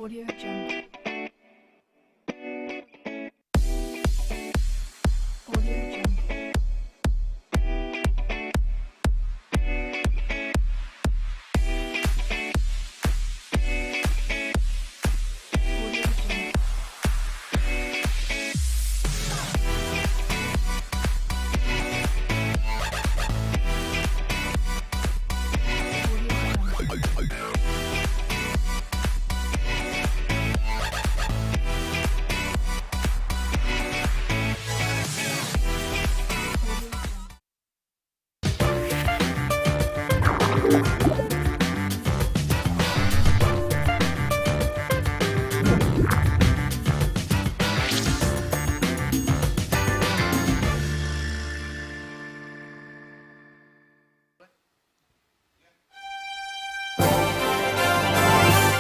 Audio Jungle. Audio Jungle. Audio Jungle. Audio Jungle.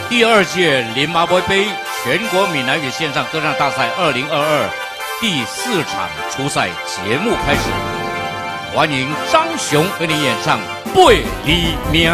第二届林麻波杯全国闽南语线上歌唱大赛2022第四场初赛节目开始，欢迎张雄为你演唱《背你命》。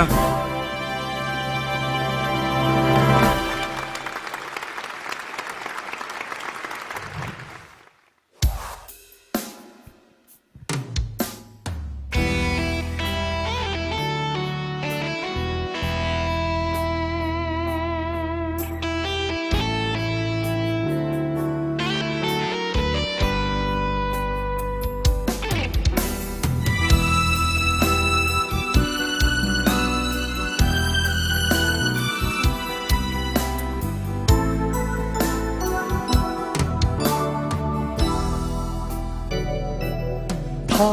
窗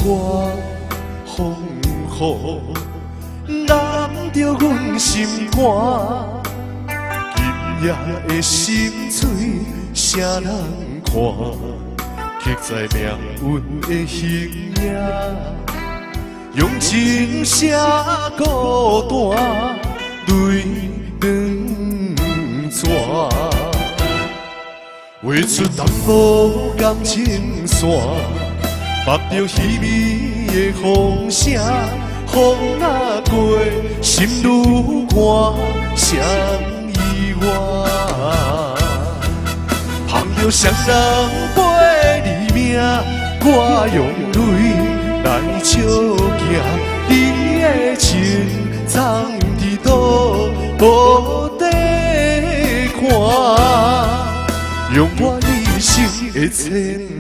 外风雨，染著阮心肝。今夜的心碎，谁人看？刻在命运的形影，用情写孤单，泪两泉。画出淡薄感情线，缚著稀微的风声，风若过，心愈寒，谁意外？盼著谁人背你命，我用泪来相寄，你的情藏伫佗无地看，用我一生的牵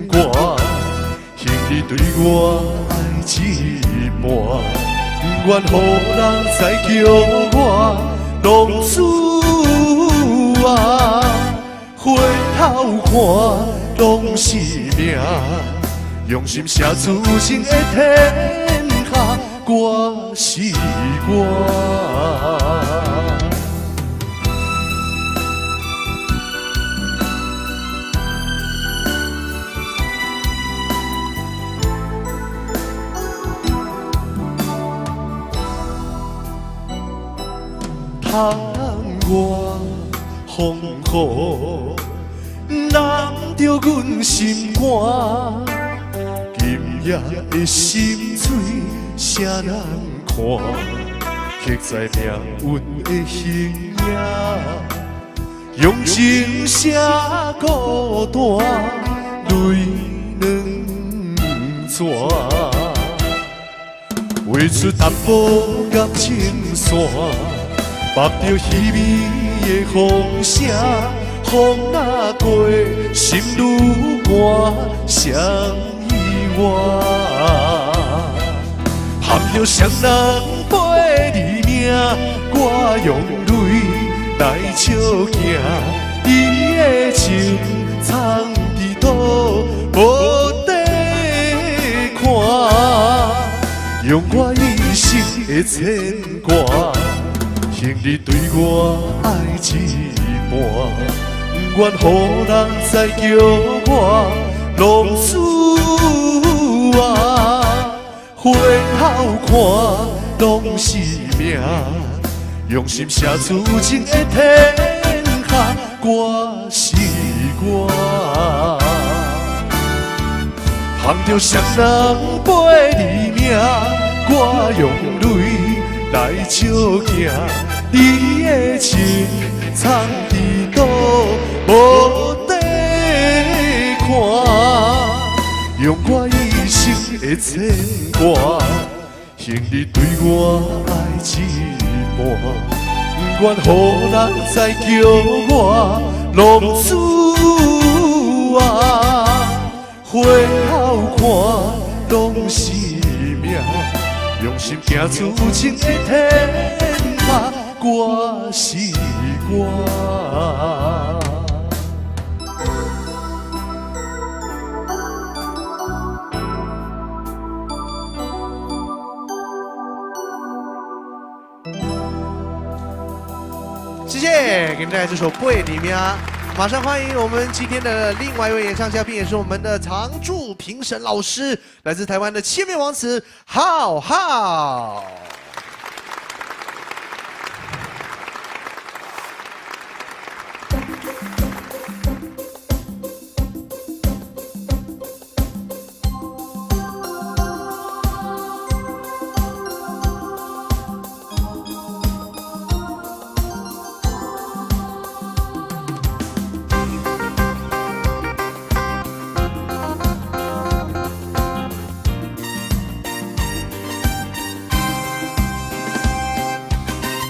挂。还你对我爱一半，不愿予人再叫我浪子啊！回头看，拢是命，用心写出情的天下，我是我。窗外风雨，染著阮心肝。今夜的心碎，谁人看？刻在命运的形影，用情写孤单，泪两泉。画出淡薄感情线，缚著稀微的风声，风若过，心愈寒，谁意外？盼著谁人背你命，我用泪来相寄，你的情藏伫佗无地看，用我一生的牵挂。还你对我爱一半，不愿予人再叫我浪子啊！回头看，拢是命，用心写出情的天下，我是我。盼著谁人背你命，我用泪来相寄，你的情藏藏伫佗，无地看，用我一生的牵挂，还你对我爱一半，不愿予人知叫我浪子啊，回头看拢是命，用心行出情的天涯，我是我。谢谢，给你们带来这首《背你命》。马上欢迎我们今天的另外一位演唱嘉宾，也是我们的常驻评审老师，来自台湾的千面王子浩浩。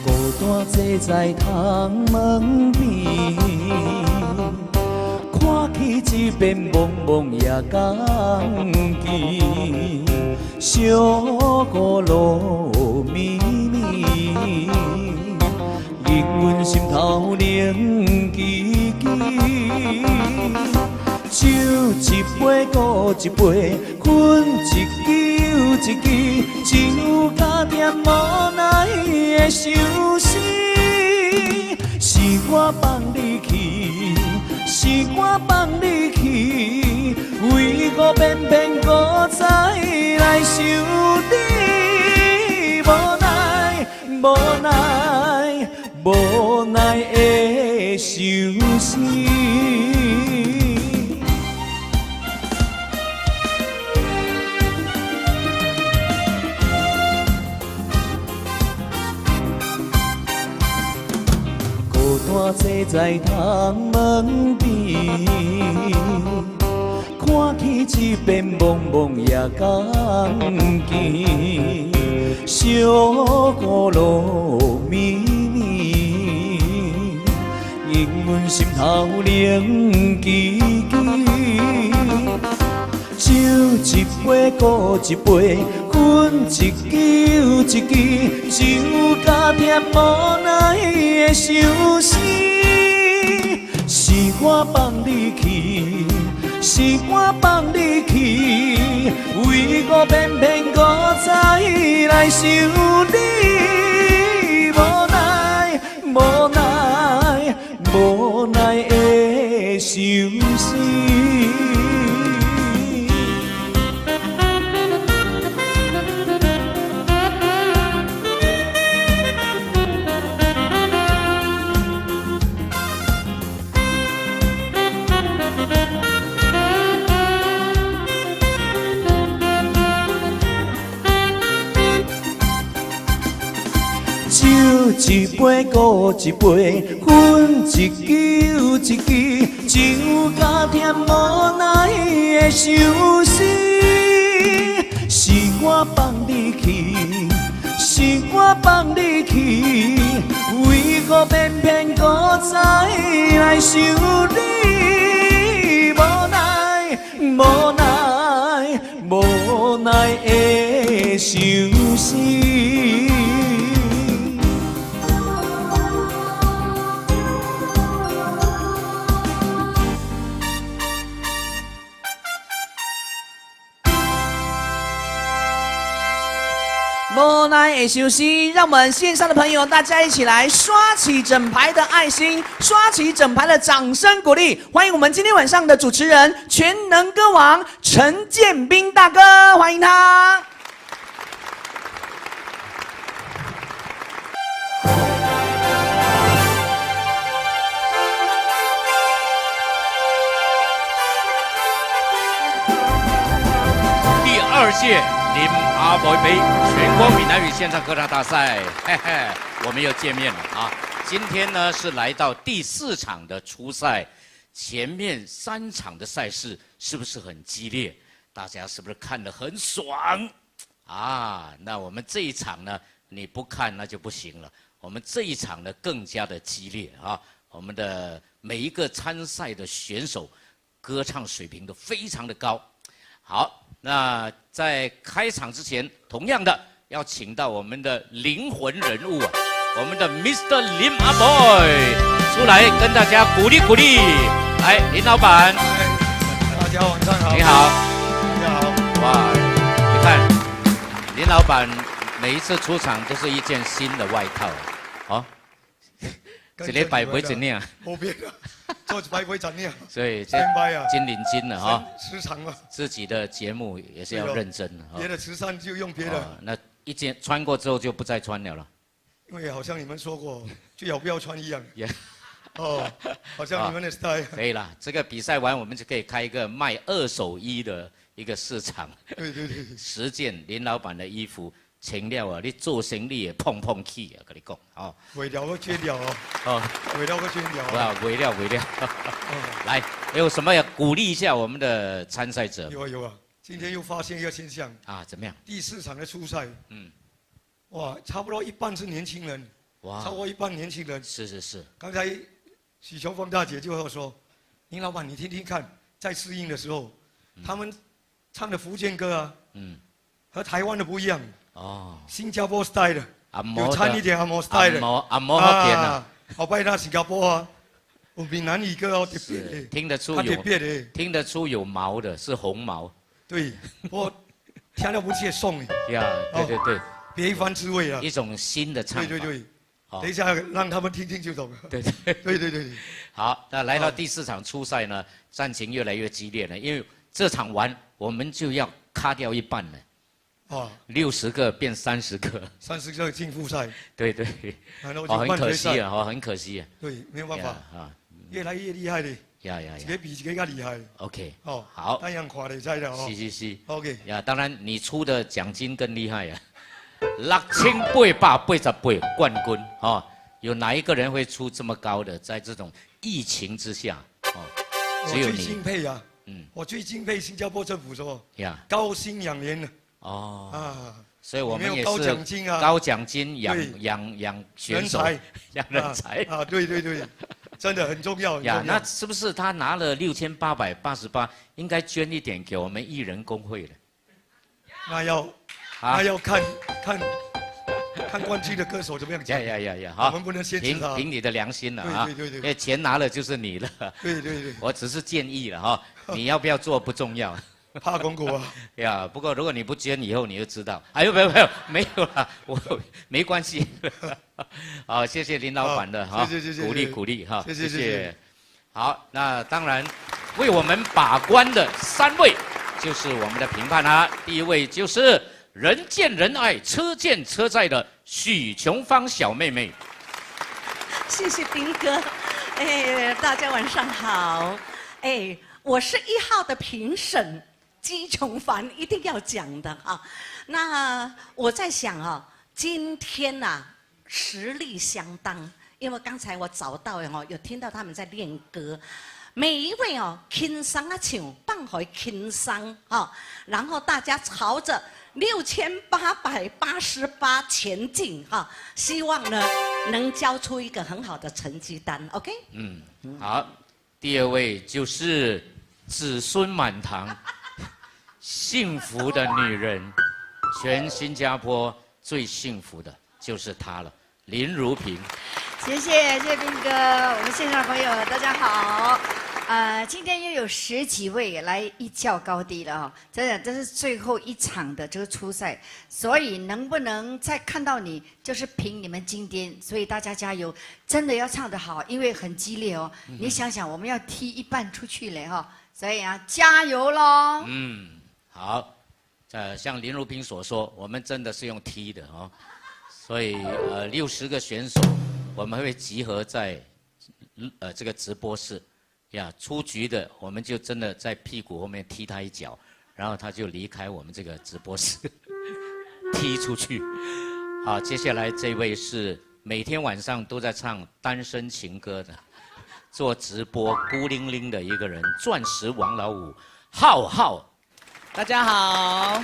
孤单坐在窗门边，看起这片茫茫野港墘，小雨落暝暝，映阮心头冷吱吱。酒一杯阁一杯，分一支又一支，情有加点无奈的相思。是我放你去，是我放你去，为何偏偏阁再来想你？无奈，无奈，无奈的相思。孤单坐在窗门边，看起这片茫茫野港墘，小雨落暝暝，映阮心头冷吱吱。酒一杯阁一杯，分一支又一支，情有加添无奈的相思。是我放你去，是我放你去，为何偏偏阁再来想你？无奈，无奈，无奈的相思。酒一杯阁一杯，分一支又一支，情有加添无奈的相思。是我放你去，是我放你去，为何偏偏阁再来想你？无奈，无奈，无奈的相思。无奈的相思，让我们线上的朋友大家一起来刷起整排的爱心，刷起整排的掌声鼓励，欢迎我们今天晚上的主持人全能歌王陈建斌大哥，欢迎他。第二届林阿伯杯全国闽南语线上歌唱大赛，嘿嘿，我们又见面了啊！今天呢是來到第四場的初賽，前面三場的賽事是不是很激烈？大家是不是看得很爽？啊，那我們這一場呢，你不看那就不行了。我們這一場呢更加的激烈啊！我們的每一個參賽的選手，歌唱水平都非常的高。好，那在開場之前，同樣的要請到我們的靈魂人物啊，我們的 Mr. 林阿 boy 出來跟大家鼓勵鼓勵。來，林老闆，大家晚上好。你好。大家好。哇，你看林老闆每一次出場都是一件新的外套，哦，一禮拜買一領。冇變啊，做一擺買一領。所以這真認真了哈。時常嘛。自己的節目也是要認真。別的慈善就用別的。那一件穿過之後就不再穿了了。因為好像你們說過，最好不要穿一樣。哦，好像你們的 style。可以了，這個比賽完，我們就可以開一個賣二手衣的一個市場。對對對。10件林老闆的衣服，穿了啊，你做生意會膨膨起啊，跟你講哦。為了個捐掉哦。哦。為了個捐掉。哇，為了為了。來，有什麼要鼓勵一下我們的參賽者？有啊有啊，今天又發現一個現象。啊，怎麼樣？第四場的初賽。哇，差不多一半是年輕人。哇。超過一半年輕人。是是是。剛才許瓊芳大姐就會說：“林老闆，你聽聽看，在試音的時候，他們唱的福建歌啊，和台灣的不一樣。哦。新加坡 style 的，有摻一點紅毛 style 的。紅毛福建啊。後擺那新加坡啊，有閩南語歌哦，特別的。聽得出有，聽得出有毛的，是紅毛。對，我聽了不切爽。呀，對對對。別一番滋味啊。一種新的唱法。對對對。等一下，讓他們聽聽就懂了。對對對對對。好，那來到第四場初賽呢，戰情越來越激烈了，因為這場完，我們就要卡掉一半了。哦。60個變30個。30個進複賽。對對。哦，很可惜啊，哦，很可惜啊。對，沒有辦法啊，越來越厲害的。呀呀呀！一個比一個較厲害。 OK。哦，好。單樣看就知了哦。是是是。 OK。呀，當然你出的獎金更厲害呀。6888冠軍哦，有哪一個人會出這麼高的？在這種疫情之下，哦，只有你。我最敬佩啊，我最敬佩新加坡政府說，呀，高薪養廉哦，啊，所以我們也是高獎金啊，高獎金養選手，養人才啊，對對對，真的很重要。呀，那是不是他拿了6888，應該捐一點給我們藝人工會了？那要看看看冠軍的歌手怎麼樣講。呀呀呀呀！好，我們不能限制他。憑你的良心了啊！對對對，因為錢拿了就是你了。對對對。我只是建議了哈，你要不要做不重要。怕廣告啊！呀，不過如果你不捐，以後你就知道。哎呦，沒有沒有沒有了，我沒關係。好，謝謝林老闆的哈，謝謝謝謝鼓勵鼓勵哈，謝謝謝謝。好，那當然為我們把關的三位就是我們的評判啦。第一位就是。人見人愛、車見車載的許瓊芳小妹妹，謝謝斌哥，哎，大家晚上好，哎，我是1號的評審姬瓊凡，一定要講的啊。那我在想啊，今天吶，實力相當，因為剛才我找到哦，有聽到他們在練歌。每一位哦，輕鬆啊唱，放予輕鬆哈，然後大家朝着6888前進哈，希望呢能交出一個很好的成績單，OK？嗯，好，第二位就是子孫滿堂、幸福的女人，全新加坡最幸福的就是她了，林如萍。謝謝謝謝斌哥，我們線上的朋友大家好。今天又有十幾位來一較高低了哈，真的這是最後一場的這個初賽，所以能不能再看到你，就是憑你們今天，所以大家加油，真的要唱得好，因為很激烈哦。你想想，我們要踢一半出去嘞哈，所以啊，加油嘍！嗯，好，像林如萍所說，我們真的是用踢的哦，所以60個選手，我們會集合在這個直播室。呀，出局的我們就真的在屁股後面踢他一腳，然後他就離開我們這個直播室，踢出去。好，接下來這位是每天晚上都在唱单身情歌的，做直播孤零零的一个人，钻石王老五，浩浩。大家好，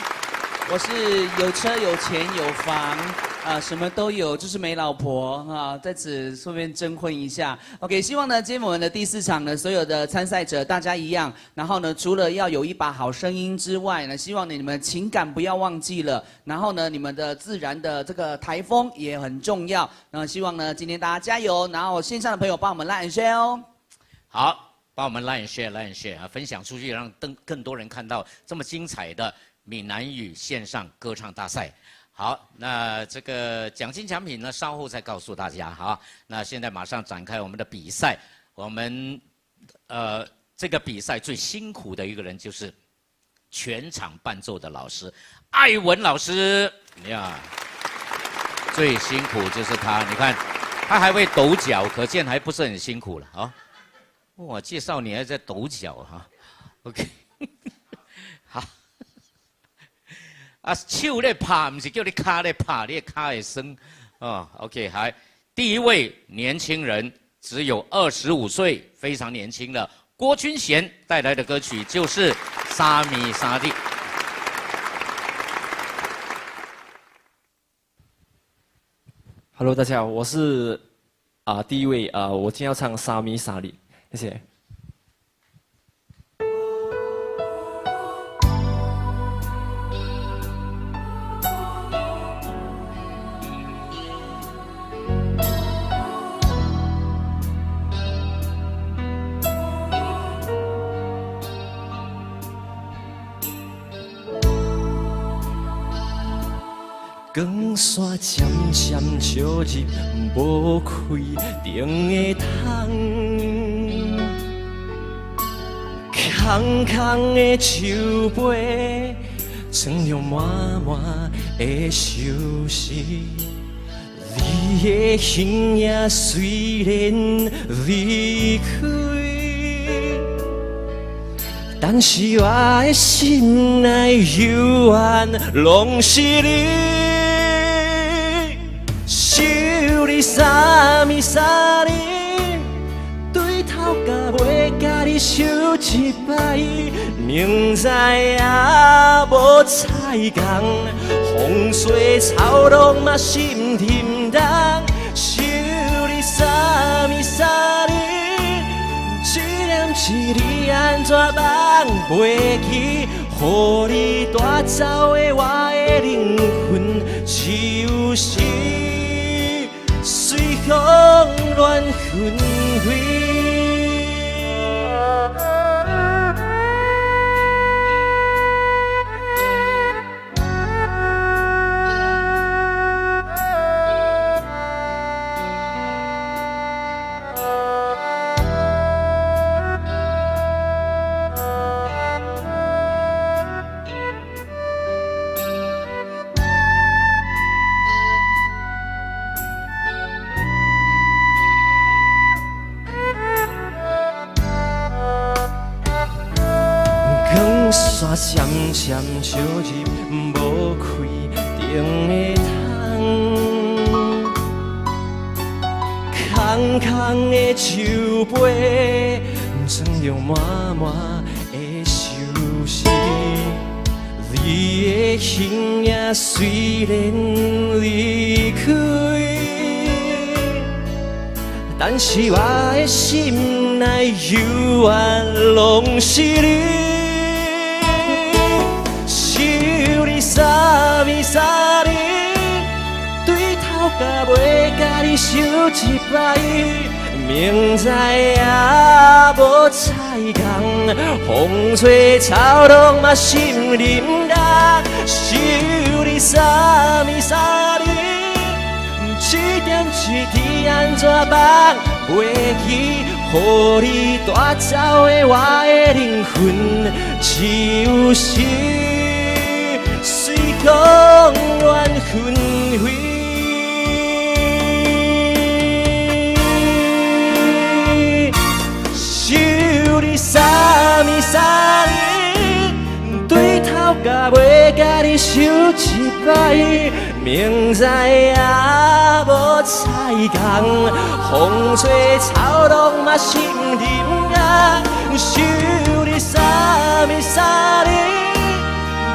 我是有车有钱有房啊，什么都有，就是没老婆啊，在此顺便征婚一下。OK，希望呢，今天我们的第四场呢，所有的参赛者大家一样，然后呢，除了要有一把好声音之外呢，希望你们情感不要忘记了，然后呢，你们的自然的这个台风也很重要。那希望呢，今天大家加油，然后线上的朋友帮我们 like and share 哦。好。帮我们 like and share，like and share 啊，分享出去，让更多人看到这么精彩的闽南语线上歌唱大赛。好，那这个奖金奖品呢，稍后再告诉大家哈。那现在马上展开我们的比赛。我们这个比赛最辛苦的一个人就是全场伴奏的老师艾文老师呀，最辛苦就是他。你看，他还会抖脚，可见还不是很辛苦了啊。我介绍你还在抖脚哈，OK，好，啊手咧拍，毋是叫你跤咧拍，你的跤会酸哦。OK，好，第一位年轻人只有25岁，非常年轻的郭君贤带来的歌曲就是《三暝三日》。 Hello，大家好，我是第一位啊，我今天要唱《三暝三日》。谢谢。光线渐渐照入无开灯的窗。空空的树杯，装着满满的相思。你的形影虽然离开，但是我的心内犹原拢是你。想你三暝三日。对头到尾，共你相一摆，明知也无彩工，风吹草动嘛心沉重。想你三暝三日，一念一日按怎放袂记？予你带走的我的灵魂，只有是随风乱纷飞。光线渐渐照入无开灯的窗，空空的树杯，装着满满的相思。你的形影虽然离开，但是我的心内犹原拢是你。想你三暝三日，对头到尾共你相一摆，明知也无彩工，风吹草动嘛心沉重。想你三暝三日，一点一滴按怎放袂记？予你带走的我的灵魂，只有是随风乱纷飞。想你三暝三日，对头到尾共你相一摆，明知也无彩彩工，风吹草动嘛心沉红。想你三暝三日，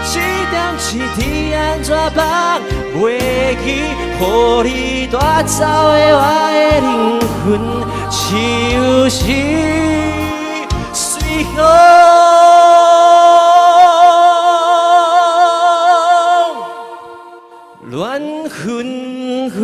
一点一滴按怎放袂记，予你带走的我的灵魂，像是随风乱纷飞。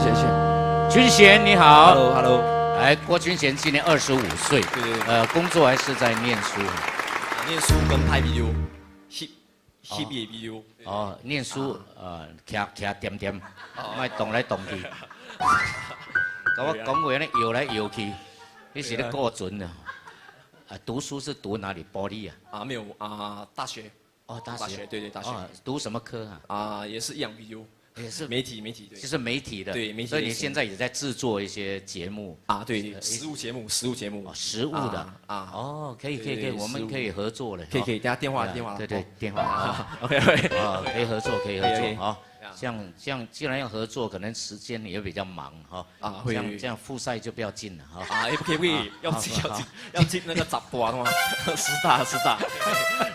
谢谢。君贤你好，Hello，Hello。哎，郭君贤今年25岁，对对对，工作还是在念书？念书跟拍 video，翕翕的 video。哦，念书，徛徛点点，莫动来动去。共我讲话呢，摇来摇去，你是咧顾船啊？啊，读书是读哪里？玻璃啊？啊，没有啊，大学。哦，大学，对对，大学。读什么科啊？啊，也是一样 video。也是媒体，媒体对，就是媒体的，对媒体。所以你现在也在制作一些节目啊？对，实物节目，实物节目，实物的啊。哦，可以可以可以，我们可以合作了。可以可以，等下电话电话。对对，电话。 OK OK。啊，可以合作，可以合作啊。像像既然要合作，可能时间也比较忙哈。啊，这样这样复赛就不要进了哈。啊，不可以不可以，要进要进要进那个十大吗？十大十大。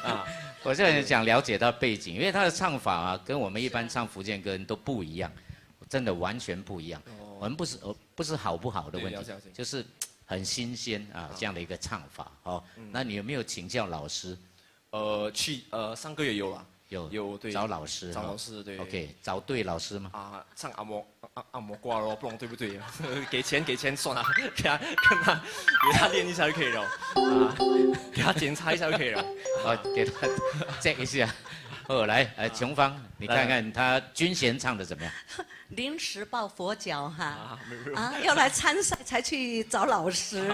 啊。我现在想了解他背景，因为他的唱法啊，跟我们一般唱福建歌都不一样，真的完全不一样。我们不是好不好的问题，就是很新鲜啊这样的一个唱法哦。那你有没有请教老师？去上个月有了，有有对，找老师，找老师对。 OK，找对老师吗？啊，唱按摩按按摩歌咯，不懂对不对？给钱给钱算了，给他跟他给他练一下就可以了，啊，给他检查一下就可以了。哦，给他 check 一下。哦，来，琼芳，你看看他君贤唱的怎么样？临时抱佛脚哈，啊，要来参赛才去找老师。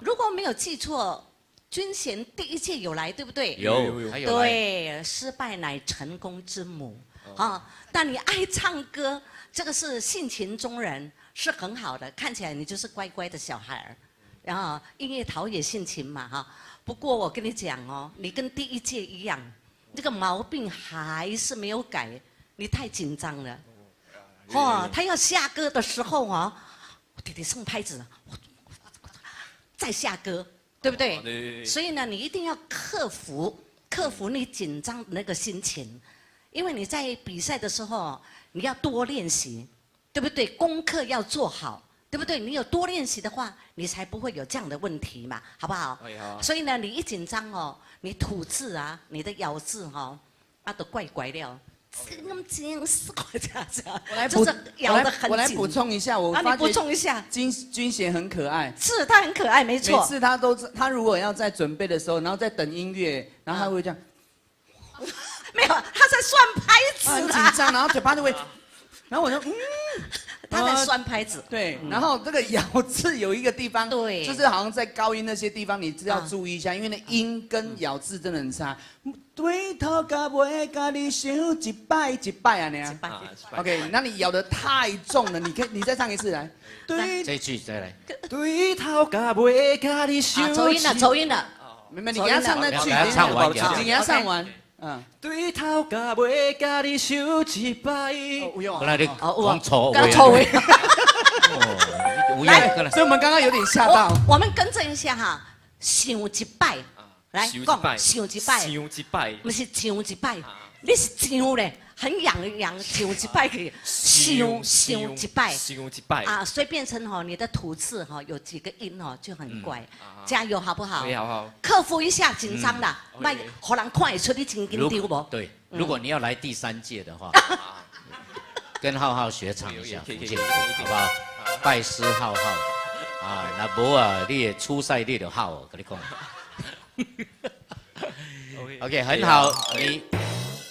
如果没有记错，君贤第一届有来，对不对？有，有。对，失败乃成功之母啊！但你爱唱歌，这个是性情中人，是很好的。看起来你就是乖乖的小孩儿，然后音乐陶冶性情嘛哈。不过我跟你讲哦，你跟第一届一样，这个毛病还是没有改，你太紧张了。哦，他要下歌的时候啊，我弟弟送拍子，再下歌。对不对？对。所以呢，你一定要克服克服你紧张的那个心情，因为你在比赛的时候，你要多练习，对不对？功课要做好，对不对？你有多练习的话，你才不会有这样的问题嘛，好不好？好。所以呢，你一紧张哦，你吐字啊，你的咬字哈，啊都怪怪了。这么紧，死快这样子，就是咬得很紧。我来补充一下，我啊，你补充一下。君君贤很可爱，是他很可爱，没错。每次他都他如果要在准备的时候，然后在等音乐，然后他会这样。没有，他在算拍子。很紧张，然后嘴巴就会，然后我就嗯，他在算拍子。对，然后这个咬字有一个地方，就是好像在高音那些地方，你只要注意一下，因为那音跟咬字真的很差。对头到尾，共你想一摆一摆啊，你啊。OK，那你咬得太重了，你可以，你再唱一次来。对，这句再来。对头到尾，共你想。走音了，走音了。没没，你给他唱那句，给他唱完，你给他唱完。嗯。对头到尾，共你想一摆。本来你讲错讲错话。来，所以我们刚刚有点吓到。我们更正一下哈，想一摆。来讲，想一摆，想一摆，毋是唱一摆，你是唱咧，很痒痒，唱一摆去，想想一摆，想一摆啊，所以变成吼你的吐字吼有几个音吼就很怪，加油好不好？好好，克服一下紧张啦，莫予人看会出你真紧张无？对，如果你要来第三届的话，跟浩浩学唱一下福建歌，好不好？拜师浩浩啊，若无啊，你的初赛你就好哦，共你讲。OK，很好，你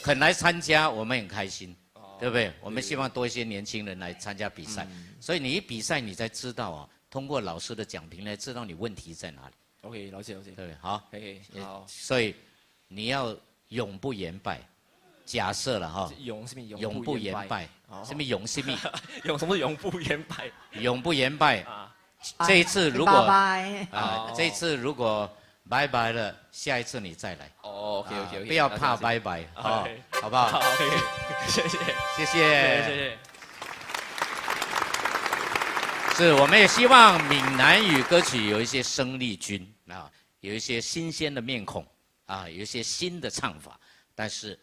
肯来参加，我们很开心，对不对？我们希望多一些年轻人来参加比赛，所以你一比赛，你才知道啊，通过老师的讲评来知道你问题在哪里。 OK，了解了解。对，好，可以，好。所以你要永不言败，假設了哈，永什麼永不言敗，什麼永什麼？永什麼永不言敗？永不言敗。啊，這一次如果拜拜啊，這一次如果拜拜了，下一次你再來。哦，OK OK OK，不要怕拜拜，好，好不好？好，OK，謝謝，謝謝，謝謝。是，我們也希望閩南語歌曲有一些生力軍啊，有一些新鮮的面孔啊，有一些新的唱法，但是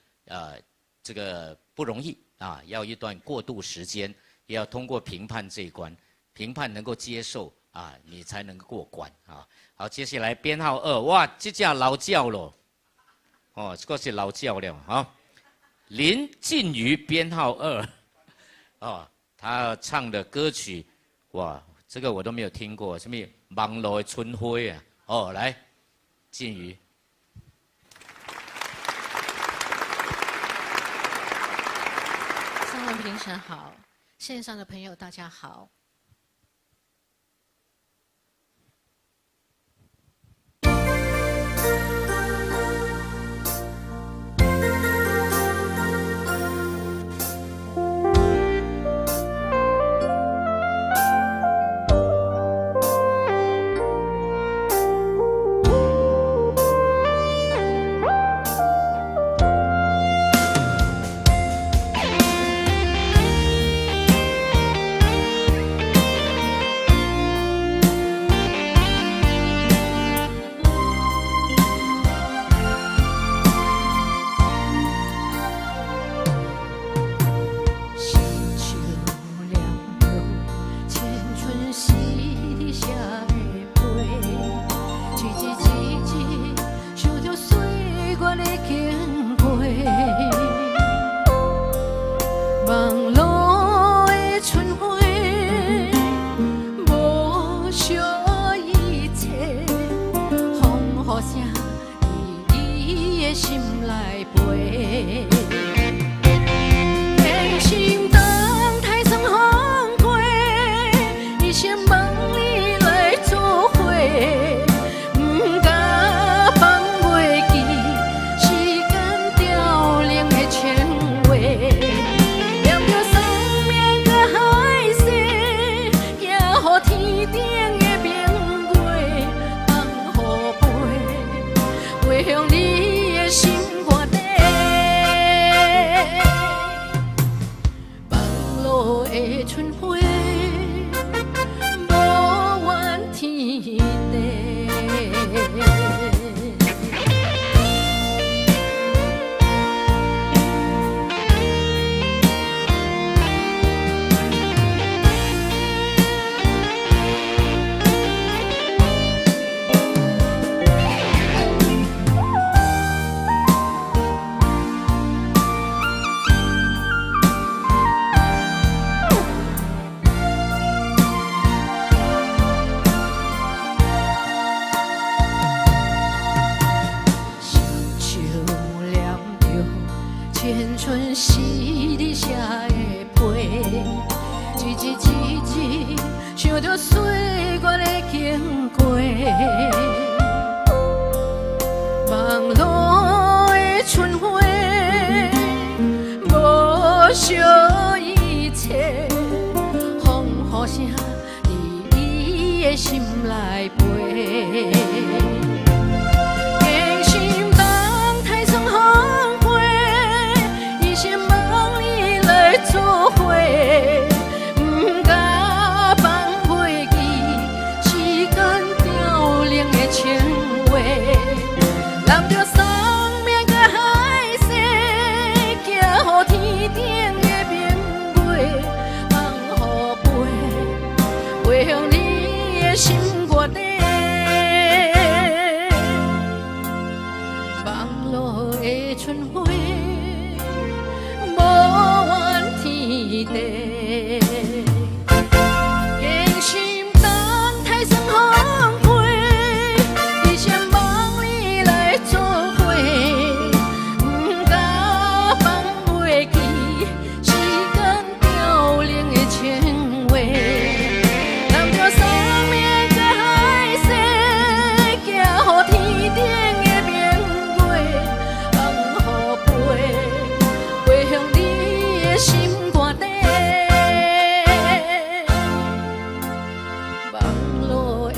這個不容易啊，要一段過渡時間，也要通過評判這一關，評判能夠接受啊，你才能夠過關啊。好，接下來編號2，哇，這隻老轎咯，哦，這個是老轎了啊。林靜瑜編號2，哦，他唱的歌曲。哇，這個我都沒有聽過，什麼網路的春花啊？哦，來，靜瑜。三位評審好，線上的朋友大家好。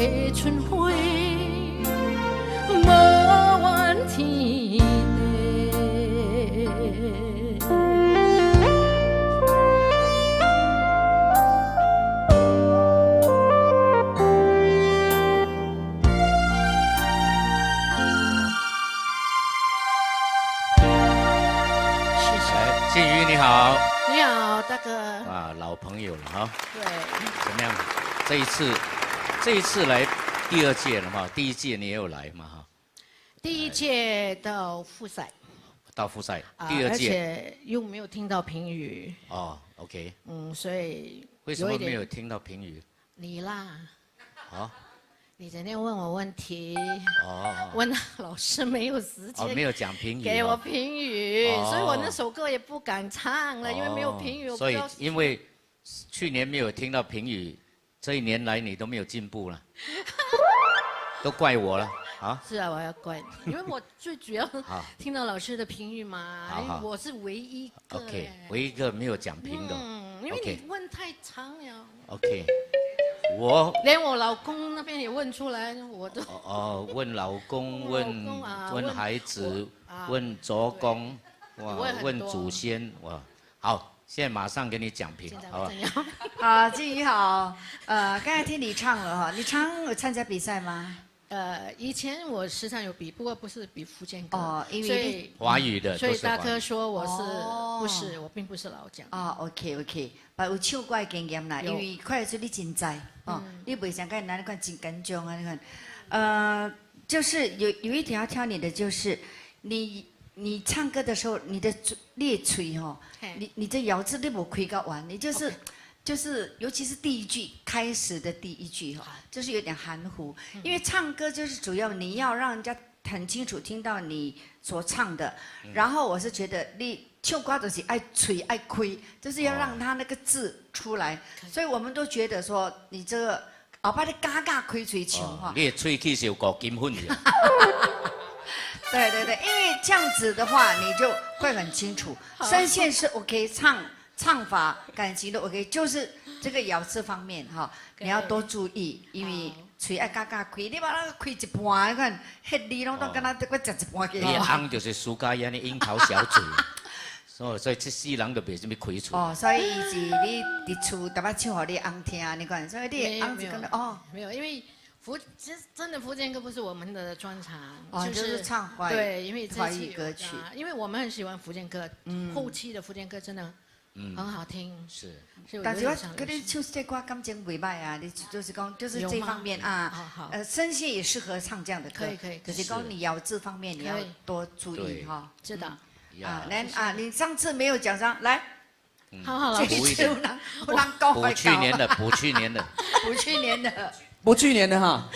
的春花，无怨天地。谢谢。哎，静瑜你好。你好，大哥。啊，老朋友了哈。对。怎么样？这一次来第二届了嘛？第一届你也有来嘛？哈。第一届到复赛。到复赛，第二届。而且又没有听到评语。哦，OK。嗯，所以。为什么没有听到评语？你啦。啊。你整天问我问题，哦，问老师没有时间，哦，没有讲评语，给我评语，所以我那首歌也不敢唱了，因为没有评语。所以因为去年没有听到评语，这一年来你都没有进步了，都怪我了啊！是啊，我要怪你，因为我最主要听到老师的评语嘛，因为我是唯一一个，OK，唯一一个没有讲评的，嗯，因为你问太长了，OK。我连我老公那边也问出来，我都哦，问老公，问孩子，问祖公，哇，问祖先，哇，好，现在马上给你讲评，好吧？好，静瑜好，刚才听你唱了哈，你常有参加比赛吗？以前我时常有比，不过不是比福建歌，哦，因为华语的，所以大哥说我是不是我并不是老蒋。哦，OK OK，但有唱歌的经验啦，因为看得出你真在哦，你袂像个咱款真紧张啊，你看，就是有一点要挑你的，就是你唱歌的时候，你的咧嘴吼，你这咬字你无开到完，你就是。就是，尤其是第一句开始的第一句哈，就是有点含糊，因为唱歌就是主要你要让人家很清楚听到你所唱的。然后我是觉得你唱歌就是爱吹爱亏，就是要让他那个字出来。所以我们都觉得说你这个后摆你嘎嘎开嘴唱哈，你的喙齿是有五金粉的。对对对，因为这样子的话你就会很清楚，声线是 OK 唱。唱法、感情都 OK，就是这个咬字方面哈，你要多注意，因为嘴爱嘎嘎开，你把那个开一半，你看，彼字拢当敢若阁食一半去。你翁就是苏家燕的樱桃小嘴，所以这世人就袂啥物开嘴。哦，所以伊是你伫厝逐摆唱予你翁听，你看，所以你翁是讲哦，没有，因为其实真的福建歌不是我们的专长，哦，就是唱华语，对，因为华语歌曲，因为我们很喜欢福建歌，后期的福建歌真的。很好听，是。但是我觉得唱这歌感情袂歹啊，你就是讲就是这方面啊，声线也适合唱这样的歌，可以可以。就是讲你咬字方面你要多注意哈。知道。啊，来啊，你上次没有讲上来，好好老师，补去年的，补去年的，补去年的，补去年的哈。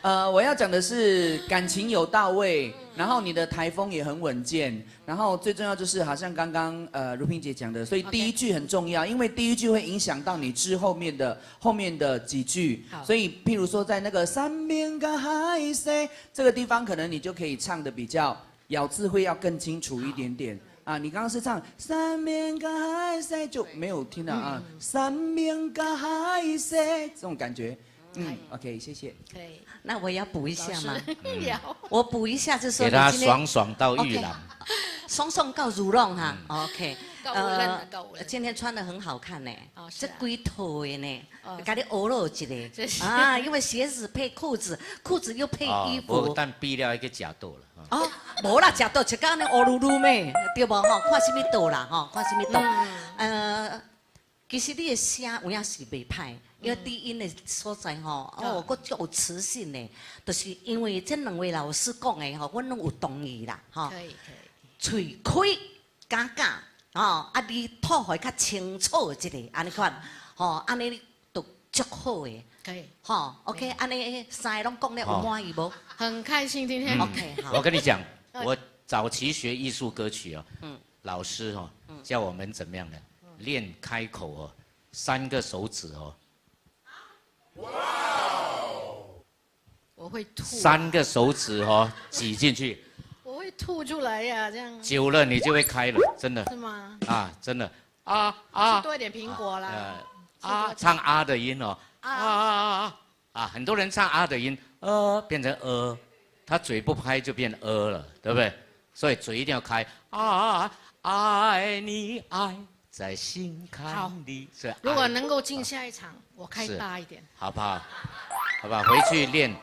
好，我要讲的是感情有到位。然后你的台风也很稳健，然后最重要就是好像刚刚如萍姐讲的，所以第一句很重要，因为第一句会影响到你之后面的几句。所以譬如说在那个山边跟海水这个地方，可能你就可以唱的比较咬字会要更清楚一点点啊。你刚刚是唱山边跟海水就没有听到啊，山边跟海水这种感觉。嗯，OK，谢谢。可以。那我要补一下吗？我补一下，就说给他爽爽到玉兰，爽爽到如浪哈。OK。今天穿得很好看呢，这几套的呢，给你学了一个啊，因为鞋子配裤子，裤子又配衣服。但避了一个假肚了。哦，无啦，食肚一工呢乌噜噜咩，对无吼？看啥物肚啦吼，看啥物肚。其实你的声有影是袂歹。因为低音的所在吼，哦，阁足有磁性的，就是因为这两位老师讲的吼，我拢有同意啦，吼。可以可以。喙开，加加，吼，啊，你吐予较清楚一下，按呢款，吼，按呢就足好的。可以。吼，OK，按呢三个拢讲了有满意无？很开心今天。OK，好。我跟你讲，我早期学艺术歌曲哦，老师哦，教我们怎么样呢？练开口哦，三个手指哦。我会吐。三个手指哦，挤进去。我会吐出来呀，这样。久了你就会开了，真的。是吗？啊，真的。啊啊！吃多一点苹果啦。啊，唱啊的音哦。啊啊啊啊！很多人唱啊的音，變成他嘴不開就變了，對不對？所以嘴一定要開啊！愛你愛在心坎裡。是。如果能夠進下一場，我開大一點，好不好？好吧，回去練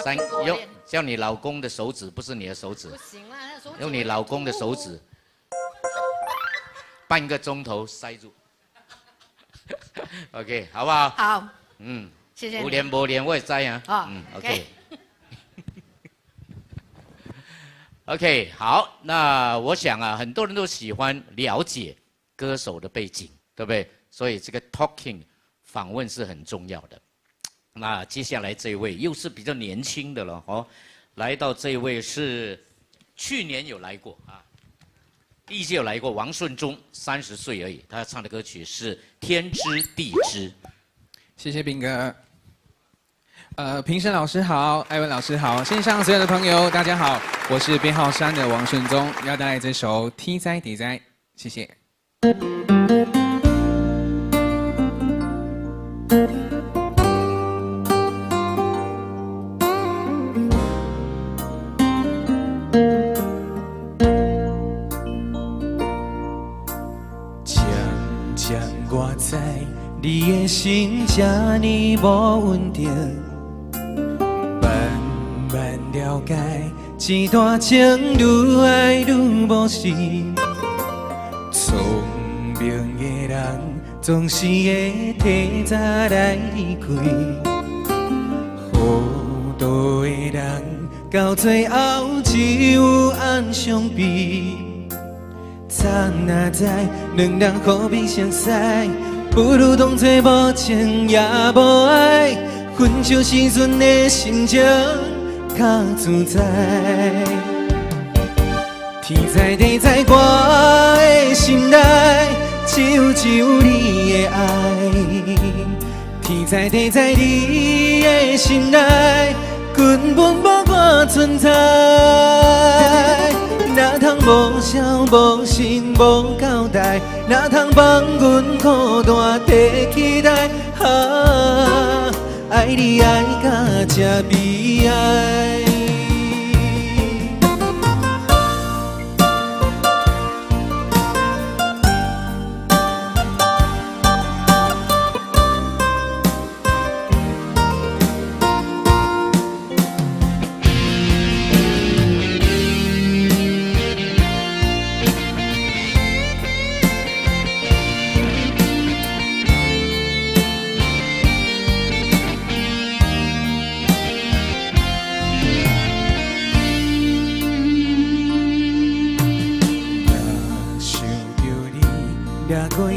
三用叫你老公的手指，不是你的手指。不行啦，手指。用你老公的手指，半個鐘頭塞住。OK，好不好？好。嗯，謝謝。有練無練我會知啊。嗯，OK。OK，好，那我想啊，很多人都喜歡了解歌手的背景，對不對？所以這個 talking 訪問是很重要的。那接下來這位又是比較年輕的了哦，來到這位是去年有來過啊，第一屆有來過，王順忠，30歲而已，他唱的歌曲是《天知地知》。謝謝斌哥。評審老師好，艾文老師好，線上所有的朋友大家好，我是編號3的王順宗，要帶來這首《天知地知》，謝謝。漸漸我知你的心這呢無穩定。了解，一段情愈愛愈無心。聰明的人總是會提早來離開，糊塗的人到最後只有暗傷悲。怎若知兩人何必相識，不如當作無情也無愛。分手時陣的心情較自在，天知地知，我的心內只有你的愛。天知地知，你的心內根本無我存在。哪通無聲無信無交代，哪通放阮孤單在期待？啊，愛你愛甲這悲哀。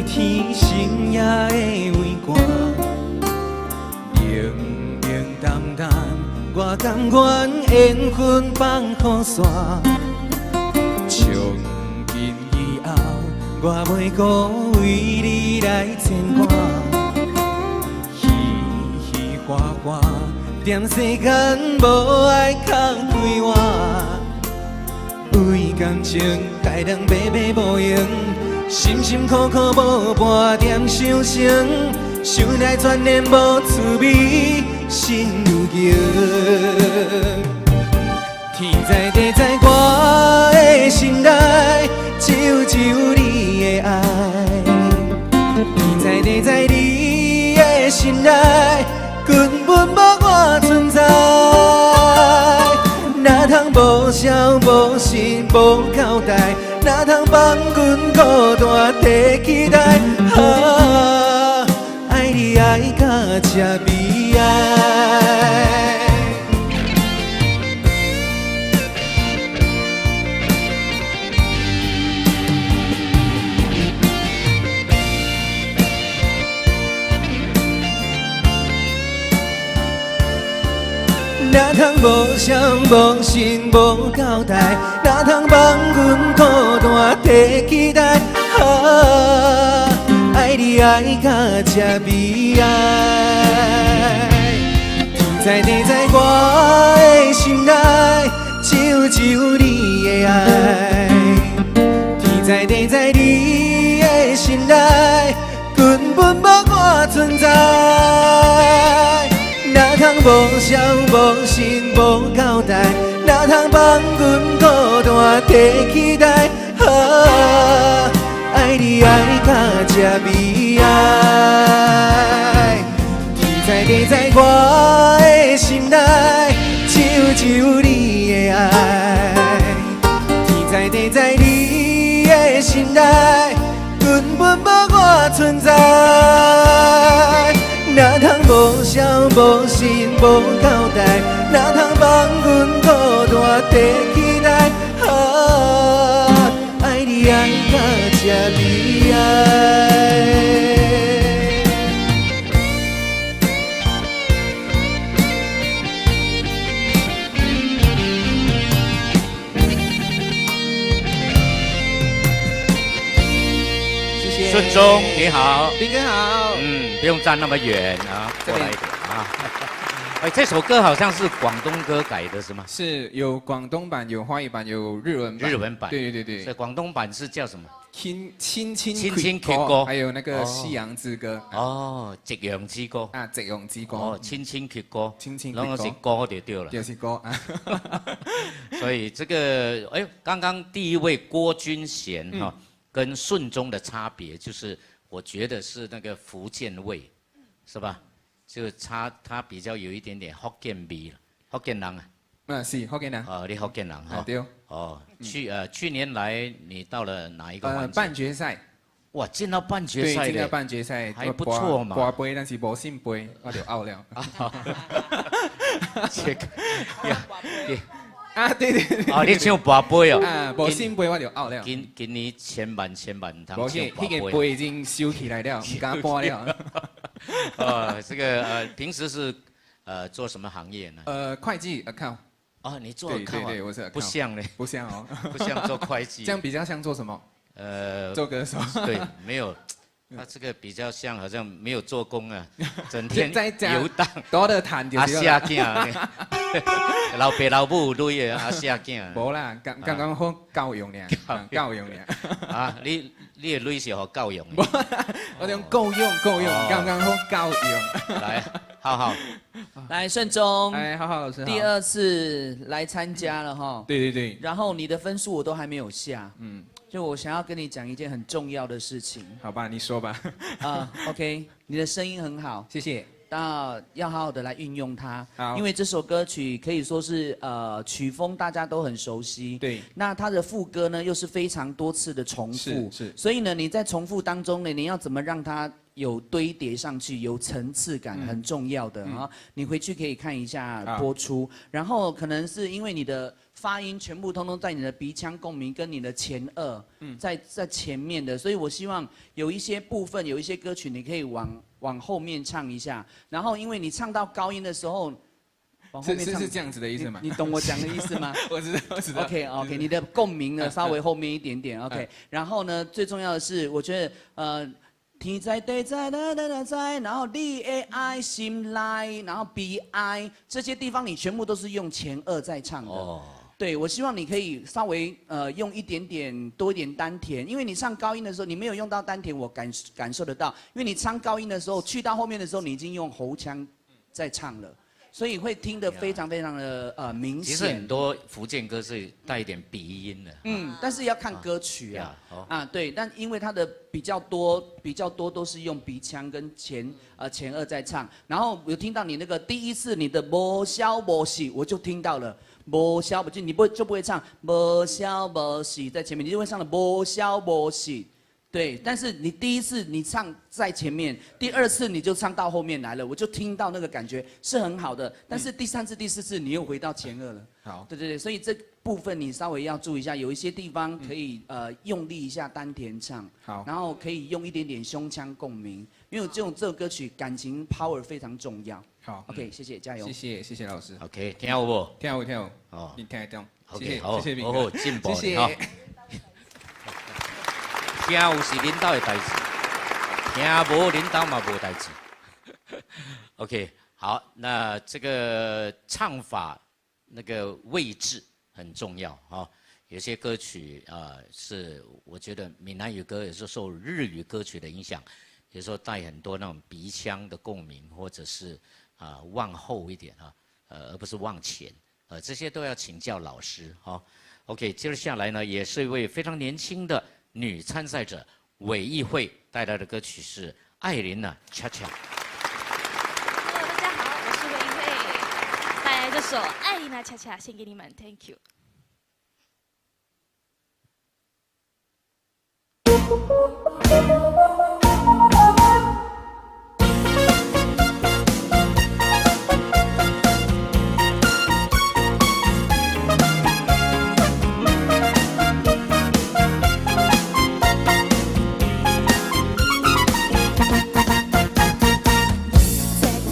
天深夜的微寒，冷冷淡淡，我甘愿缘分放予散。从今以后，我袂阁为你来牵挂。虚虚华华，踮世间无爱较快活，为感情害人白白无用。辛辛苦苦无半点相成，想来全然无趣味，心有情。天知地知，我的心内只有你的愛。天知地知，你的心內根本無我存在。哪通無聲無信無交代？哪通放阮孤單在期待？啊，愛你愛甲這悲哀。哪通無聲無信無交代？哪通放阮孤單在期待？啊，愛你愛甲這悲哀。天知地知，我的心內只有你的愛。天知地知，你的心內根本無我存在。哪通通無消無信無交代，哪通放阮孤單佇期待？啊，愛你愛甲這悲哀，天知地知我的心內，只有只有你的愛。天知地知你的心內，根本無我存在。哪通無消無信無交代，哪通放阮孤單佇期待？啊，愛你愛甲這悲哀。謝謝。順中你好，斌哥好。嗯，不用站那麼遠啊，過來一點啊。哎，這首歌好像是廣東歌改的，是嗎？是有廣東版、有華語版、有日文版。日文版。對對對。所以廣東版是叫什麼？輕輕輕輕輕曲歌，還有那個夕陽之歌。哦，夕陽之歌。啊，夕陽之歌。哦，輕輕曲歌。輕輕。攏是歌就對了。就是歌啊。所以這個，哎，剛剛第一位郭君賢哈，跟順中的差別就是，我覺得是那個福建味，是吧？就差他比較有一點點福建味了，福建人啊。嗯，是福建人。哦，你福建人哈。對。哦，去年來你到了哪一個環節？半決賽。哇，進到半決賽。對，進到半決賽，還不錯嘛。跋杯，但是無聖杯，我就 out 了。這個。啊，對對對。哦，你唱跋杯哦。啊，無聖杯我就 out 了。今年千萬千萬毋通唱跋杯。無，彼個杯已經收起來了，毋敢搬了。這個平時是做什麼行業呢？會計 account。哦，你做 account？對對對，我是 account。不像呢。不像哦，不像做會計。這樣比較像做什麼？做歌手。對，沒有，他這個比較像，好像沒有做工啊，整天遊蕩。多的談就是。阿寫囝，老爸老母有錢的阿寫囝。無啦，剛剛剛好夠用爾，夠用爾。啊，你的錢是予夠用的。我講夠用夠用，剛剛好夠用。來，浩浩。來，順中。哎，浩浩老師好。第二次來參加了哈。對對對。然後你的分數我都還沒有下。嗯。就我想要跟你講一件很重要的事情。好吧，你說吧。啊，OK，你的聲音很好，謝謝。那要好好的來運用它，因為這首歌曲可以說是曲風大家都很熟悉。對。那它的副歌呢又是非常多次的重複，是是。所以呢你在重複當中呢，你要怎麼讓它有堆疊上去，有層次感，很重要的啊。你回去可以看一下播出，然後可能是因為你的發音全部通通在你的鼻腔共鳴跟你的前顎，在前面的，所以我希望有一些部分，有一些歌曲你可以往後面唱一下，然後因為你唱到高音的時候，往後面唱是這樣子的意思嗎？你懂我講的意思嗎？我知道，我知道。 OK OK，你的共鳴呢稍微後面一點點 OK，然後呢最重要的是，我覺得天知地知啦啦啦知，然後你的愛心內，然後悲哀這些地方你全部都是用前顎在唱的。哦。對，我希望你可以稍微用一點點多一點丹田，因為你唱高音的時候，你沒有用到丹田，我感受得到。因為你唱高音的時候，去到後面的時候，你已經用喉腔在唱了，所以會聽得非常非常的明顯。其實很多福建歌是帶一點鼻音的。嗯，但是要看歌曲啊。啊，對，但因為它的比較多都是用鼻腔跟前顎在唱，然後我聽到你那個第一次你的無消無息，我就聽到了。無消無就你不就不會唱無消無息在前面，你就會唱的無消無息，對。但是你第一次你唱在前面，第二次你就唱到後面來了，我就聽到那個感覺是很好的。但是第三次、第四次你又回到前顎了。好，對對對，所以這部分你稍微要注意一下，有一些地方可以用力一下丹田唱，好，然後可以用一點點胸腔共鳴，因為這首歌曲感情 power 非常重要。好，OK，謝謝，加油。謝謝，謝謝老師。 OK，聽有無？聽有，聽有。哦，你聽得懂。 OK，謝謝，好，謝謝好好進步。謝謝。聽有是恁兜的代誌，聽無恁兜嘛無代誌。OK，好，那這個唱法那個位置很重要啊。有些歌曲啊，是我覺得閩南語歌也是受日語歌曲的影響，有時候帶很多那種鼻腔的共鳴，或者是啊，往後一點啊，而不是往前，這些都要請教老師哈。OK，接着下來呢，也是一位非常年輕的女參賽者韋藝慧帶來的歌曲是《愛琳娜恰恰》。 Hello，大家好，我是韋藝慧，帶來這首《愛琳娜恰恰》獻給你們，Thank you。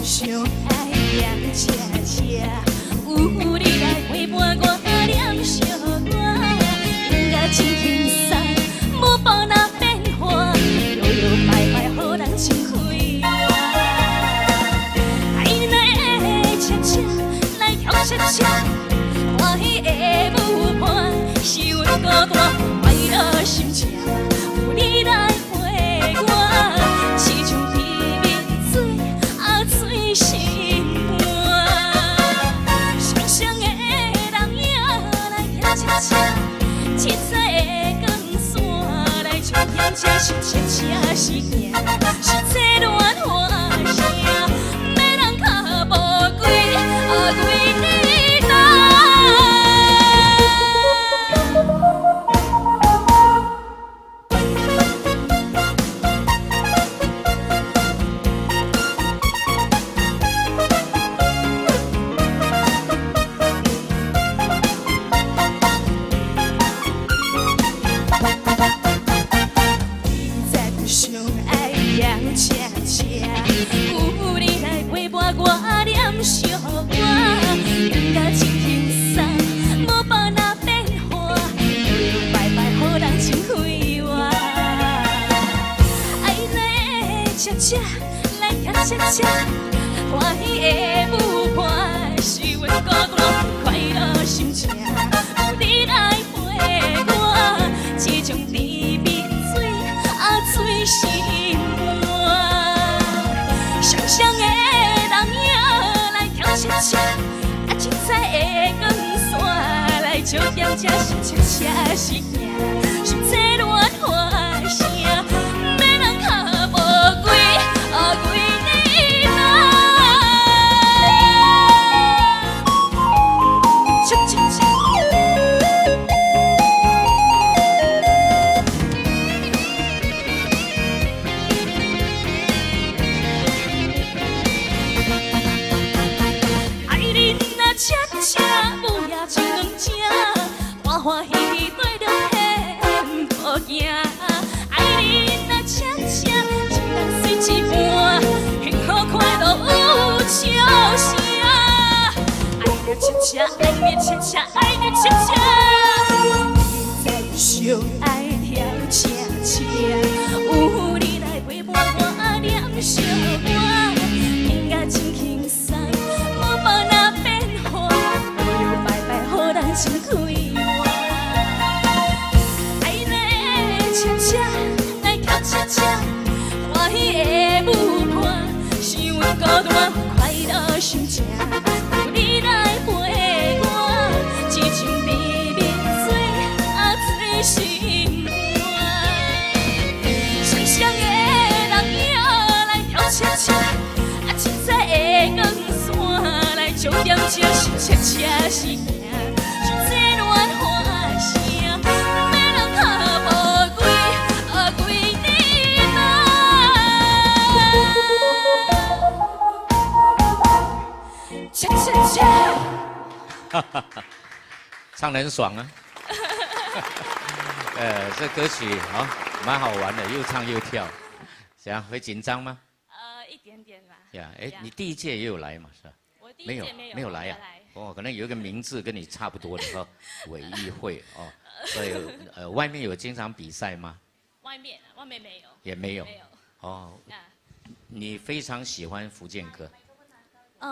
相愛念恰恰，有你來陪伴我念相我，感覺真輕鬆，無步若變化，搖搖擺擺予人真快活。愛的恰恰來跳恰恰，歡喜的舞伴是阮孤單，快樂心情有你來陪我，親像甜蜜水啊水心肝。双双的人影來跳恰恰，七彩的光线來唱响这是恰恰是行，是这恋花声，欲人脚步归啊归你担。相愛念恰恰，有你來陪伴我念相我，感覺真輕鬆，無步若變化，搖搖擺擺予人真快活。愛的恰恰來跳恰恰，歡喜的舞伴是阮孤單，快樂心情有你來陪我，這種甜蜜水啊水心肝。双双的人影來跳恰恰，啊七彩的光线來照點這是恰恰是行，是這戀花聲，欲人腳步歸啊歸你擔。恰恰恰。愛琳娜恰恰舞也像兩只，歡歡喜喜對著天步行。愛琳娜恰恰，一人水一半，幸福快樂有笑聲。愛你恰恰，愛你恰恰，愛你恰恰，你知相愛跳恰恰，有你來陪伴我念相我，感覺真輕鬆，無步若變化，搖搖擺擺予人真快活。愛的恰恰來跳恰恰，歡喜的舞伴是阮孤單，快樂心情有你來陪我，這種甜蜜水啊水心肝。双双的人影來跳恰恰，啊七彩的光线來照點這是恰恰是行，是這戀花聲，欲人腳步歸啊歸你擔。恰恰恰。唱得很爽啊！這歌曲啊，蠻好玩的，又唱又跳，怎樣？會緊張嗎？一點點吧。呀，哎，你第一屆也有來嘛？是吧？我第一屆沒有，沒有來呀。哦，可能有一個名字跟你差不多的哦，韋藝慧哦。所以外面有經常比賽嗎？外面沒有。也沒有。沒有。哦。你非常喜歡福建歌。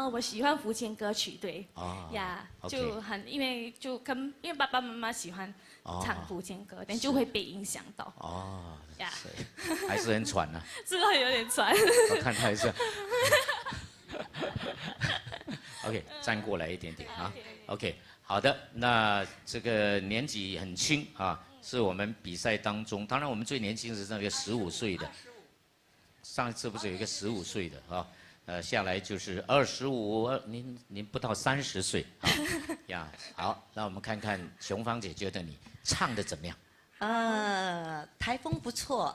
我喜歡福建歌曲，對。哦。呀，就很因為就跟因為爸爸媽媽喜歡唱福建歌，但就會被影響到。哦。呀。還是很喘呢。知道有點喘。我看他一下。OK，站過來一點點啊。OK，好的，那這個年紀很輕啊，是我們比賽當中，當然我們最年輕是那個15歲的，上一次不是有一個15歲的啊？下來就是25，您不到30歲啊呀。好，那我們看看瓊芳姐覺得你唱的怎麼樣？台風不錯，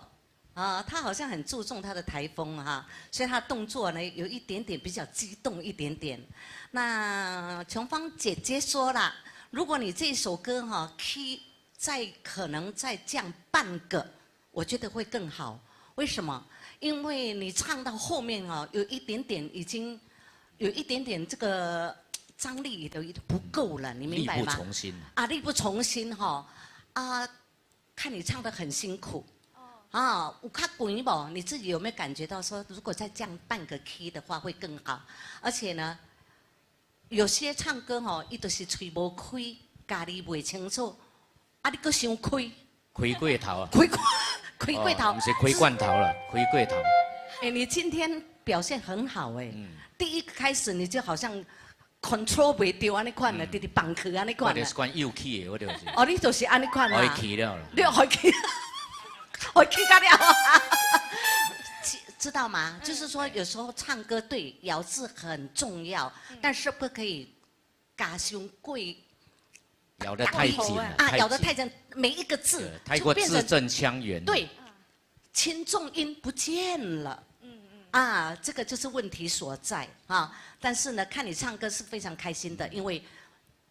啊，他好像很注重他的台風哈，所以他動作呢有一點點比較激動一點點。那瓊芳姐姐說啦，如果你這首歌哈 key 再可能再降半個，我覺得會更好。為什麼？因為你唱到後面啊，有一點點已經有一點點這個張力都不夠了，你明白嗎？力不從心。啊，力不從心哈，啊，看你唱得很辛苦。啊，有較滾無？你自己有沒有感覺到說，如果再降半個 key 的話會更好？而且呢，有些唱歌吼，伊就是喙無開，家己袂清楚，啊，你閣傷開。開過頭啊！開過頭，毋是開罐頭了，開過頭。哎，你今天表現很好哎，第一個開始你就好像 control 袂著按呢款的，直直放去按呢款。我就是管幼氣的，我就是。哦，你就是按呢款啊。我去了。你愛去，愛去甲了。知道嗎？就是說，有時候唱歌對咬字很重要，但是不可以加傷過。咬得太緊了啊！咬得太緊，每一個字太過字正腔圓。對，輕重音不見了。啊，這個就是問題所在啊。但是呢，看你唱歌是非常開心的，因為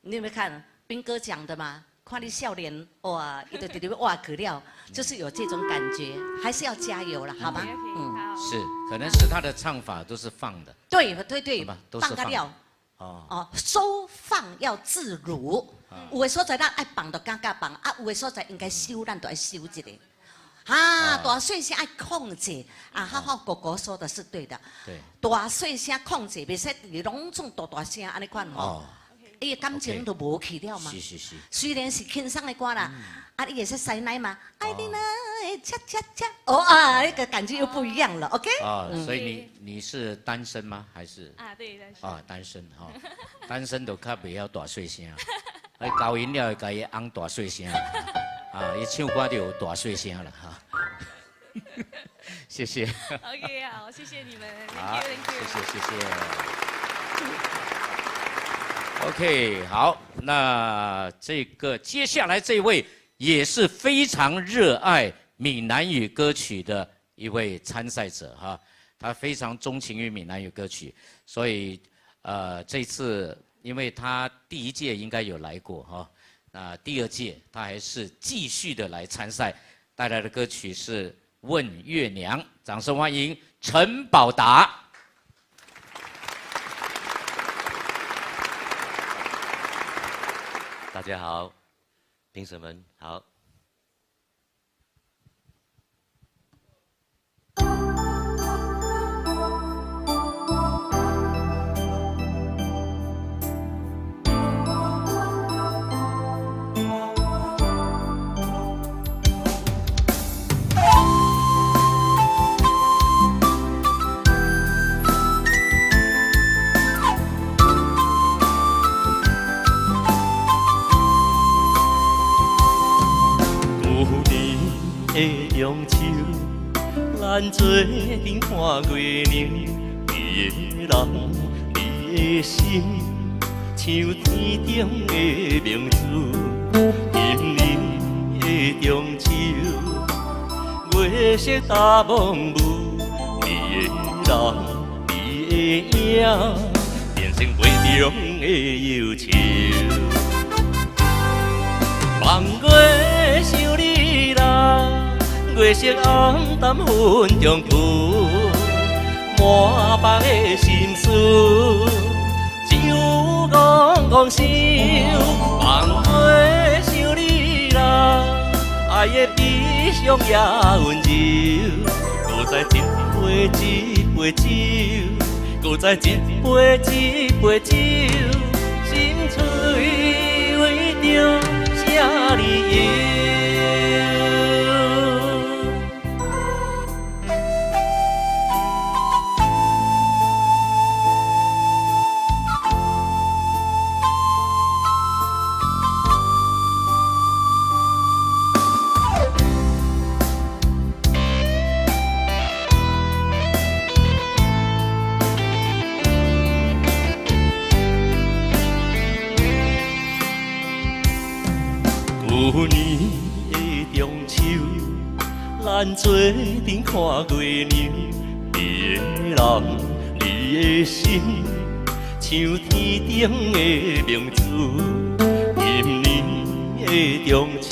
你有沒有看斌哥講的嘛？看你笑臉，哇，一直直直哇可了，就是有這種感覺，還是要加油了，好嗎？嗯，是，可能是他的唱法都是放的。對對對，放個了。哦，收放要自如。有的所在咱愛放就感覺放，啊，有的所在應該收，咱就愛收一下。啊，大細聲愛控制，啊，好好哥哥說的是對的。對。大細聲控制，袂使攏總大大聲按呢款吼。伊的感情就無去了嘛。是是是。雖然是輕鬆的歌啦，啊，你會使塞奶嘛？愛你呢，恰恰恰。哦啊，那個感覺又不一樣了，OK？啊，所以你是單身嗎？還是？啊，對，單身。啊，單身哈，單身就較袂曉大細聲。哎，高音了會共伊翁大細聲，啊，伊唱歌就有大細聲了哈。謝謝。 OK，好，謝謝你們。好，謝謝謝謝。OK，好，那這個接下來這位也是非常熱愛閩南語歌曲的一位參賽者哈，他非常鍾情於閩南語歌曲，所以這次。因為他第一屆應該有來過哈，那第二屆他還是繼續的來參賽，帶來的歌曲是《問月娘》，掌聲歡迎陳寶達。大家好，評審們好。中秋，咱做阵看月娘。你的人，你的心，像天顶的明珠。今年的中秋，月色罩蒙雾，你的人，你的影，变成杯中的忧愁。望月想你啦。月色暗淡云中浮，满腹的心事，只有戆戆想。望月想你啦，爱的悲伤也温柔。搁再一杯一杯酒，搁再一杯一杯酒，心碎为着啥理由？旧年的中秋，咱做阵看月娘。你的人，你的心，像天顶的明珠。今年的中秋，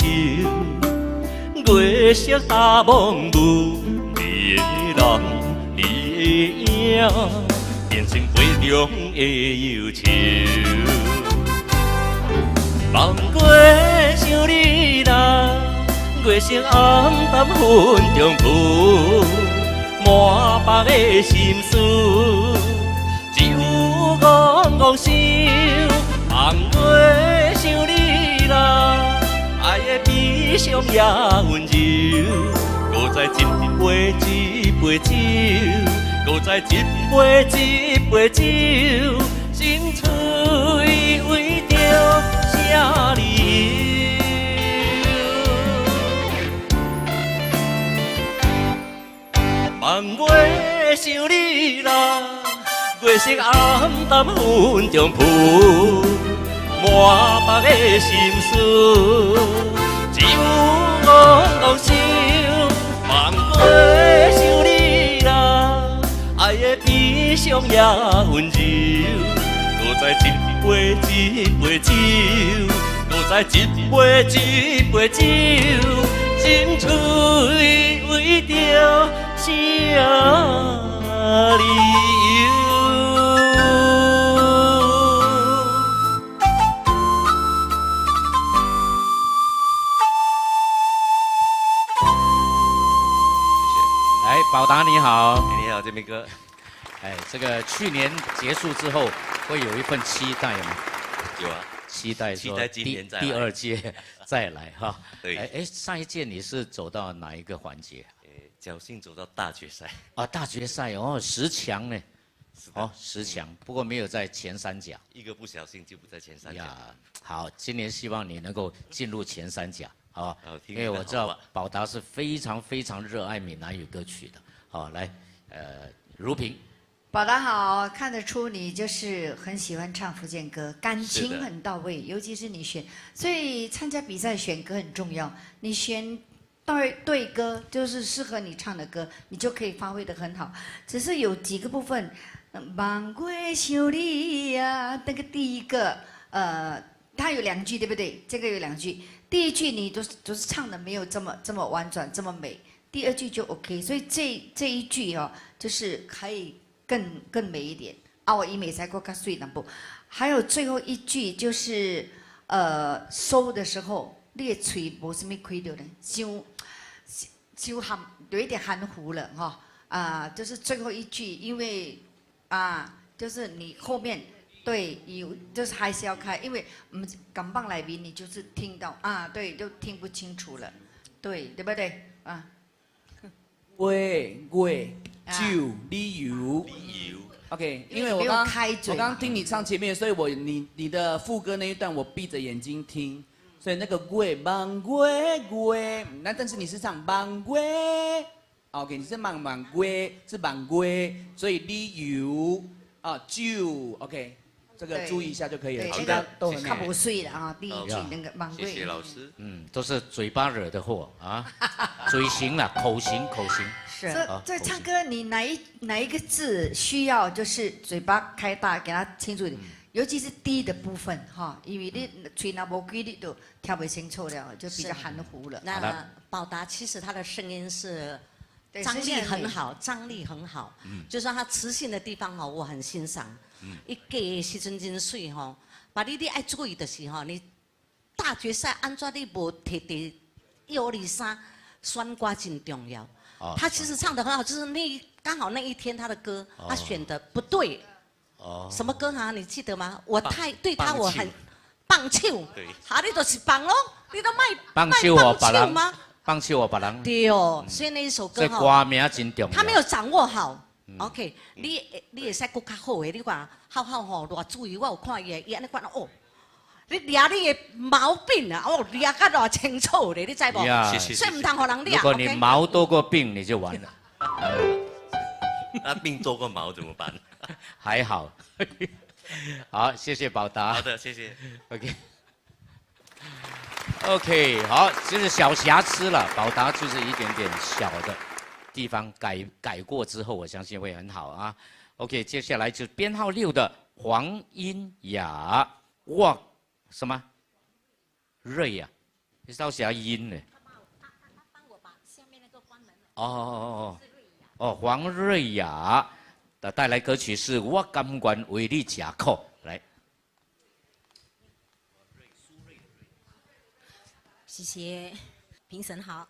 月色淡暝雾，你的人，你的影，变成杯中的忧愁。望月想你啦，月色暗淡云中浮，满腹的心事，只有戆戆想。望月想你啦，爱的悲伤也温柔，搁再一杯一杯酒，搁再一杯一杯酒，心碎为著啥理由？望月想你啦，月色暗淡云中浮，满腹的心事，只有戆戆想。望月想你啦，爱的悲伤也温柔，搁再一杯一杯酒，搁再一杯一杯酒，心碎为著啥理由？来，宝达你好。你好，建明哥。哎，这个去年结束之后，会有一份期待吗？有啊，期待期待今年再来第二届再来哈。对。哎哎，上一届你是走到哪一个环节？侥幸走到大决赛。啊，大决赛哦，10强呢。哦，10强，不过没有在前3甲。一个不小心就不在前3甲。呀，好，今年希望你能够进入前3甲，好，好，因为我知道宝达是非常非常热爱闽南语歌曲的。好，来，如萍。宝达好，看得出你就是很喜欢唱福建歌，感情很到位，尤其是你选，所以参加比赛选歌很重要。你选对歌，就是适合你唱的歌，你就可以发挥得很好。只是有几个部分，望月想你啊，那个第一个，它有2句，对不对？这个有2句，第一句你都是唱的没有这么婉转，这么美。第二句就 OK，所以这一句哦，就是可以更美一点啊！我以美才过较水淡薄。还有最后一句就是，收的时候，你的嘴无什么开到呢，伤含有一点含糊了哈。啊，就是最后一句，因为啊，就是你后面对有就是还是要开，因为我们港棒来宾你就是听到啊，对，就听不清楚了，对，对不对啊？月月酒理由。OK，因为我刚刚听你唱前面，所以我你的副歌那一段我闭着眼睛听，所以那个月望月月，那但是你是唱望月，OK，你是望望月是望月，所以理由啊酒 OK，这个注意一下就可以了，其他都很好。较无水了啊，第一句那个望月。谢谢老师。嗯，都是嘴巴惹的祸啊，嘴型啦，口型，口型。是。这唱歌你哪一个字需要就是嘴巴开大，给它清楚一点，尤其是低的部分哈，因为你嘴若无规律就听不清楚了，就比较含糊了。那宝达其实他的声音是张力很好，张力很好，就是说他磁性的地方哈，我很欣赏。伊嫁的时阵真水吼，把你爱注意就是吼，你大决赛按怎你无摕第1、2、3，选歌真重要。他其实唱得很好，就是那刚好那一天他的歌他选的不对。哦。什么歌哈？你记得吗？我太对他我很棒手。对。哈，你就是棒咯，你都卖放手哦，别人吗？放手哦，别人。对哦，所以那一首歌哈。这歌名真重要。他没有掌握好。OK，你会使阁较好的，你看好好吼，偌注意，我有看伊的，伊按呢讲哦，你掠你的毛病啊，哦，掠甲偌清楚咧，你知无？所以毋通予人掠。如果你毛多过病，你就完了。那病多过毛怎么办？还好。好，谢谢宝达。好的，谢谢。OK。OK，好，就是小瑕疵了，宝达就是一点点小的地方改过之后，我相信会很好啊。OK，接下来就编号6的黄英雅，哇，什么？瑞呀，你到写音呢？哦，黄瑞雅的带来歌曲是《我甘愿为你吃苦》，来。谢谢评审好。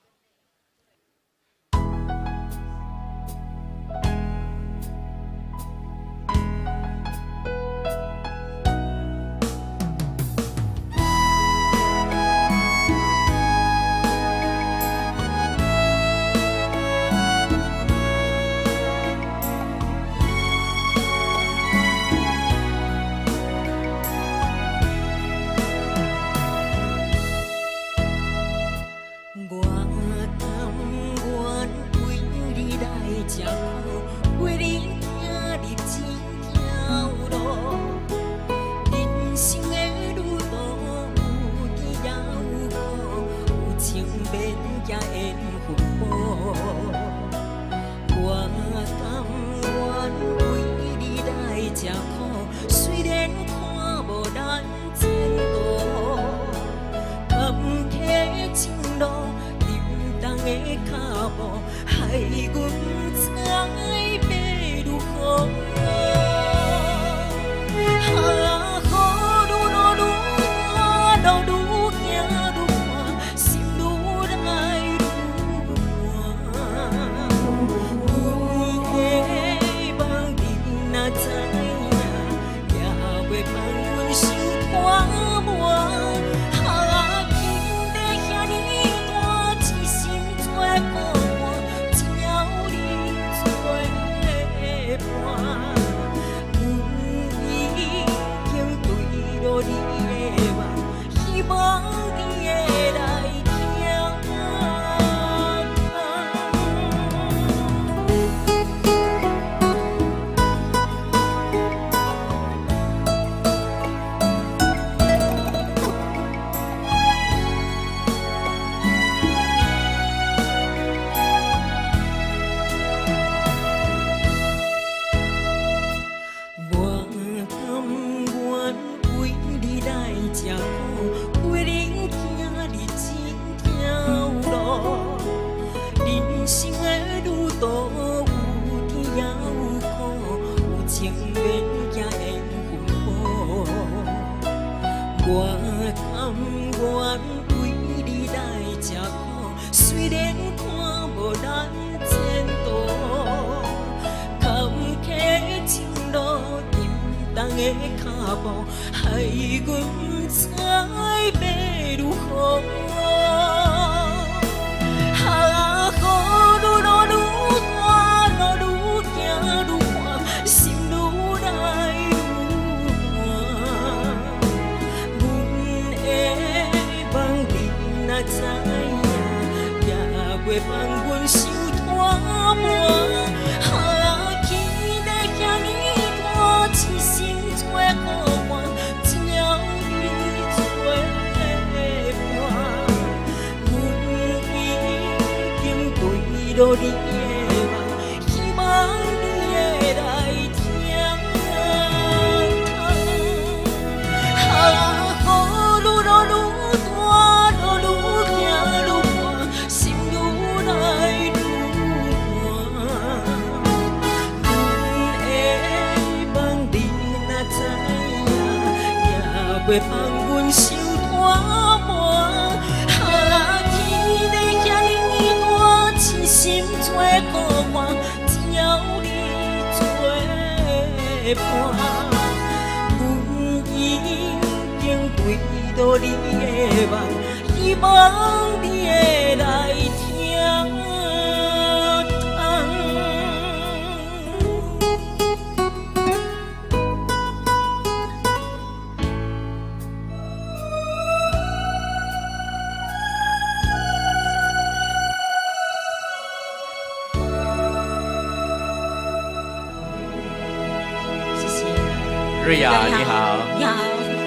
瑞雅，你好，你好，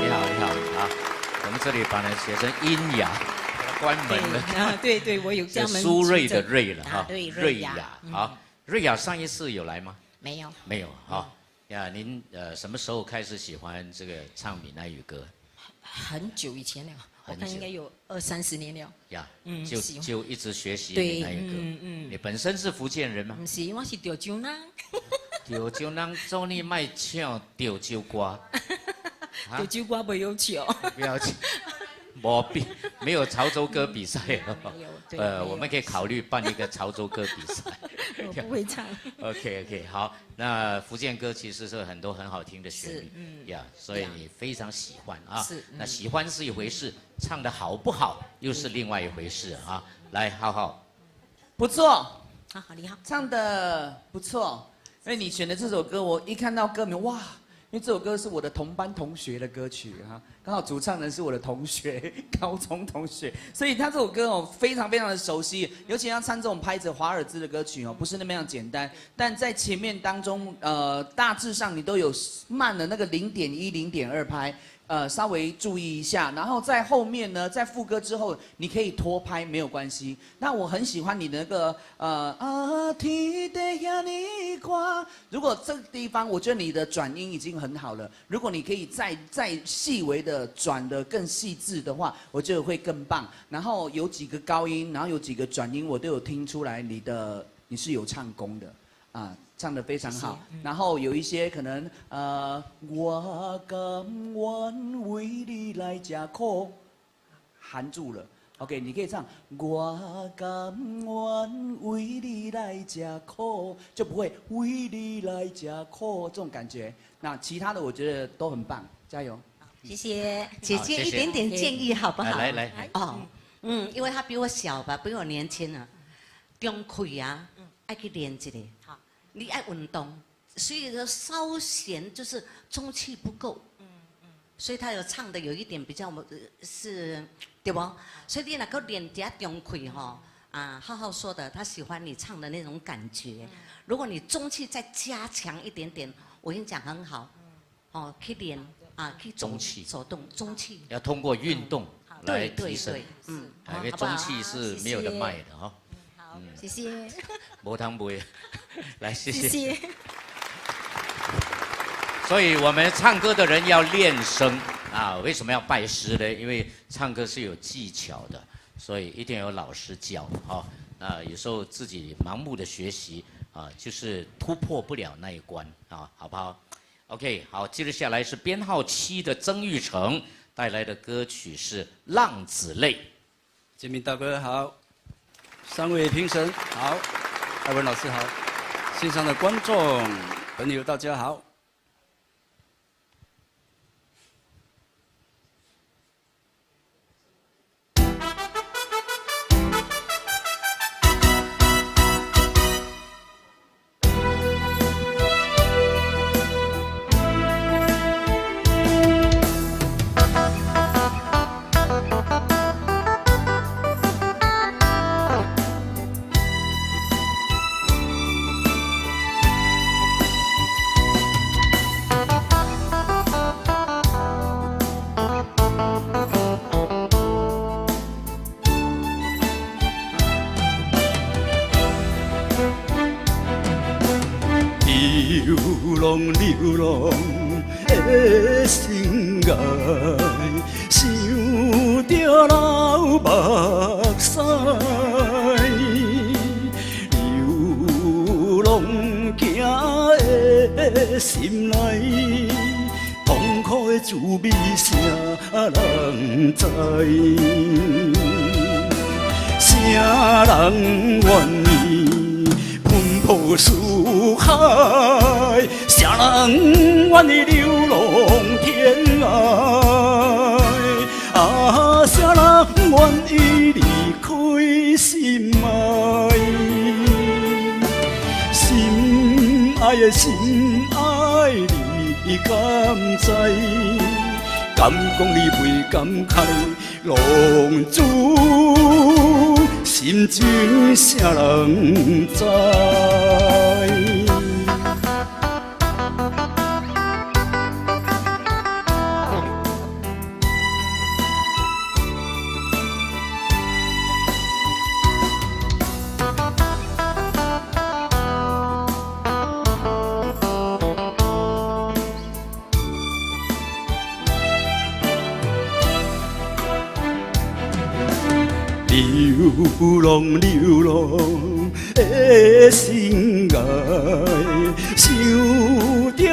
你好，你好，啊，我们这里把它写成阴阳。關門了。啊，對對，我有這專門蘇芮的芮了哈，對，芮雅。好，芮雅上一次有來嗎？沒有。沒有哈。呀，您什麼時候開始喜歡這個唱閩南語歌？很久以前了，我看應該有二三十年了。呀，就一直學習閩南語歌。你本身是福建人嗎？毋是，我是潮州人。潮州人做你莫唱潮州歌。潮州歌袂曉唱。不要唱，無比沒有潮州歌比賽。我們可以考慮辦一個潮州歌比賽。我不會唱。 OK OK，好，那福建歌其實是很多很好聽的旋律，呀，所以你非常喜歡啊。是。那喜歡是一回事，唱得好不好又是另外一回事啊。來，浩浩。不錯。好好，你好。唱得不錯，因為你選的這首歌，我一看到歌名，哇！因為這首歌是我的同班同學的歌曲哈，剛好主唱人是我的同學，高中同學，所以他這首歌哦非常非常的熟悉，尤其要唱這種拍子華爾茲的歌曲哦，不是那麼樣簡單。但在前面當中，大致上你都有慢了那個0.1、0.2拍，稍微注意一下。然後在後面呢，在副歌之後，你可以拖拍沒有關係。那我很喜歡你的那個啊天地遐爾寬，如果這個地方，我覺得你的轉音已經很好了。如果你可以再細微的轉得更細緻的話，我覺得會更棒。然後有幾個高音，然後有幾個轉音，我都有聽出來你是有唱功的啊。唱得非常好，然後有一些可能，我甘願為你來吃苦，含住了。OK，你可以唱我甘願為你來吃苦，就不會為你來吃苦這種感覺。那其他的我覺得都很棒，加油！謝謝姐姐一點點建議好不好？來來。哦，嗯，因為他比我小吧，比我年輕啊，中氣啊，愛去練一下。好。你愛運動，所以說稍顯就是中氣不夠，所以他有唱的有一點比較是，對不？所以你若閣練一下中氣吼，啊，浩浩說的，他喜歡你唱的那種感覺。如果你中氣再加強一點點，我跟你講很好，哦，去練啊，去中氣走動中氣，要通過運動來提升，嗯，因為中氣是沒有得賣的哈。謝謝。無通賣，來謝謝。謝謝。所以我們唱歌的人要練聲啊，為什麼要拜師呢？因為唱歌是有技巧的，所以一定要有老師教哈。啊，有時候自己盲目的學習啊，就是突破不了那一關啊，好不好？OK，好，接着下來是編號7的曾玉成帶來的歌曲是《浪子淚》。建明大哥好。三位評審好，艾文老師好，線上的觀眾朋友大家好。流浪的生涯，想著流目屎，流浪行的心内，痛苦的滋味谁人知？谁人愿意奔波四海？谁人愿意流浪天涯？啊，谁人愿意离开心爱？心爱的心爱，你敢知？敢讲你袂感慨，浪子心情谁人知？流浪流浪的心爱，想著流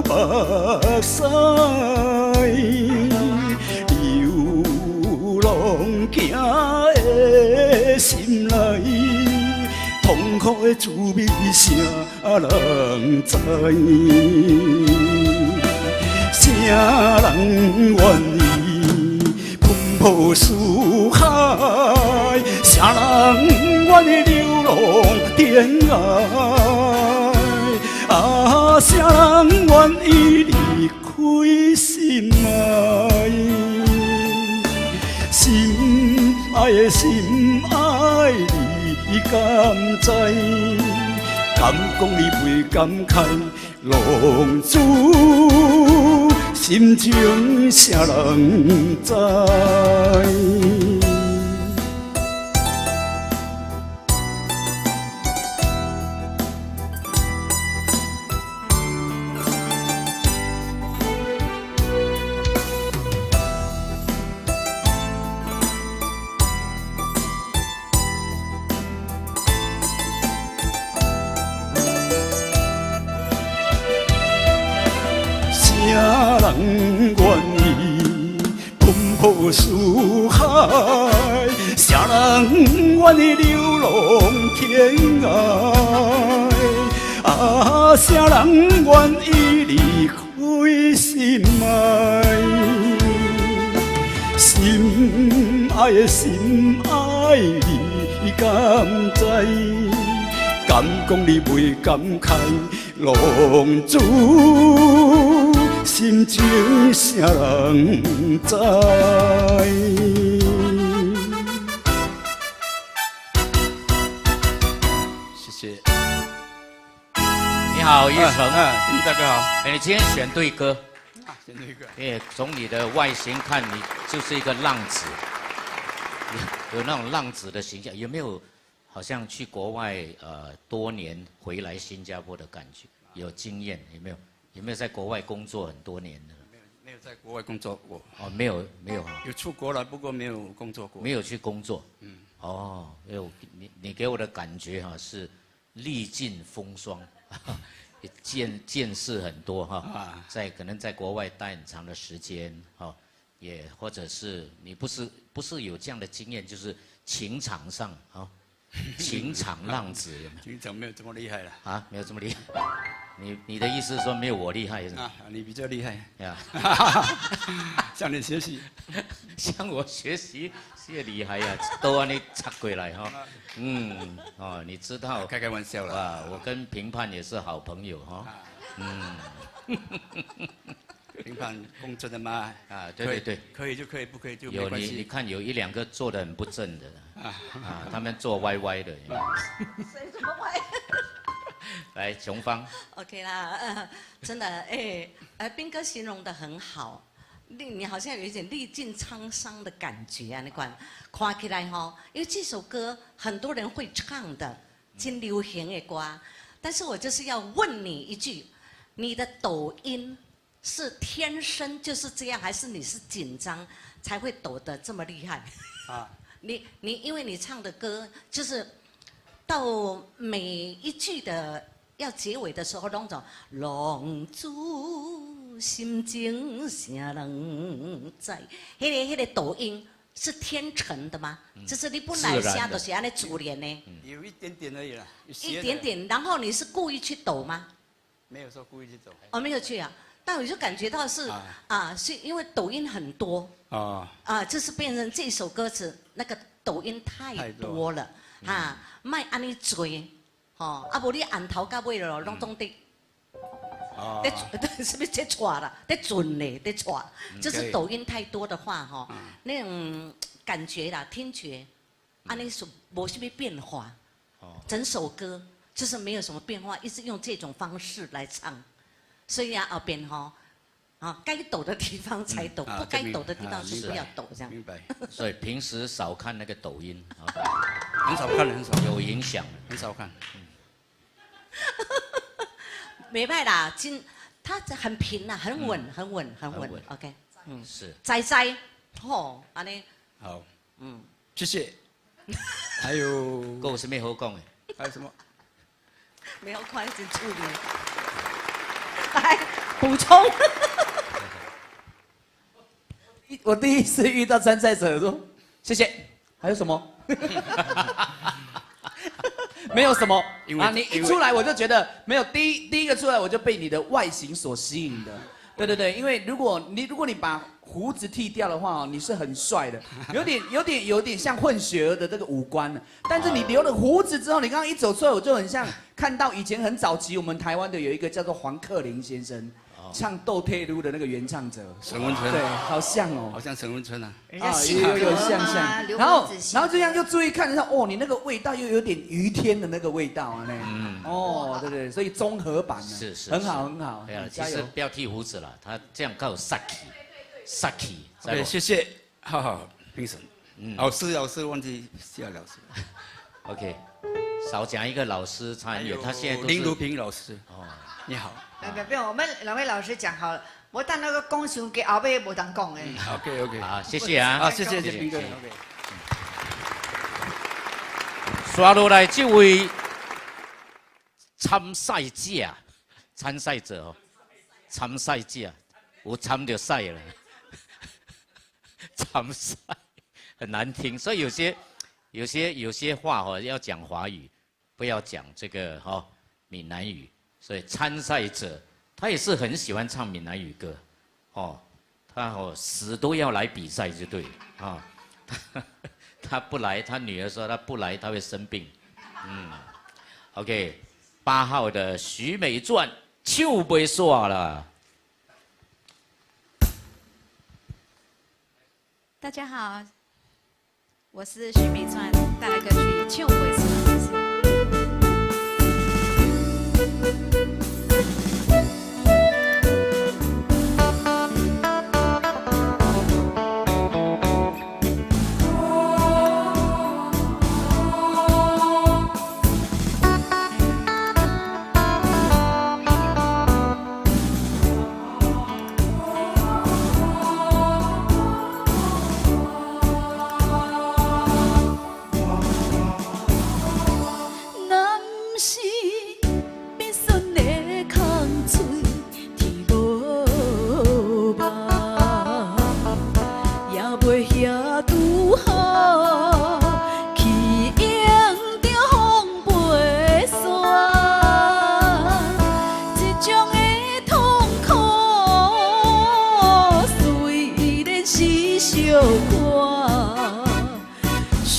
目屎，流浪行的心内，痛苦的滋味谁人知？谁人愿意奔波四海？谁人愿意流浪天涯？啊，谁人愿意离开心爱？心爱的心爱，你敢知？敢讲你袂感慨？浪子心情谁人知？谁人愿意奔波四海？谁人愿意流浪天涯？啊，谁人愿意离开心爱？心爱的心爱，你敢知？敢讲你袂感慨？浪子心情谁人知？谢谢。你好，玉成。大哥好。哎，你今天选对歌。选对歌。哎，从你的外形看，你就是一个浪子，有那种浪子的形象，有没有？好像去国外多年回来新加坡的感觉，有经验有没有？有没有在国外工作很多年的？没有在国外工作过。哦，没有没有。有出国了，不过没有工作过。没有去工作。嗯。哦，有你给我的感觉哈是历尽风霜，见识很多哈，在可能在国外待很长的时间哈，也或者是你不是有这样的经验，就是情场上哈。情场浪子有没有？情场没有这么厉害了啊，没有这么厉害。你的意思是说没有我厉害是吗？啊，你比较厉害呀。向你学习，向我学习，是厉害呀，都按你插过来哈。嗯，哦，你知道？开开玩笑了。啊，我跟评判也是好朋友哈。嗯。评判公正的吗？啊，对对对，可以就可以，不可以就没关系。有你看有一两个坐得很不正的，啊，他们坐歪歪的。谁坐歪？来，琼芳。 OK 啦，真的，哎，彬哥形容得很好，你好像有一点历尽沧桑的感觉啊，你看，看起来哈，因为这首歌很多人会唱的，真流行的歌，但是我就是要问你一句，你的抖音是天生就是这样，还是你是紧张才会抖得这么厉害？啊，你因为你唱的歌就是到每一句的要结尾的时候，拢总浪子心情谁人知？那个抖音是天成的吗？就是你本来声都是按呢自然的。有一点点而已啦，一点点。然后你是故意去抖吗？没有说故意去抖。哦，没有去啊。但我就感觉到是啊，是因为抖音很多啊，就是变成这首歌词那个抖音太多了啊，莫按呢做，吼，啊无你按头到尾咯，拢总伫，伫是不是在错啦？在准嘞，在错，就是抖音太多的话，吼，那种感觉啦，听觉，按呢是无什么变化，整首歌就是没有什么变化，一直用这种方式来唱。所以啊，后边吼，啊，该抖的地方才抖，不该抖的地方是不要抖，这样。明白。所以平时少看那个抖音，很少看，很少。有影响，很少看。没办啦，今他很平呐，很稳，很稳，很稳。OK。嗯，是。栽栽，吼，按呢。好。嗯。謝謝。還有，閣有啥物好講的？還有什麼？沒有快點處理。來補充。我第一次遇到參賽者說謝謝，還有什麼？沒有什麼啊！你一出來我就覺得沒有，第一個出來我就被你的外形所吸引的。對對對，因為如果你把鬍子剃掉的話，你是很帥的，有點像混血兒的這個五官。但是你留了鬍子之後，你剛剛一走出來，我就很像看到以前很早期我們台灣的有一個叫做黃克林先生，唱《倒退嚕》的那個原唱者。沈文春。對，好像哦。好像沈文春啊。啊，有像像。然後這樣就注意看一下，哦，你那個味道又有點余天的那個味道啊，那。嗯。哦，對對，所以綜合版呢。是是。很好很好。對啊，其實不要剃鬍子了，他這樣夠殺氣，殺氣。對，謝謝，好好評審。嗯。老師老師忘記謝老師。 OK，少講一個老師差遠，他現在林如萍老師。哦，你好。不不，我們兩位老師講好了，我等那個講傷久後尾無通講的。 OK OK。好，謝謝啊。好，謝謝謝彬哥。OK。刷落來這位參賽者，參賽者哦，參賽者，有參就賽了，參賽很難聽，所以有些話哦要講華語，不要講這個哈閩南語。所以參賽者他也是很喜歡唱閩南語歌，哦，他哦死都要來比賽就對啊，他不來，他女兒說他不來他會生病，嗯，OK，8號的許美鑽唱袂煞啦。大家好，我是許美鑽，帶來歌曲《唱袂煞》。若毋是變酸的空喙，天無夢，也袂遐拄好去迎著風袂煞。這種的痛苦，雖然是小可，上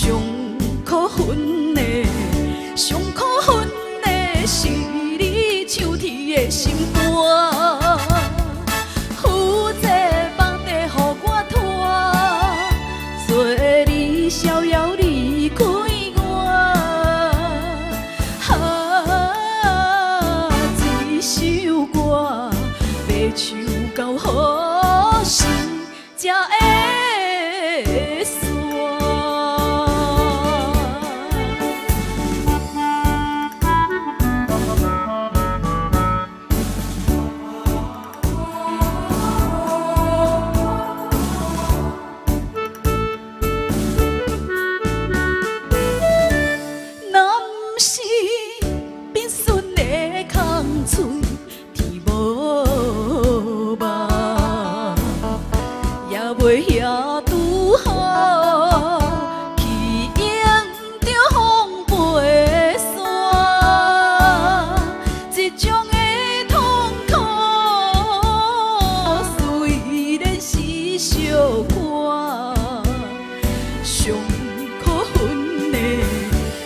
可恨的，上可恨的是你像鐵的心肝，負責放地予我拖，做你逍遙離開我。啊，這首歌欲唱到何時才會煞？若毋是變酸的空喙，天無夢，也袂遐拄好去迎著風袂煞。這種的痛苦，雖然是小可，上可恨的，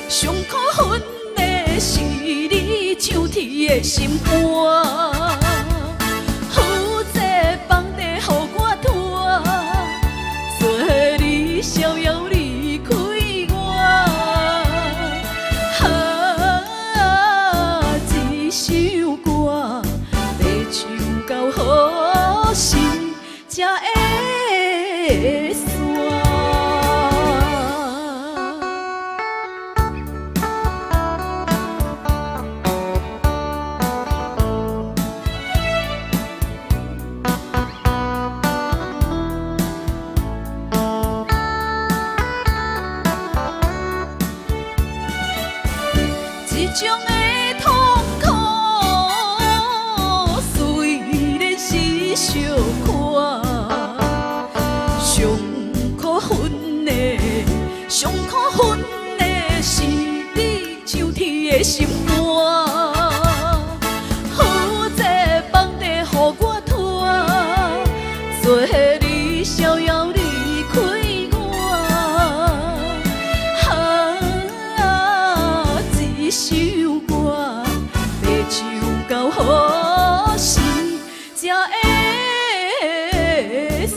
上可恨的是你像鐵的心肝，負責放地予我拖，做你逍遙離開我。啊，這首歌欲唱到何時才會煞？中的痛苦，虽然是相看，上可恨的，上可恨的是你像铁的心肝。好这放地予我拖，做你逍遥离开我。啊，这首歌欲唱到何时才会煞？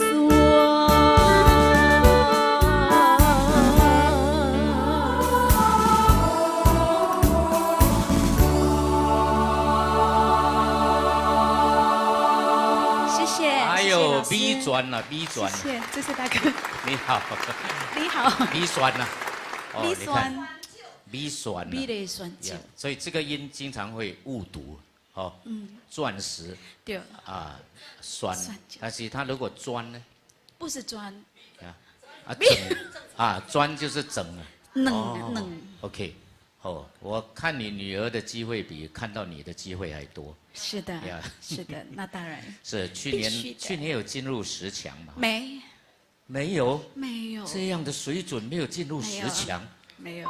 谢谢。哎呦，美转了，美转。谢谢，谢谢大哥。你好。你好。美酸呐。哦美你看酸。美酸啊。美丽酸酒呀。所以这个音经常会误读，哦，钻石对。啊，酸酸，但是它如果砖呢？不是砖。啊，整啊，砖就是整啊。软哦软。 OK，哦，我看你女儿的机会比看到你的机会还多。是的呀，是的，那当然。是去必须的年去年有进入十强吗？没。没有。没有。这样的水准没有进入十强。没有，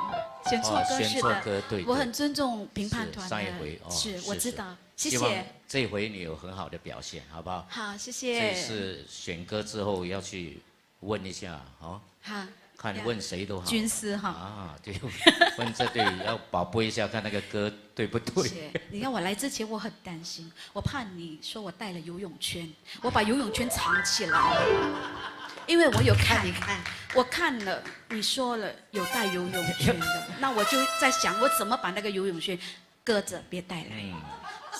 选错歌哦选是的错歌，对我很尊重评判团的。上一回哦，是我知道，谢希望谢。这回你有很好的表现，好不好？好，谢谢。这次选歌之后要去问一下，哦，好，看问谁都好。军师哈。啊，对，问这对要保播一下，看那个歌对不对。谢谢。你看我来之前我很担心，我怕你说我带了游泳圈，我把游泳圈藏起来了，因为我有看，我看了你说了有带游泳圈的，那我就在想我怎么把那个游泳圈搁着别带来。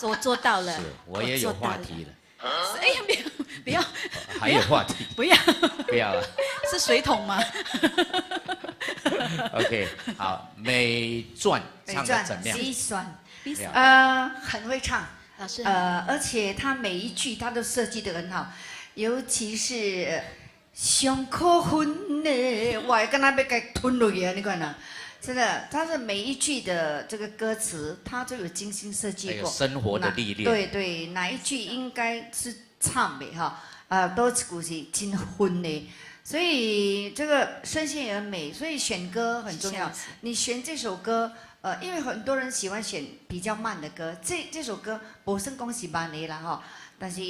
我做到了。是，我也有话题了。哎呀，不要不要，还有话题。不要。不要了。是水桶吗？OK，好，美钻唱的怎么样？美钻，很会唱，老师。而且他每一句他都设计得很好，尤其是上可恨的，我敢若欲共吞落去啊！你看呐。真的，他是每一句的这个歌词，他都有精心设计过。生活的历练。对对，哪一句应该是唱的哈？啊，多一句是真混的，所以这个声线也很美，所以选歌很重要。你选这首歌，因为很多人喜欢选比较慢的歌，这首歌无算讲是慢的啦哈，但是，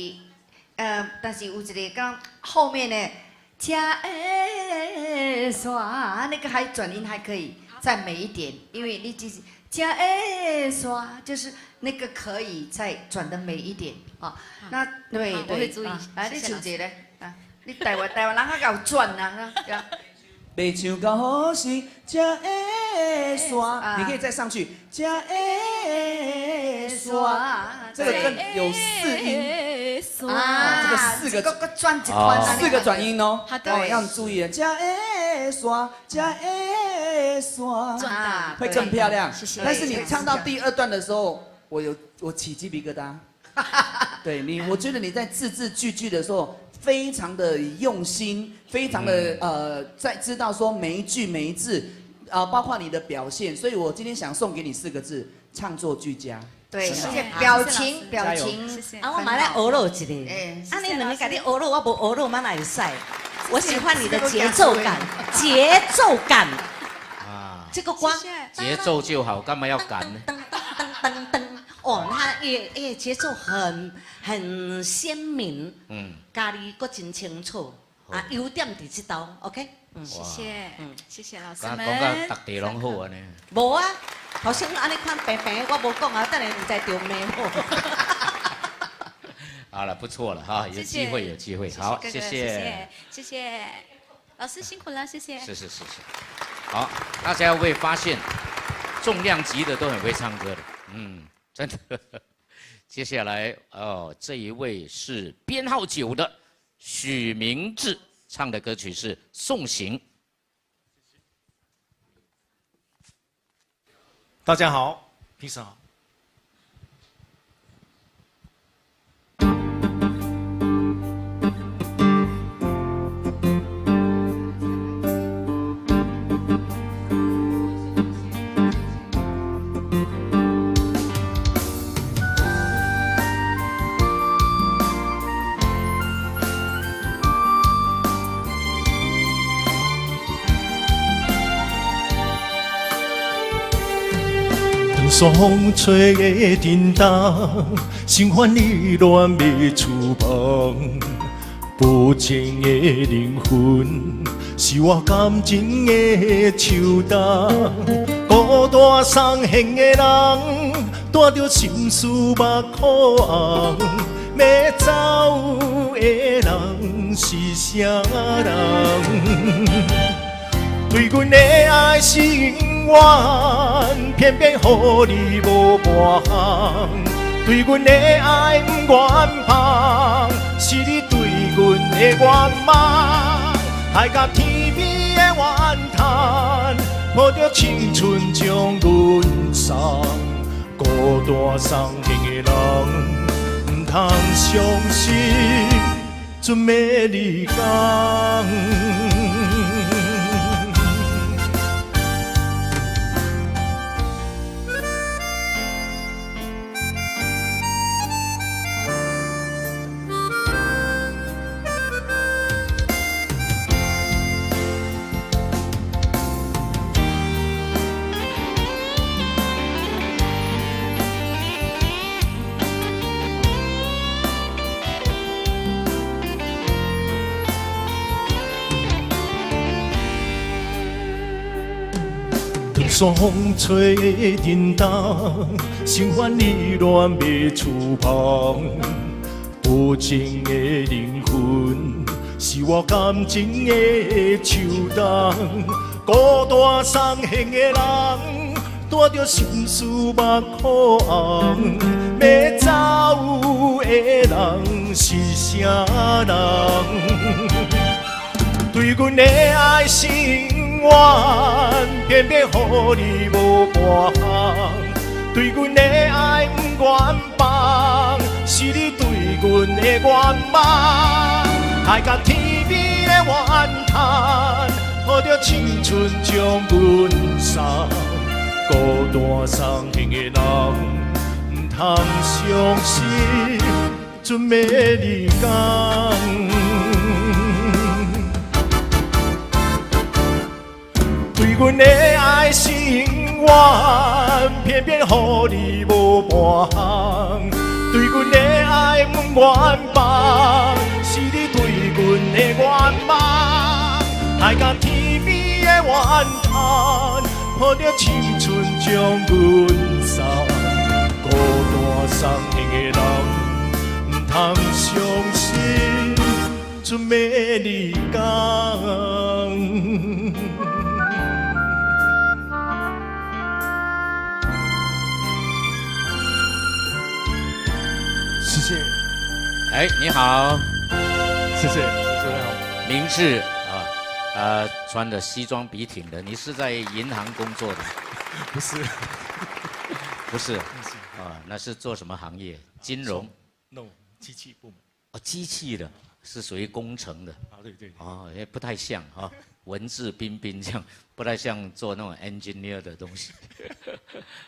但是有一个讲后面呢，才会煞，那个还转音还可以。再美一点，因为你只是加会煞，就是那个可以再转的美一点啊。那对对，我会注意。啊，你唱一个啊，你台湾人较会转啊。欲唱到何时才会煞？你可以再上去，才会煞，这个更有四音啊，这个四个转一圈，四个转音哦。好的，要注意了，才会煞，才会煞，会更漂亮。但是你唱到第二段的时候，我起鸡皮疙瘩。对你，我觉得你在字字句句的时候。非常的用心，非常的在知道说每一句每一字，啊，包括你的表现，所以我今天想送给你四个字：唱作俱佳。对，而且表情表情。啊，我嘛来学落一个。啊，你两个共你学落，我无学落，嘛哪会使？我喜欢你的节奏感，节奏感。啊。这个歌。节奏就好，干嘛要赶呢？噔噔噔噔。哦，他也节奏很鲜明，家己阁真清楚，啊，优点伫这度，OK，谢谢，谢谢老师们。讲到逐地拢好按呢。无啊，头先按呢款平平，我无讲啊，等下毋知著骂好。好了，不错了哈，有机会有机会，好，谢谢，谢谢，老师辛苦了，谢谢。是是是是，好，大家会发现，重量级的都很会唱歌的，嗯。真的，接下来哦，这一位是编号9的许明志，唱的歌曲是《送行》。大家好，平时好。山风吹的叮当，心烦意乱欲出梦。无情的灵魂，是我感情的树洞。孤单送行的人，带著心事目眶红。欲走的人是啥人？对阮的爱是永远，偏偏予你无半项。对阮的爱不愿放，是你对阮的愿望。海角天边的怨叹，抱著青春将阮送。孤单送行的人，毋通伤心，准欲离港。山风吹的叮当，心烦意乱欲出芳。无情的灵魂，是我感情的树洞。孤单送行的人，带著心事目眶红。欲走的人是啥人？对阮的爱是永远，偏偏予你无半项。对阮的爱不愿放，是你对阮的愿望。海角天边的怨叹，抱著青春将阮送。孤单送行的人，毋通伤心，准欲离港。对阮的爱是永远，偏偏予你无半项。对阮的爱不愿放，是你对阮的愿望。海角天边的怨叹，抱著青春将阮送。孤单送行的人，毋通伤心，准欲离港。谢谢。哎，你好，谢谢，主持人好。明志啊，穿的西装笔挺的，你是在银行工作的？不是，不是，啊，那是做什么行业？金融？No，机器部门。哦，机器的，是属于工程的。啊，对对。哦，也不太像哈，文质彬彬这样，不太像做那种 engineer 的东西。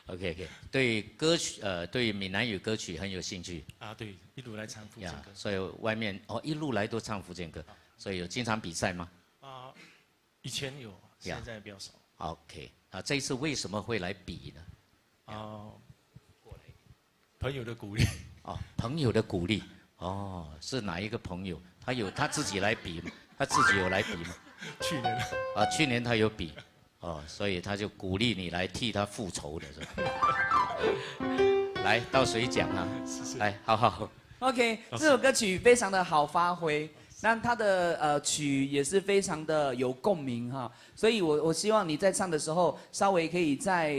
OK OK，对歌曲对闽南语歌曲很有兴趣。啊，对，一路来唱福建歌。所以外面哦，一路来都唱福建歌，所以有经常比赛吗？啊，以前有，现在比较少。 OK，啊，这一次为什么会来比呢？啊，朋友的鼓励。哦，朋友的鼓励，哦，是哪一个朋友？他有他自己来比吗？他自己有来比吗？去年。啊，去年他有比，哦，所以他就鼓励你来替他复仇的是吧？来，到谁讲啊？来，好好。 OK，这首歌曲非常的好发挥，那它的曲也是非常的有共鸣哈，所以我希望你在唱的时候稍微可以再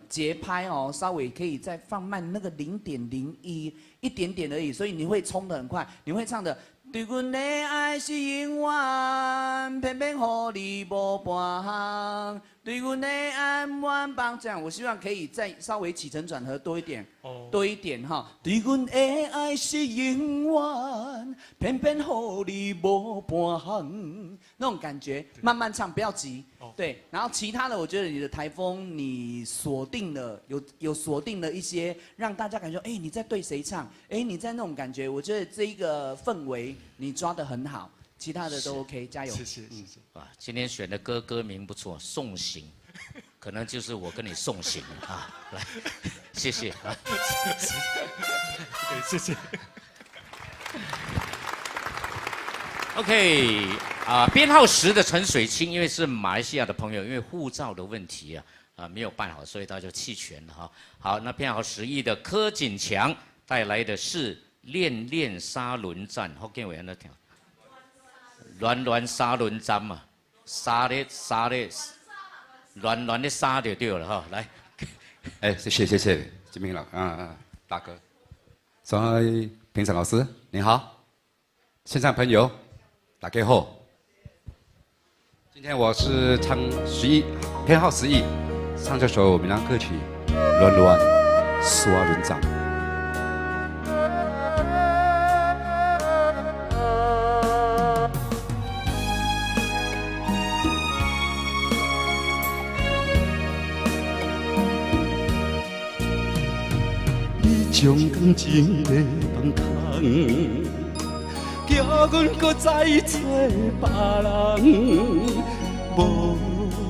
节拍哦，稍微可以再放慢那个0.01一点点而已，所以你会冲得很快，你会唱的。对阮的爱是永远，偏偏予你无半项。对阮的爱满帮，这样我希望可以再稍微起承转合多一点，多一点哈。对阮的爱是永远，偏偏予你无半项，那种感觉，慢慢唱，不要急。对，然后其他的，我觉得你的台风你锁定了，有锁定了一些，让大家感觉，哎，你在对谁唱？哎，你在那种感觉，我觉得这一个氛围你抓得很好，其他的都 OK，加油！谢谢谢谢。啊，今天选的歌歌名不错，《送行》。可能就是我跟你送行啊，来，谢谢啊，谢谢。 OK，啊，编号10的陈水清，因为是马来西亚的朋友，因为护照的问题啊，没有办好，所以他就弃权了哈。好，那编号11的柯锦强带来的是《恋恋沙轮战》，福建话按怎听？软软沙轮战嘛，沙咧沙咧。软软的沙就对了哈，来，哎，谢谢谢谢金明老大哥，所以评审老师你好，线上朋友大家好，今天我是唱11编号11，唱这首闽南歌曲《软软沙轮战》。将感情的放空，叫阮阁再找别人，无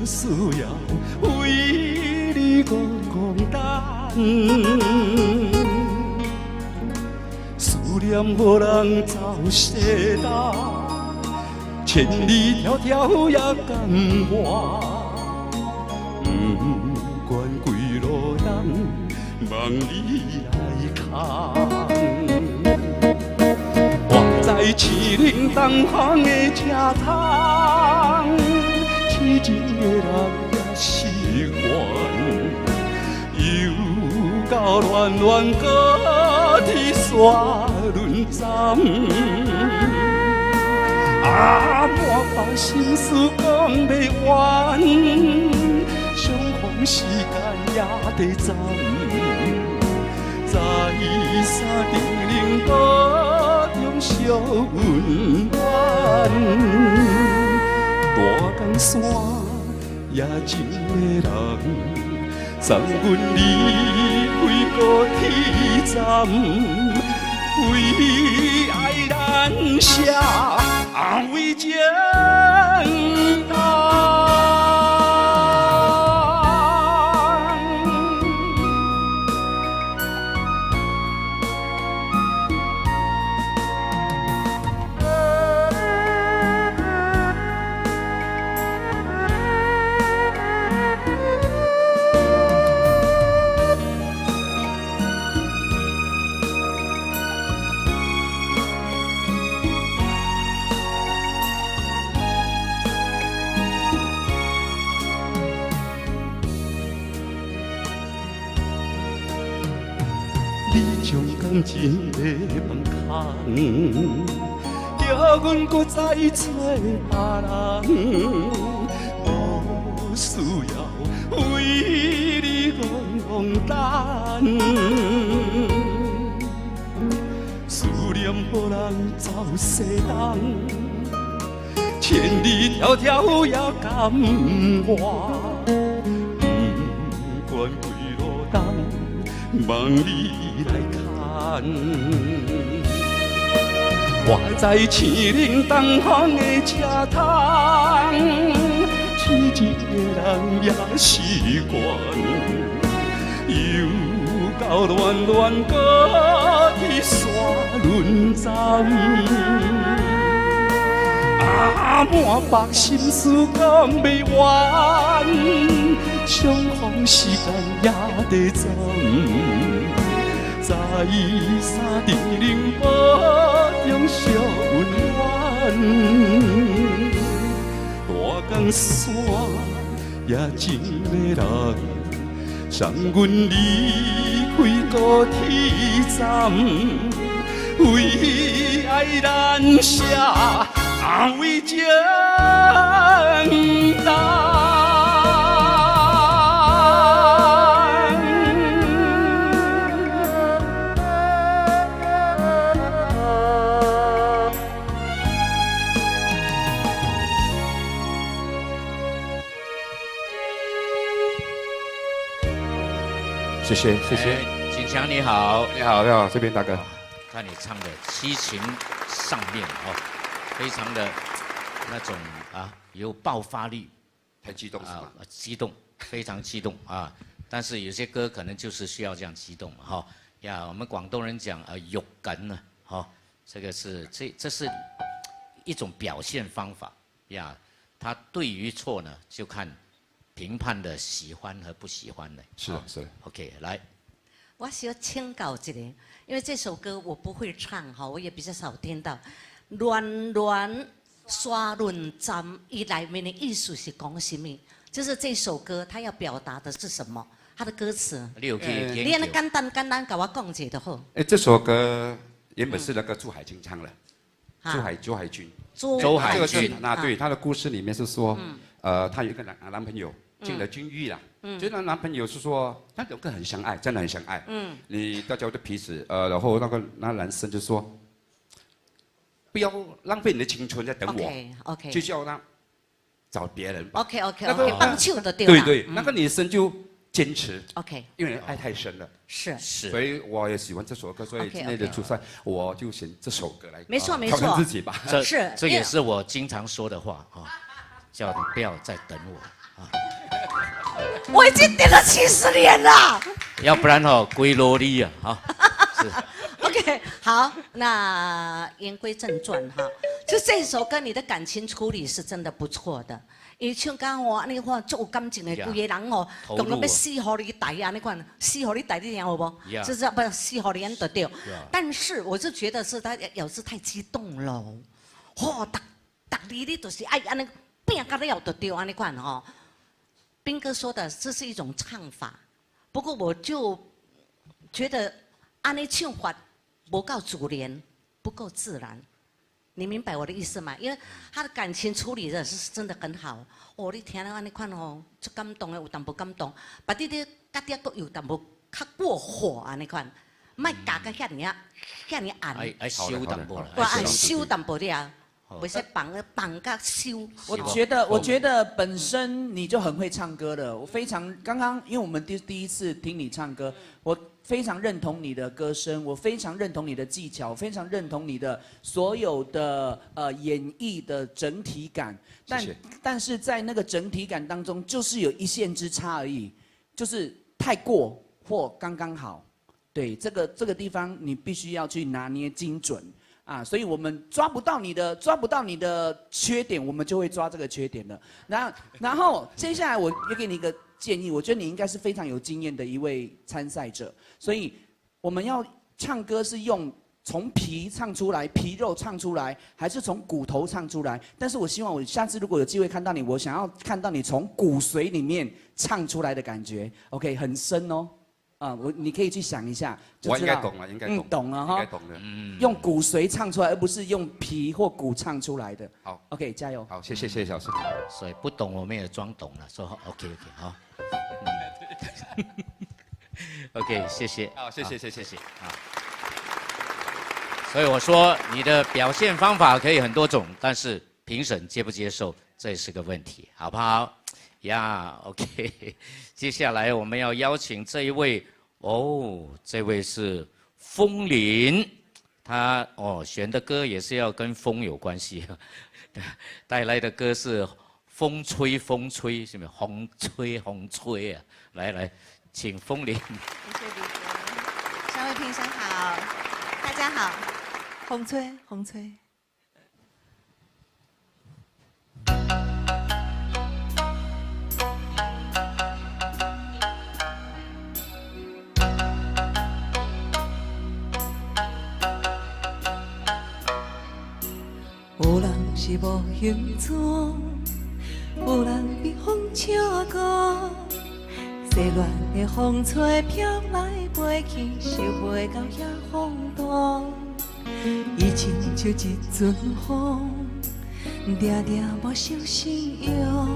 需要为你阁孤单。思念予人走世道，千里迢迢也甘愿，不管几落冬，望你来牵。我在青岭东方的车窗，痴情的人也习惯，又到恋恋高铁沙轮站。啊，满腹心事讲袂完，相逢时间也在站。在三重宁波中相温暖，大江山也情的人，送阮离开高铁站，为爱难舍，为情担。感情的放空，叫阮阁再找别人，无需要为你孤单。思念予人走西东，千里迢迢也甘愿，不管几落冬，望你来牵。我在青岭东方的车窗，痴情的人也习惯，又到恋恋高铁沙轮站。啊，满腹心事讲袂完，相逢时间也在站。在三重宁波中相温暖，大江山也情的人，送阮离开高铁站，为爱难舍，为情担。谢谢谢谢，锦强你好，你好你好，这边大哥，看你唱的七情上面哦，非常的那种啊有爆发力，很激动是吗？激动，非常激动啊！但是有些歌可能就是需要这样激动哈。呀，我们广东人讲肉紧呢，哈，这个是这是一种表现方法呀。他对与错呢，就看评判的喜欢和不喜欢的。是是。 OK，来。我需要请教一下，因为这首歌我不会唱哈，我也比较少听到。恋恋沙仑站，伊内面的意思是讲什么？就是这首歌它要表达的是什么？它的歌词。你有去你按呢简单简单共我讲一下就好。哎，这首歌原本是那个朱海军唱的，朱海军。周海军。那对他的故事里面是说，他有一个男朋友进了监狱了。就那男朋友是说，那两个很相爱，真的很相爱。你大家的彼此，然后那男生就说，不要浪费你的青春在等我就叫他找别人吧。 OK，放手就对。对对，那个女生就坚持。 因为爱太深了。所以我也喜欢这首歌，所以今天的初赛我就选这首歌来。没错没错。挑战自己吧。这也是我经常说的话啊，叫你不要再等我啊。我已经等了70年了。要不然哦，归萝莉啊，哈。是。 OK，好，那言归正传哈，就这首歌，你的感情处理是真的不错的。伊唱甲吼，按呢款足有感情的，规个人吼，动到欲死予你代按呢款，死予你代你听有无？就是不死予你按就对。但是我就觉得是他有时太激动了，吼，逐逐字你就是爱按呢拼甲了就对按呢款吼。彬哥说的这是一种唱法，不过我就觉得按呢唱法无够自然，不够自然。你明白我的意思吗？因为他的感情处理的是真的很好。哦，你听了按呢款吼，足感动的，有淡薄感动，别你你家己阁有淡薄较过火按呢款，莫加甲遐尔啊，遐尔按。爱收淡薄。我爱收淡薄点。袂使放放甲收。我觉得本身你就很会唱歌了。我非常刚刚，因为我们第一次听你唱歌，我非常认同你的歌声，我非常认同你的技巧，非常认同你的所有的演绎的整体感。但是在那个整体感当中，就是有一线之差而已，就是太过或刚刚好。对，这个地方你必须要去拿捏精准。啊，所以我们抓不到你的缺点，我们就会抓这个缺点的。然后接下来我也给你一个建议，我觉得你应该是非常有经验的一位参赛者，所以我们要唱歌是用从皮唱出来，皮肉唱出来，还是从骨头唱出来？但是我希望我下次如果有机会看到你，我想要看到你从骨髓里面唱出来的感觉。OK，很深哦。啊，你可以去想一下。我应该懂了，应该懂。懂了哈。应该懂的。用骨髓唱出来，而不是用皮或骨唱出来的。好，OK，加油。好，谢谢谢谢老师。所以不懂我们也装懂了，说 OK OK 好。OK，谢谢。好，谢谢谢谢谢。啊。所以我说你的表现方法可以很多种，但是评审接不接受，这也是个问题，好不好？呀，OK，接下来我们要邀请这一位，哦，这位是风铃，他哦选的歌也是要跟风有关系，带来的歌是风吹风吹，是不是？风吹风吹啊！来来，请风铃。谢谢彬哥，三位评审好，大家好，风吹风吹。有人是无形状，有人被风笑过，细乱的风吹飘来飞去，想袂到遐风大。伊亲像一阵风，定定无守信用。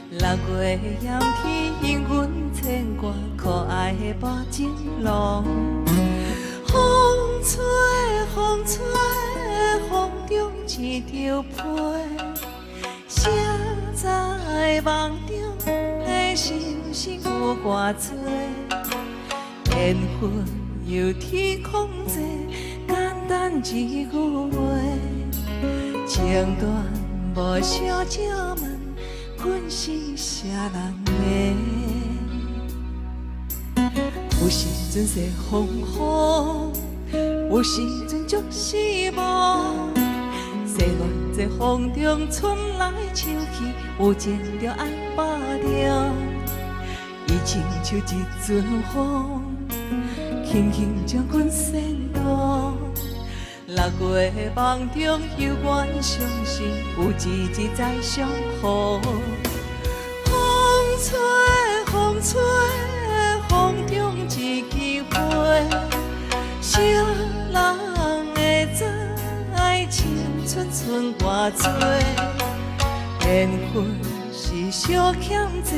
六月的炎天，幸运牵挂可爱的薄情郎。风吹风吹，风中一条被，谁在梦中的心声有偌济？缘分由天控制，简单一句话，情断无相借问，看阮是啥人的？有时阵说风雨，有时阵足失望。细乱这风中春来秋去，有情就爱把握。伊亲像一阵风，轻轻将阮扇动。六月梦中犹原相信，有一日再相逢。风吹，风吹，风中一枝花，谁人会知青春剩偌济？缘分是相欠债，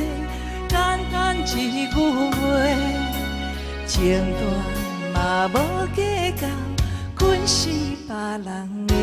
简单一句话，情断嘛无计较，阮是别人的。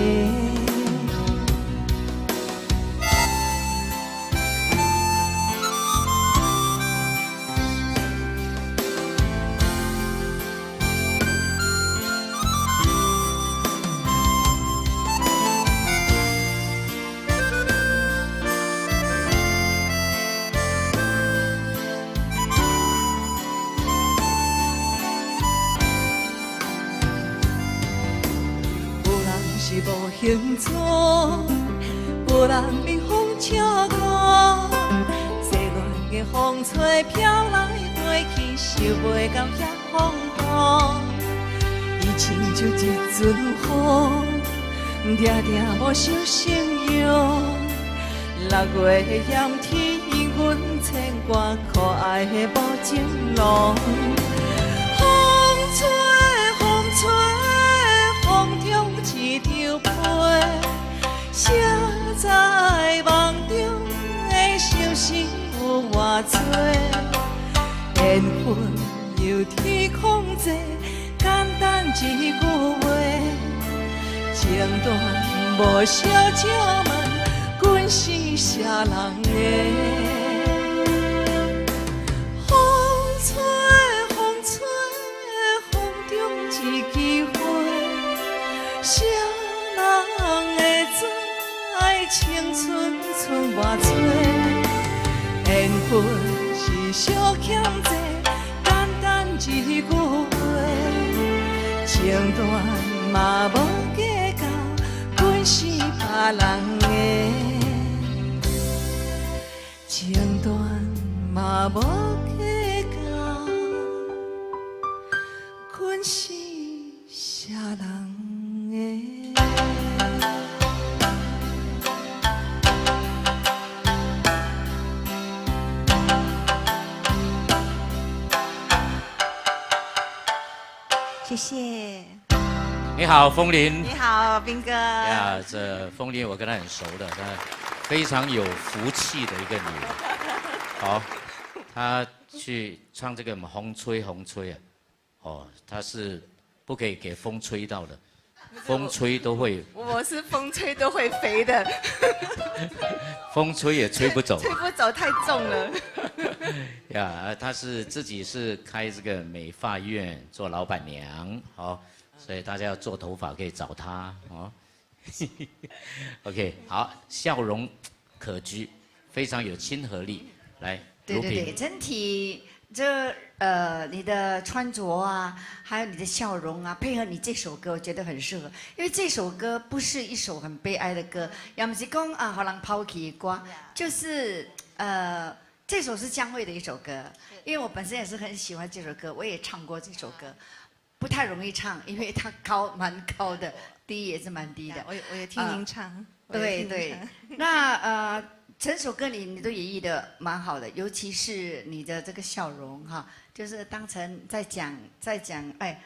无形踪，有人被风车过，细乱的风吹飘来飞去，想袂到遐风度。伊亲像一阵风，定定无相信用。六月的炎天，阮牵挂可爱的无情郎。风吹，风吹，风中一张被，谁知梦中的相思有偌多？缘分由天控制，简单一句话，情断无相借问，阮是啥人的？风吹，风吹，风中一枝花，谁人会知青春剩偌济？缘分是相欠债，简单一句话，情断嘛无计较，阮是别人的。情断嘛无计较，阮是啥人的？谢谢。你好，风铃。你好，斌哥。呀，这风铃我跟她很熟的，她非常有福气的一个女人。好，她去唱这个风吹风吹啊，哦，她是不可以给风吹到的，风吹都会。我是风吹都会飞的。风吹也吹不走。吹不走，太重了。呀，她是自己是开这个美发院做老板娘，好，所以大家要做头发可以找她哦。OK，好，笑容可掬，非常有亲和力。来，对对对，整体这你的穿着啊，还有你的笑容啊，配合你这首歌，我觉得很适合。因为这首歌不是一首很悲哀的歌，也不是讲啊，予人抛弃的歌，就是这首是江蕙的一首歌，因为我本身也是很喜欢这首歌，我也唱过这首歌，不太容易唱，因为它高蛮高的，低也是蛮低的。我也听您唱。对对，那整首歌你都演绎的蛮好的，尤其是你的这个笑容哈，就是当成在讲哎，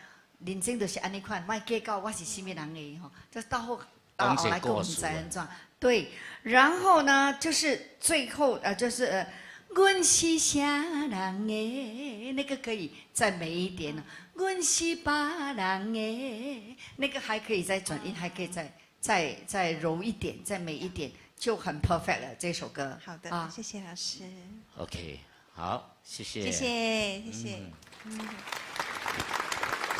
人生就是按呢款，莫计较我是啥物人的吼，就到后到后来讲毋知按怎。对，然后呢，就是最后就是阮是啥人的，那个可以再美一点呢。阮是别人的，那个还可以再转音，还可以再柔一点，再美一点，就很 perfect 了。这首歌。好的，啊，谢谢老师。 OK，好，谢谢。谢谢，谢谢。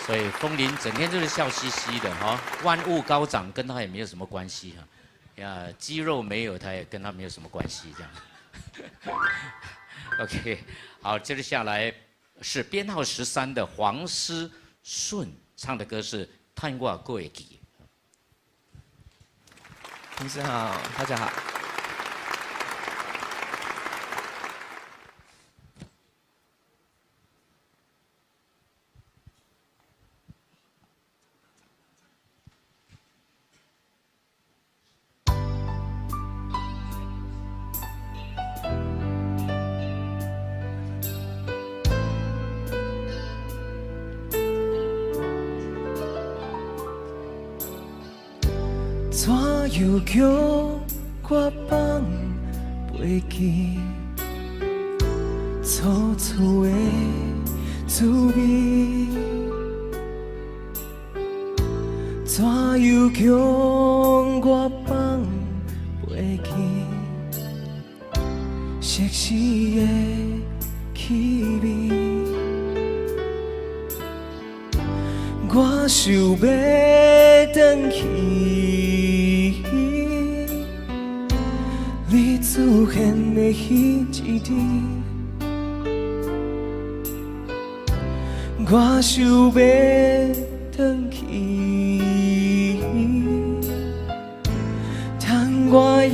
所以风铃整天就是笑嘻嘻的哈，万物高涨跟他也没有什么关系哈，呀，肌肉没有他也跟他没有什么关系这样。OK，好，接着下来是编号13的黄思顺唱的歌是《叹我过会记》。评审好，大家好。怎又叫我放袂记初次的滋味？怎又叫我放袂记熟悉的气味？我想欲转去。你出现的彼一日，我想欲转去，趁我还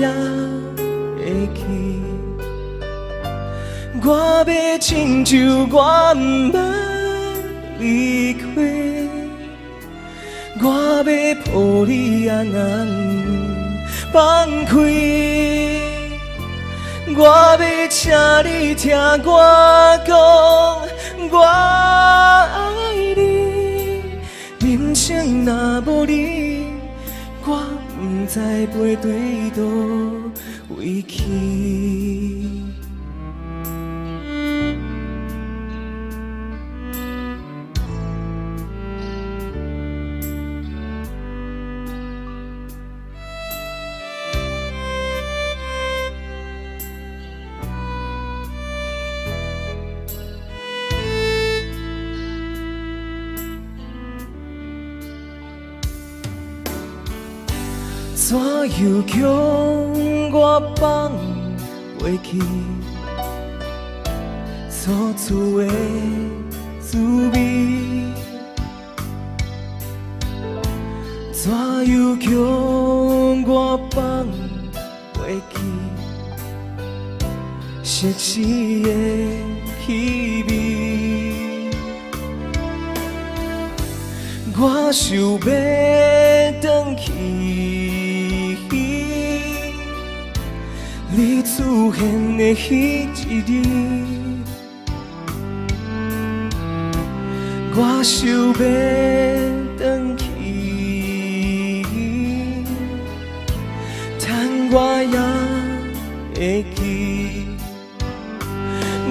会记，我欲亲像我毋捌离开，我欲抱你也难放开。我欲请你听我讲，我爱你。人生若无你，我毋知飞对佗位去。怎又叫我放袂记初次的滋味？怎又叫我放袂记熟悉的气味？我想欲转去。你出现的彼一日，我想欲转去，趁我还会记，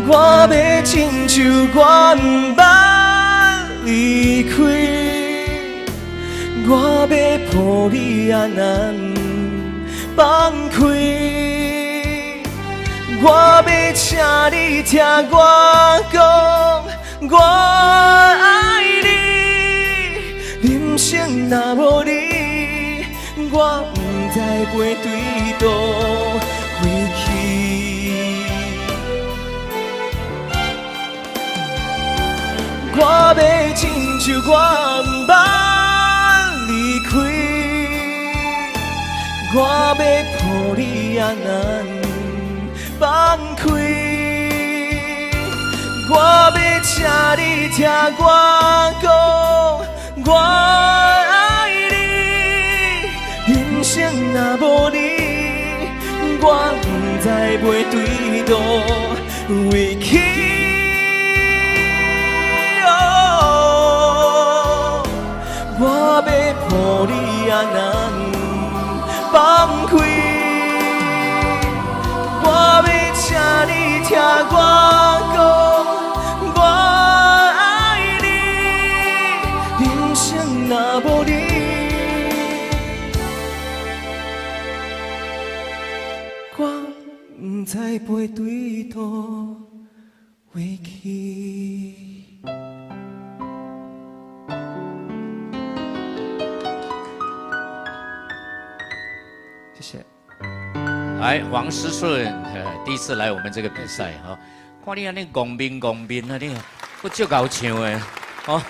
我欲亲像我毋捌离开，我欲抱你也难放开。我欲请你听我讲，我爱你。人生若无你，我毋知飞对佗位去。我欲亲像我毋捌离开，我欲抱你也难放开，我欲请你听我讲，我爱你。人生若无你，我毋知飞对佗位去。我欲抱你也难放开。我欲请你听我讲，我爱你。人生若无你，我毋知飞对佗位去。谢谢。好，来，黃詩順，第一次來我們這個比賽哈，看你按呢戇面戇面啊，你閣足𠢕唱的，哦，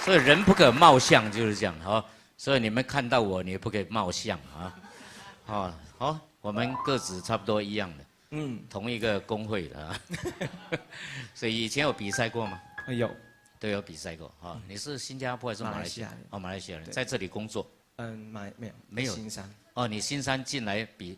所以人不可貌相就是這樣哈，所以你們看到我，你也不可以貌相啊，哦，好，我們個子差不多一樣的，嗯，同一個工會的啊，所以以前有比賽過嗎？有，都有比賽過哈。你是新加坡還是馬來西亞？哦，馬來西亞人，在這裡工作。嗯，沒有，沒有。新山。哦，你新山進來比，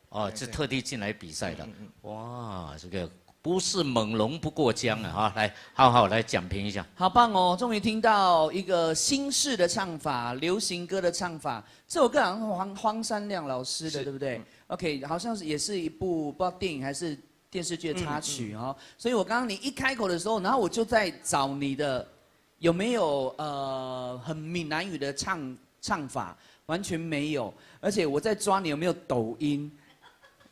哦，是特地進來比賽的。哇，這個不是猛龍不過江啊！哈，來，好好來講評一下。好棒哦！終於聽到一個新式的唱法，流行歌的唱法。這首歌好像是黃山亮老師的，對不對？OK，好像是也是一部不知道電影還是電視劇的插曲哦。所以我剛剛你一開口的時候，然後我就在找你的有沒有很閩南語的唱法，完全沒有。而且我在抓你有沒有抖音。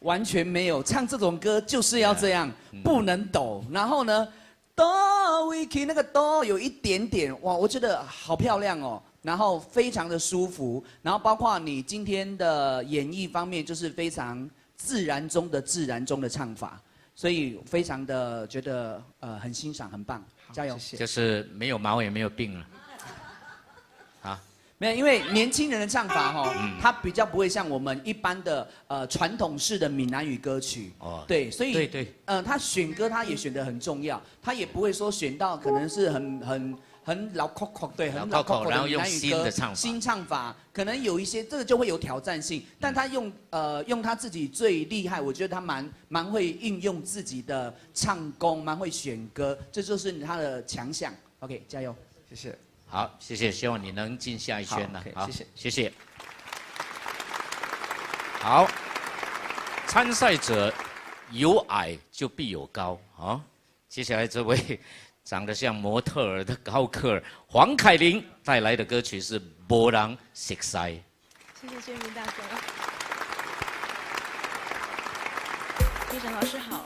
完全沒有，唱這種歌就是要這樣，不能抖。然後呢，哆位去那個哆有一點點，哇，我覺得好漂亮哦。然後非常的舒服，然後包括你今天的演繹方面，就是非常自然中的自然中的唱法，所以非常的覺得很欣賞，很棒，加油。謝謝。就是沒有毛也沒有病了。沒有，因為年輕人的唱法哈，他比較不會像我們一般的傳統式的閩南語歌曲。哦，對，所以對對，他選歌他也選得很重要，他也不會說選到可能是很老扣扣，對，很老扣扣的閩南語歌，新唱法可能有一些這個就會有挑戰性，但他用用他自己最厲害，我覺得他蠻會運用自己的唱功，蠻會選歌，這就是他的強項。OK，加油，謝謝。好，謝謝，希望你能進下一圈呢。好，謝謝，謝謝。好，參賽者有矮就必有高啊。接下來這位長得像模特兒的高個兒黃凱琳帶來的歌曲是《無人熟似》。謝謝建明大哥，評審老師好。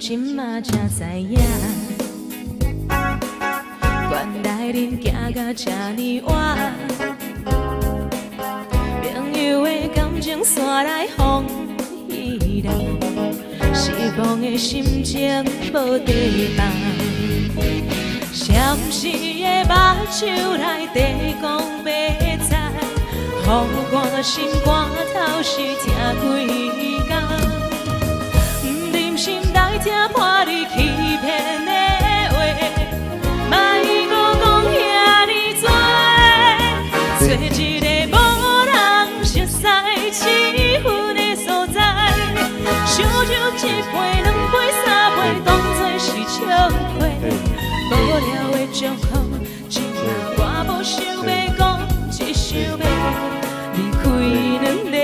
這馬才知影，原來恁行到這呢晚，朋友的感情煞來風彼人，失望的心情無地放，閃時的目睭內底講白菜，予我心肝頭是疼幾工。心内听破你欺騙的話，莫阁讲遐呢多。找一个無人熟似气氛的所在，烧酒一杯、兩杯、三杯，當作是笑話。無聊的祝福，這擺我無想欲講，只想欲離開兩个。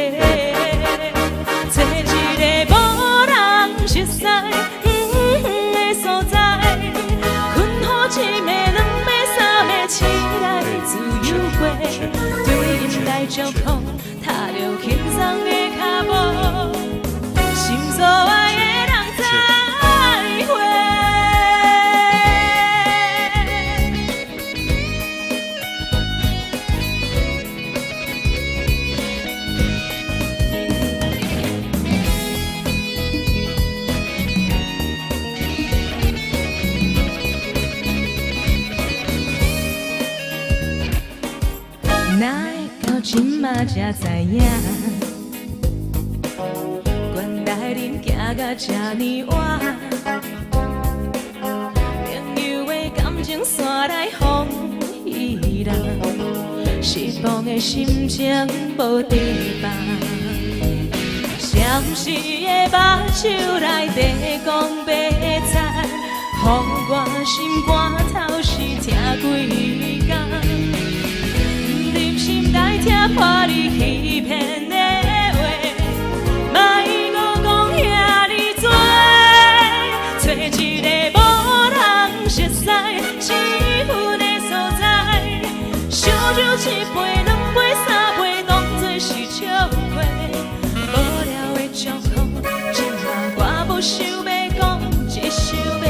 找一個無人熟似遠遠的所在，困好一暝、兩暝、三暝，醒來自由飛，對𪜶來祝福，踏著輕鬆的脚步，心所愛的人再會。這馬才知影，原來恁行到這呢晚，朋友的感情煞來風彼人，失望的心情無地放，咸湿的目睭内底讲欲知，予我心肝头是疼规工。忍心来听破你欺骗的话，莫阁讲遐尔多，找一个无人熟似、生分的所在，烧酒一杯、两杯、三杯，当作是笑话。无聊的祝福，这马我无想欲讲，只想欲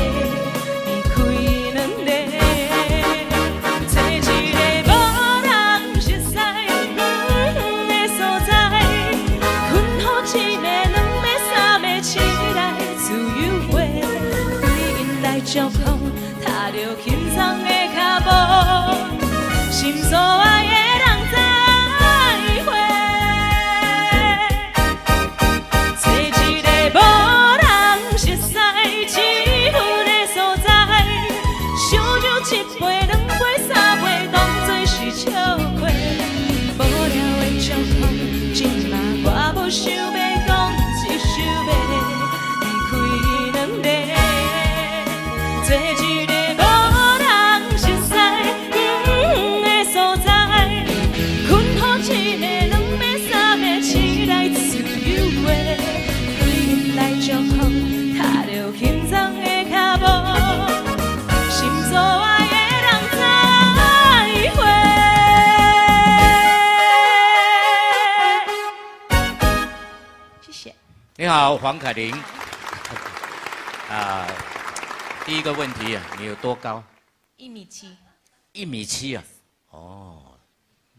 离开两个。找一个无人熟似、远远的所在，困予一暝、两暝、三暝，醒来自由飞，对𪜶来祝福，踏著轻松的脚步，心所爱的人再会。找一个无人熟似、生分的所在，烧酒一杯、两杯、三杯，当作是笑话。无聊的祝福，这马我无想欲讲，只想欲离开两个。找一个无人熟似、远远的所在，困予一暝、两暝、三暝，醒来自由飞，对𪜶来祝福，踏著轻松的脚步，心所爱的人再会。谢谢。你好，黄凯玲。啊，第一个问题啊，你有多高？ 1.7米。 1.7米啊？哦，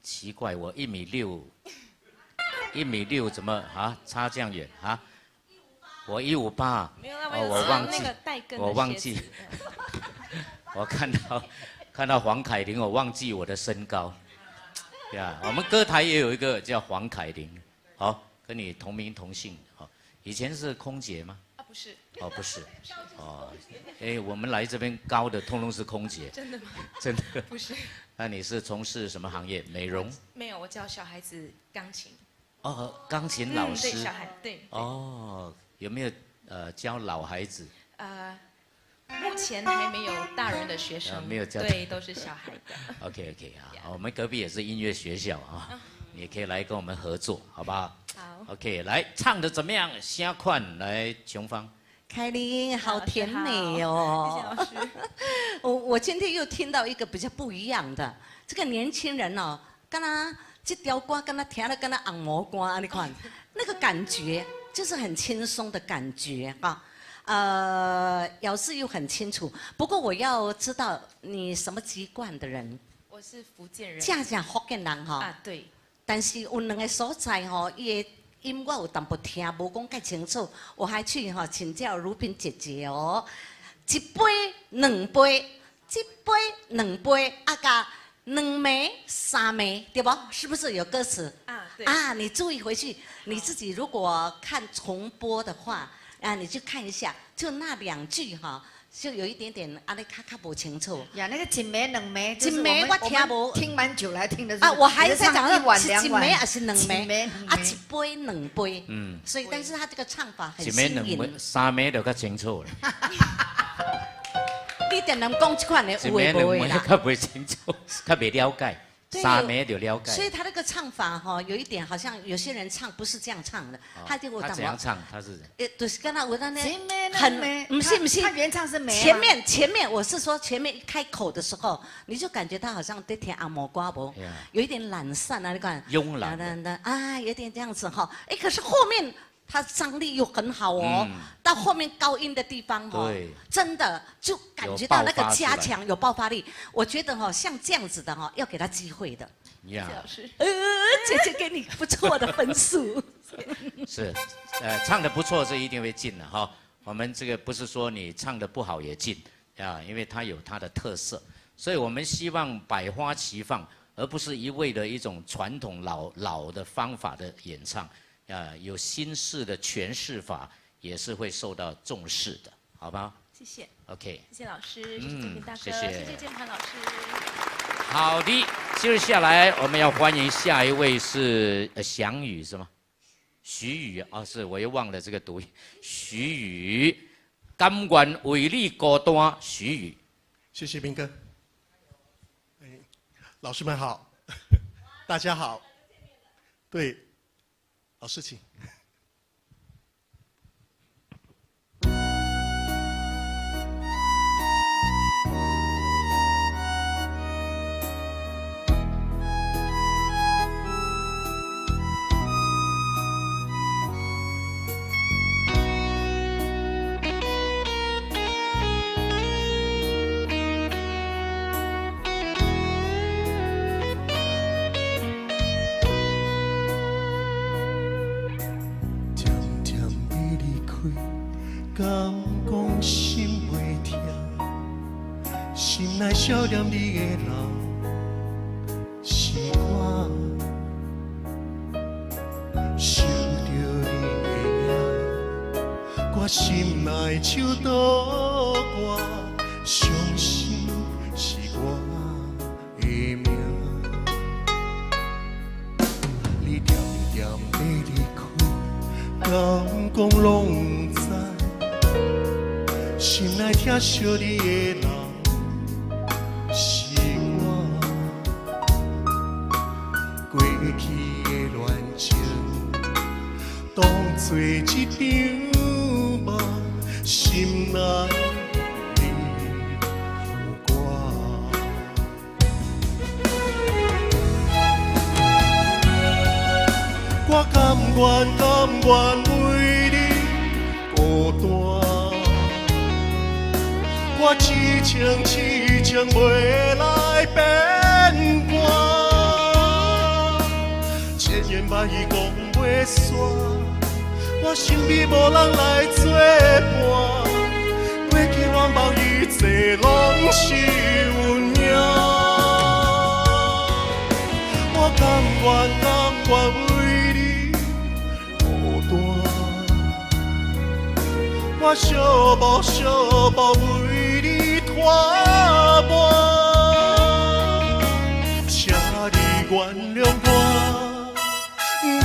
奇怪，我1.6米，1.6米怎么啊差这样远啊？我158。没有啦，哦，我忘记那个带跟的我忘记鞋子，我看到黄凯玲，我忘记我的身高。对啊，我们歌台也有一个叫黄凯玲，好，跟你同名同姓。好，以前是空姐吗？啊，不是。哦，不是。哦，哎，我们来这边高的通通是空姐。真的吗？真的。不是。那你是从事什么行业？美容？没有，我教小孩子钢琴。哦，钢琴老师。对，小孩，对。哦，有没有教老孩子？目前还没有大人的学生，没有教。对，都是小孩的。 OK OK 啊，我们隔壁也是音乐学校啊，你也可以来跟我们合作，好不好？好。 OK，来唱的怎么样？虾款来琼芳。凯琳，好甜美哦！谢谢老师。我今天又听到一个比较不一样的，这个年轻人哦，敢若这条歌敢若听了敢若红毛歌按呢款，那个感觉就是很轻松的感觉啊。咬字又很清楚。不过我要知道你什么籍贯的人。我是福建人。正正福建人吼。啊，对。但是有两个所在吼，伊的音我有淡薄听，无讲介清楚。我还去吼请教如萍姐姐哦。一杯、两杯，一杯、两杯，啊加两暝、三暝，对不？是不是有歌词？啊，对。啊，你注意回去，你自己如果看重播的话，啊，你去看一下，就那两句哈，就有一点点啊，你较较无清楚。呀，那个一暝两暝，一暝我听无，听蛮久来听的。啊，我还在讲一碗是两碗，一暝还是两暝？啊，一杯两杯。嗯。所以，但是他这个唱法很一新颖。暝两暝，三暝就较清楚了。你定定讲这款的一有的暝两无的啦。暝较袂清楚，较袂了解。对三暝就了解。所以他那个唱法哈，有一点好像有些人唱不是这样唱的，他就他怎样唱？他是就是刚才我那暝很不是不是，他原唱是暝。前面我是说前面一开口的时候，你就感觉他好像在听阿摩歌无，有一点懒散啊，你看慵懒啊，有点这样子哈。哎，可是后面他张力又很好哦，到后面高音的地方哦，真的就感觉到那个加强有爆发力。我觉得哈，像这样子的哈，要给他机会的。呀，姐姐给你不错的分数。是，唱的不错是一定会进的哈。我们这个不是说你唱的不好也进啊，因为它有它的特色，所以我们希望百花齐放，而不是一味的一种传统老老的方法的演唱。有新式的诠释法也是会受到重视的，好吧？谢谢。 OK。谢谢老师，谢谢建平大哥，谢谢谢键盘老师。好的，接下来我们要欢迎下一位是翔宇是吗？徐宇啊，是我又忘了这个读音。徐宇，甘愿为你孤单。徐宇，谢谢斌哥。哎，老师们好，大家好。对，老师请。敢讲心袂痛，心内想念你的人是我，想著你的影，我心内手倒挂，伤心是我的命。你恬恬欲离开，敢讲拢毋知。心内疼惜你的人是我，过去的恋情当作一场梦，心内有你有我。我甘愿甘愿为你孤单。我痴情痴情袂来变卦，千言万语讲袂煞，我身边无人来作伴，过去愿望一切拢是运命。我甘愿甘愿为你孤单，我寂寞寂寞为你拖磨，请你原谅我，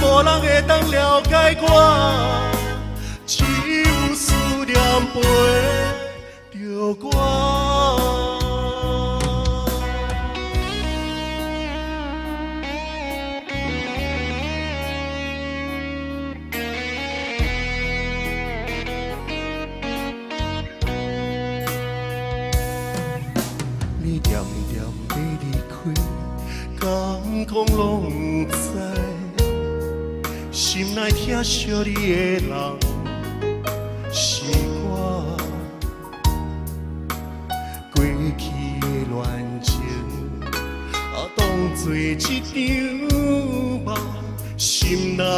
无人会当了解我，只有思念陪著我。敢讲拢毋知，心内疼惜你的人是我。过去的恋情，啊，当作一场梦，心内有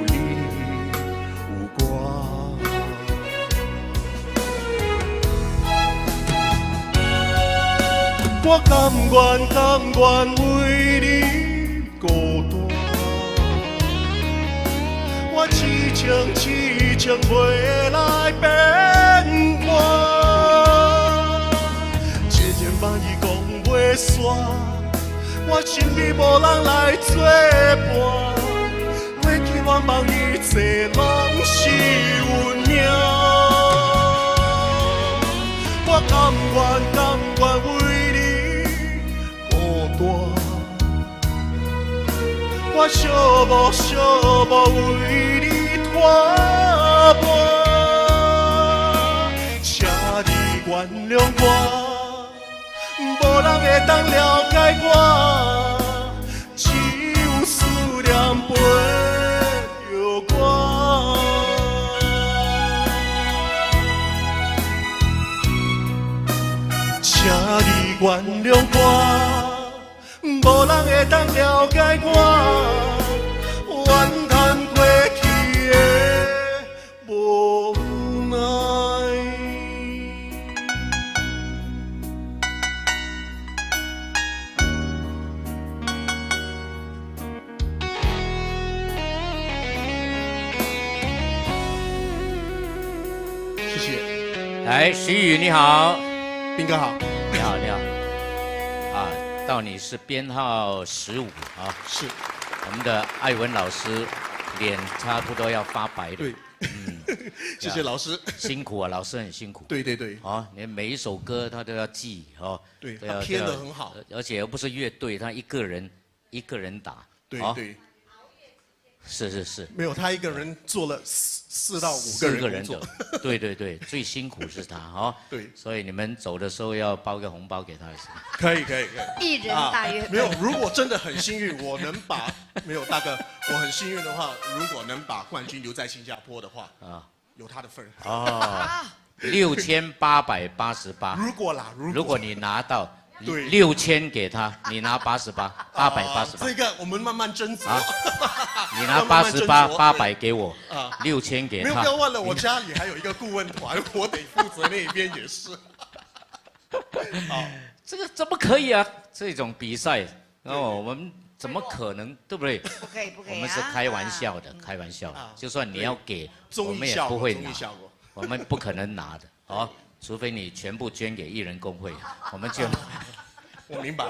你有我。我甘愿甘愿为你孤单，我痴情痴情袂来变卦，千言万语讲袂煞，我身边无人来作伴，过去愿望一切拢是运命。我甘愿甘愿为你孤单，我寂寞寂寞为你拖磨，请你原谅我，无人会当了解我，只有思念陪著我。请你原谅我，无人会当了解我，怨叹过去的无奈。谢谢。来，徐宇你好，斌哥好。你好，你好。啊，到你是编号15啊。是。我们的艾文老师脸差不多要发白了。对，嗯，谢谢老师，辛苦啊，老师很辛苦。对对对。哦，你每一首歌他都要记哦。对，都要他编得很好，而且又不是乐队，他一个人一个人打。哦对对。是是是。没有，他一个人做了4到5个四个人工人的作。，对对对，最辛苦是他哦。对，所以你们走的时候要包个红包给他是吧？可以可以可以。一人大约啊没有，如果真的很幸运，我能把没有大哥，我很幸运的话，如果能把冠军留在新加坡的话，啊，有他的份儿。哦，6888。如果啦，如果你拿到对6000给他，你拿八十八，888这。个我们慢慢斟酌。啊你拿慢八慢斟十八，酌800给我啊，6000给没有，他不。要忘了，我家里还有一个顾问团，我得负责那边也是。这个怎么可以啊？这种比赛，哦，我们怎么可能，对不对？不可以不可以我们是开玩笑的，开玩笑的。就算你要给，综我们也艺效果不会拿综艺效果，我们不可能拿的哦，除非你全部捐给艺人工会，我们就我明白。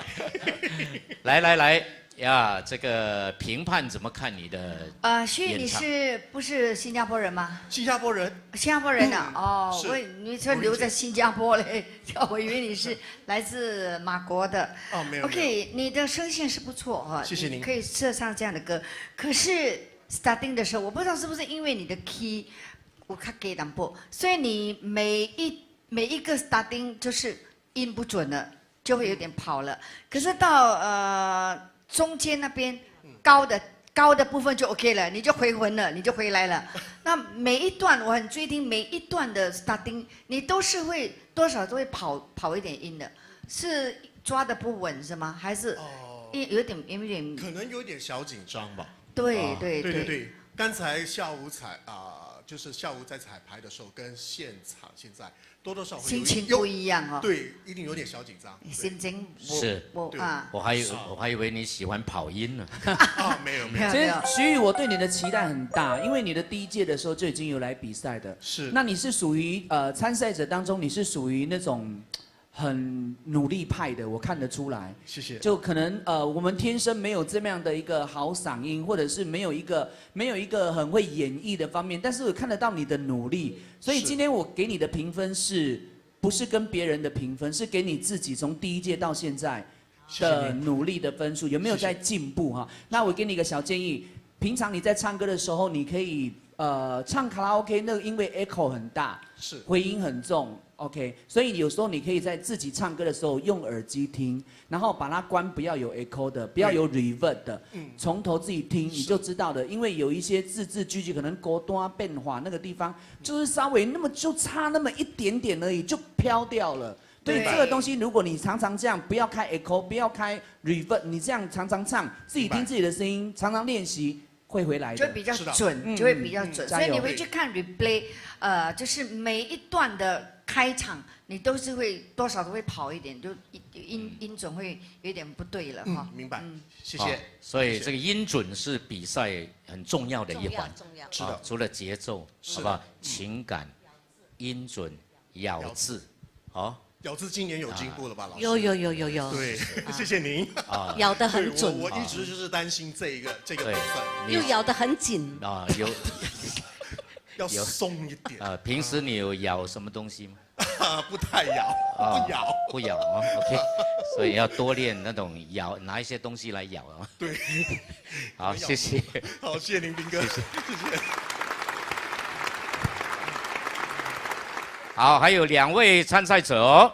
来来来呀，这个评判怎么看你的徐，你演唱是不是新加坡人吗？新加坡人。新加坡人啊，哦，是我你说留在新加坡嘞，我以为你是来自马国的。哦，没有。 OK，你的声线是不错哈，谢谢您你可以设唱这样的歌。可是 starting 的时候，我不知道是不是因为你的 key 我看给淡薄，所以你每一个 starting 就是音不准了，就会有点跑了。可是到中间那边高的部分就 OK 了，你就回魂了，你就回来了。那每一段我很注意听，每一段的 starting 你都是会多少都会跑一点音的，是抓的不稳是吗？还是有点可能有点小紧张吧。对对对对对，刚才下午彩啊，就是下午在彩排的时候，跟现场现在多多少少会有心情不一样哦对，一定有点小紧张。心情是我啊，我还以为你喜欢跑音呢。啊，没有没其实徐宇，我对你的期待很大，因为你的第一届的时候就已经有来比赛的。是。那你是属于参赛者当中，你是属于那种很努力派的，我看得出来。谢谢。就可能我们天生没有这么样的一个好嗓音，或者是没有一个很会演绎的方面，但是我看得到你的努力，所以今天我给你的评分是不是跟别人的评分，是给你自己从第一届到现在的努力的分数，有没有在进步哈？那我给你一个小建议，平常你在唱歌的时候，你可以唱卡拉 OK，那个因为 echo 很大，是回音很重。OK，所以有时候你可以在自己唱歌的时候用耳机听，然后把它关，不要有 echo 的，不要有 reverb 的，从头自己听你就知道的。因为有一些字字句句可能高端变化那个地方，就是稍微那么就差那么一点点而已，就飘掉了。对这个东西，如果你常常这样，不要开 echo，不要开 reverb，你这样常常唱，自己听自己的声音，常常练习会回来的，就比较准，就会比较准。所以你回去看 replay，就是每一段的开场，你都是会多少都会跑一点，就音准会有点不对了哈。明白，谢好谢。所以这个音准是比赛很重要的一环，重要是的啊除了节奏，是好不好？情感、音准、咬字，好。咬字今年有进步了吧，老师？有有有有有对，谢谢您。啊咬得很准对我一直就是担心这个部分，又咬得很紧。啊，有要松一点。啊，平时你有咬什么东西吗？不太咬，啊不咬，不咬啊。OK，所以要多练那种咬，拿一些东西来咬啊。对，好，谢谢。好，谢谢林斌哥，谢谢谢谢。好，还有两位参赛者哦。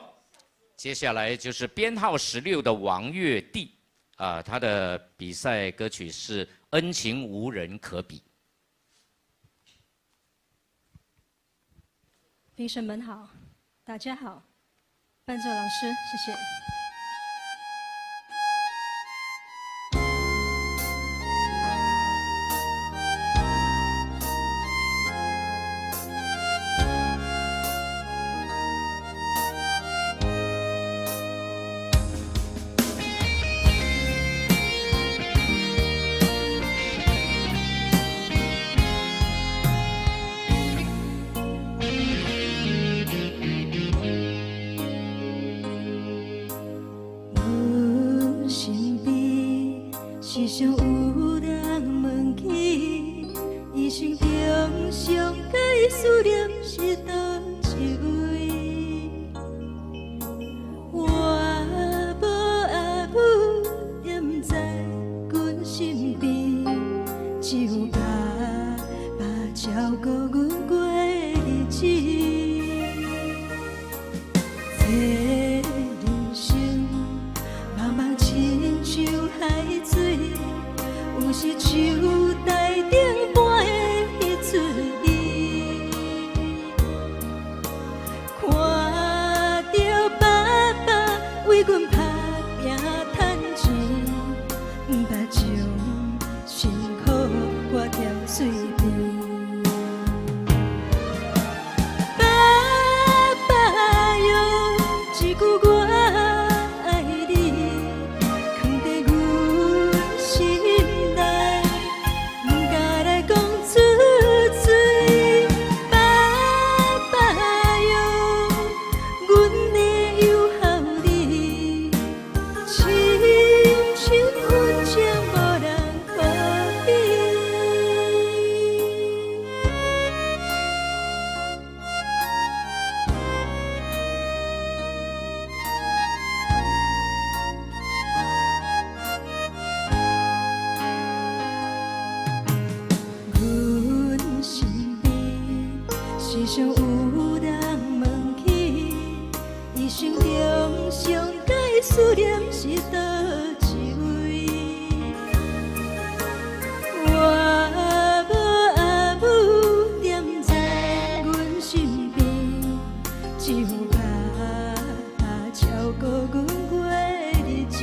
接下来就是编号16的王月娣，啊，他的比赛歌曲是《恩情无人可比》。评审们好，大家好，伴奏老师，谢谢。生中上佳思念是佗一位？我无阿母踮在阮身边，只有爸爸照顾阮过日子。这人生茫茫亲像海水，有时像台顶般的彼出鱼。看著爸爸为阮打拼趁钱，毋捌将辛苦挂踮喙边。爸爸哟，一句我爱你，藏伫阮心内，毋敢来讲出嘴。爸爸哟，阮会有孝你，深深温情无人可比。阮身边时常有人问起，一生中上佳思念是佗一位？我无阿母踮在阮身边，只有爸爸照顾阮过日子。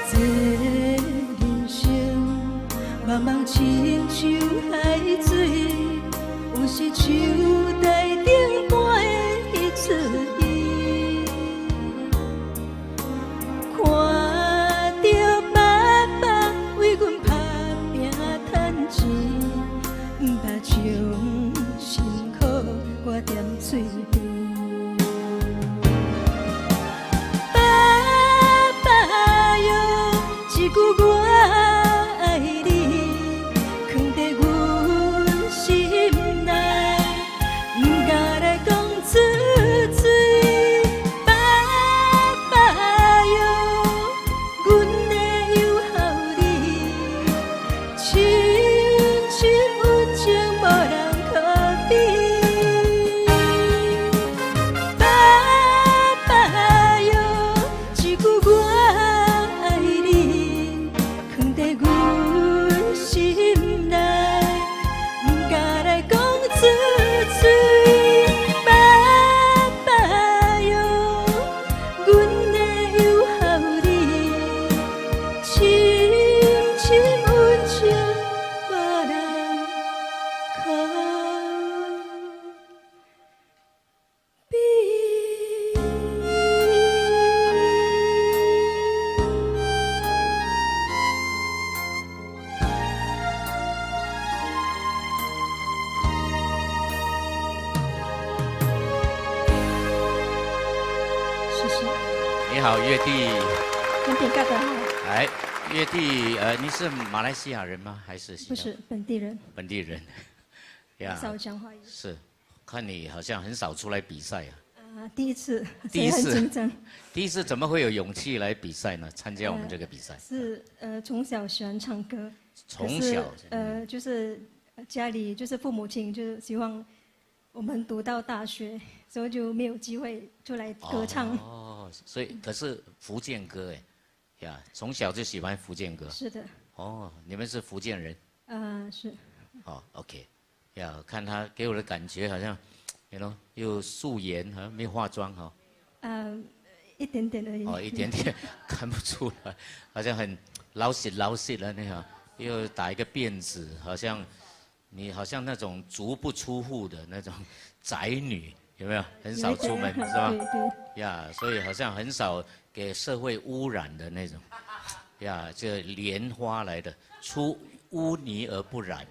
这人生茫茫亲像海水，有时像台顶般的彼出鱼。看著爸爸为阮打拼趁钱，毋捌将辛苦挂踮喙边。爸爸哟，一句我爱你，藏伫阮心内，毋敢来讲出嘴。爸爸哟，阮会有孝你，深深温情无人可比。爸爸哟，一句我爱你，藏伫阮心内，毋敢来讲出嘴。爸爸哟，阮会有孝你，深深温情无人可比。谢谢。你好，月弟。文炳哥哥好。哎，月弟，你是马来西亚人吗？还是不是本地人？本地人。呀，少讲华语。是，看你好像很少出来比赛啊。啊，第一次，第一次所以很紧张。第一次怎么会有勇气来比赛呢？参加我们这个比赛？是从小喜欢唱歌。从小。就是家里就是父母亲就是希望我们读到大学，所以就没有机会出来歌唱。哦，所以可是福建歌哎，呀，从小就喜欢福建歌。是的。哦，你们是福建人？是。哦，OK，呀，看他给我的感觉好像，you know，又素颜，好像没化妆哈。一点点而已。哦，一点点看不出来，好像很老实老实的那样，又打一个辫子，好像你好像那种足不出户的那种宅女，有没有？很少出门是吧？对对。呀，所以好像很少给社会污染的那种，呀，这莲花来的，出污泥而不染。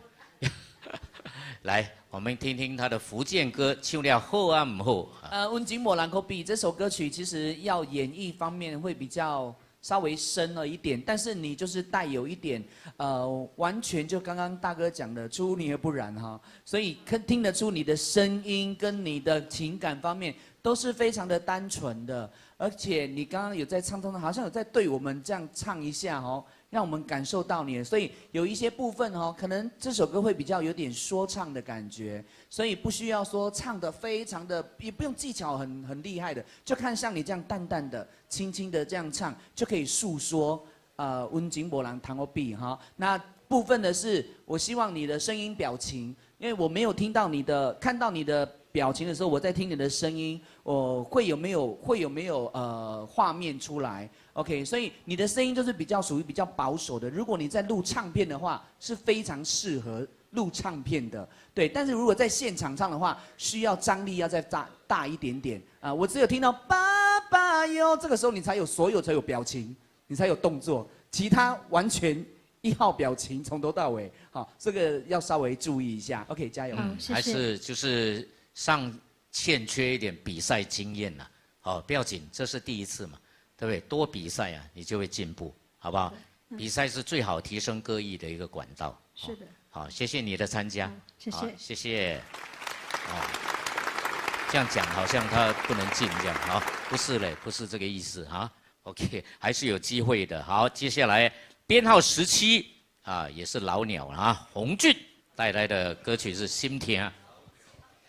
来，我们听听他的福建歌，唱了好啊毋好？温情无人可比这首歌曲，其实要演绎方面会比较稍微深了一点，但是你就是带有一点，完全就刚刚大哥讲的出污泥而不染哈，所以可听得出你的声音跟你的情感方面都是非常的单纯的，而且你刚刚有在唱中，好像有在对我们这样唱一下哦，让我们感受到你，所以有一些部分哦，可能这首歌会比较有点说唱的感觉，所以不需要说唱的非常的，也不用技巧很厉害的，就看像你这样淡淡的、轻轻的这样唱，就可以诉说温情无人通予比哈。那部分的是，我希望你的声音表情，因为我没有听到你的，看到你的表情的时候，我在听你的声音，我会有没有画面出来？OK，所以你的声音就是比较属于比较保守的。如果你在录唱片的话，是非常适合录唱片的，对。但是如果在现场唱的话，需要张力要再大一点点啊。我只有听到爸爸哟，这个时候你才有所有才有表情，你才有动作，其他完全一号表情从头到尾。好，这个要稍微注意一下。OK，加油。还是就是尚欠缺一点比赛经验呐。好，不要紧，这是第一次嘛。对不对？多比赛啊，你就会进步，好不好？比赛是最好提升歌艺的一个管道。是的。好，谢谢你的参加。谢谢。谢谢。哦，这样讲好像他不能进这样啊？不是嘞，不是这个意思啊。OK，还是有机会的。好，接下来编号17啊，也是老鸟啊，洪俊带来的歌曲是《心疼》。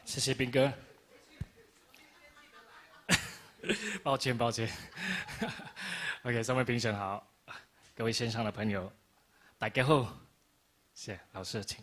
谢谢斌哥。抱歉，抱歉。OK，三位评审好，各位线上的朋友，大家好，谢谢老师，请。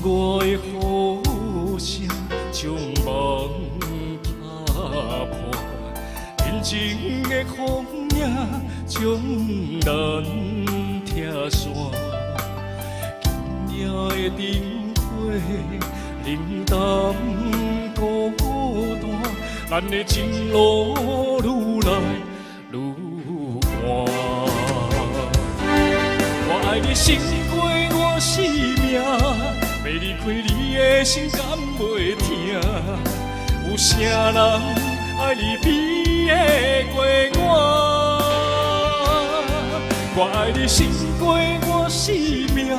我的呼声将梦打破，天晴的风影将咱拆散。今夜的灯火冷淡孤单，咱的情路愈来愈寒。我爱你胜过我性命。要离开你的心敢袂疼？有啥人爱你比得过我？我爱你胜过我性命，要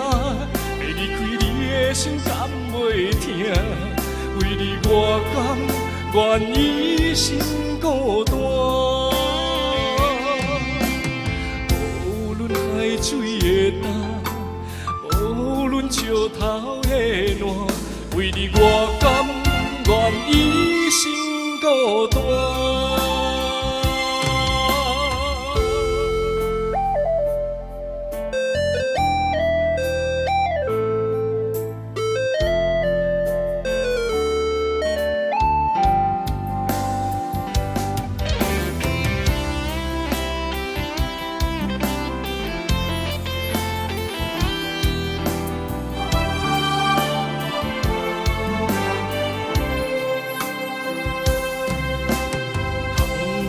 离开你的心敢袂疼？为你我甘愿一生孤单。无论海水的干，无论石头的烂，为你我甘愿一生孤单。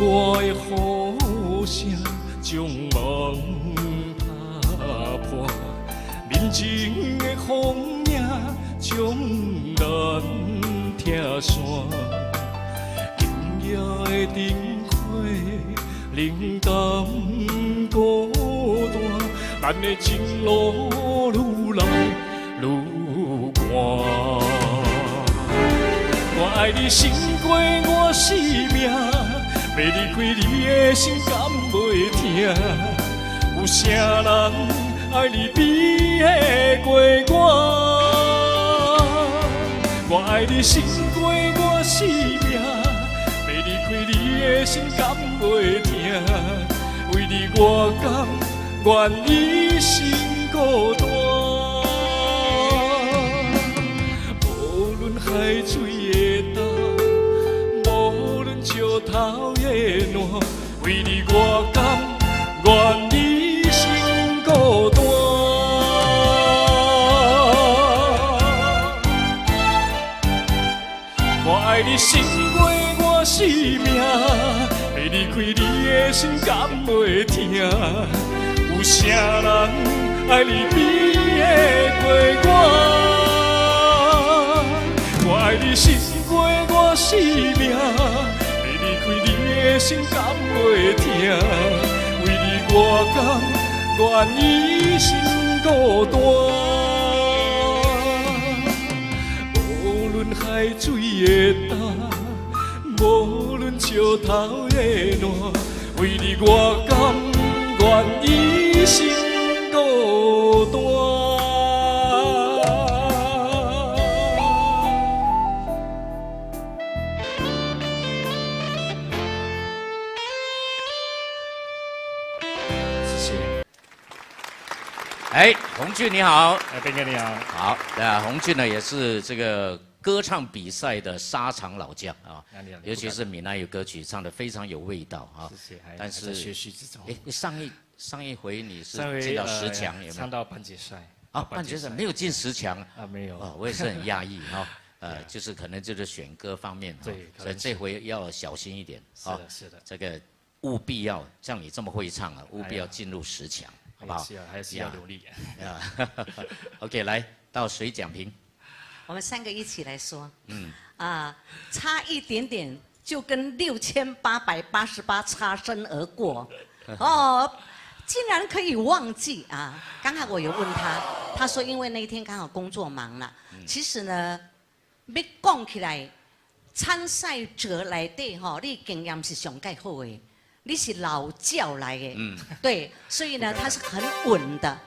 我的呼声将梦打破，面前的风影将咱拆散。今夜的灯火冷淡孤单，咱的情路愈来愈寒。我爱你胜过我性命。要离开你的心敢袂疼？有啥人爱你比得过我？我爱你胜过我性命，要离开你的心敢袂疼？为你我甘愿一生孤单。无论海水的干，无论石头头的烂，为你我甘愿一生孤单。我爱你胜过我性命，会离开你的心敢会疼？有啥人爱你比会过我？我爱你胜过我性命，会离开你的心敢袂疼？为你我甘愿一生孤单。无论海水的干，无论石头的烂，为你我甘愿一生孤单。谢谢。哎，洪俊你好。哎，斌哥你好。好，那洪俊呢也是这个歌唱比赛的沙场老将啊，尤其是闽南语歌曲唱得非常有味道啊。谢谢，但是学习之中。哎，上一回你是进到10强有没有？唱到半决赛。啊，半决赛没有进10强啊，没有。哦，我也是很讶异哈。就是可能就是选歌方面，对，所以这回要小心一点。是的，是的。这个务必要像你这么会唱啊，务必要进入10强，好不好？是啊，还是要努力。啊，OK，来到谁讲评？我们3个一起来说。啊，差一点点就跟6888擦身而过，哦，竟然可以忘记啊！刚才我有问他，他说因为那一天刚好工作忙了。其实呢，要讲起来，参赛者内底吼，你经验是上盖好的，你是老教来的，对，所以呢，他是很稳的，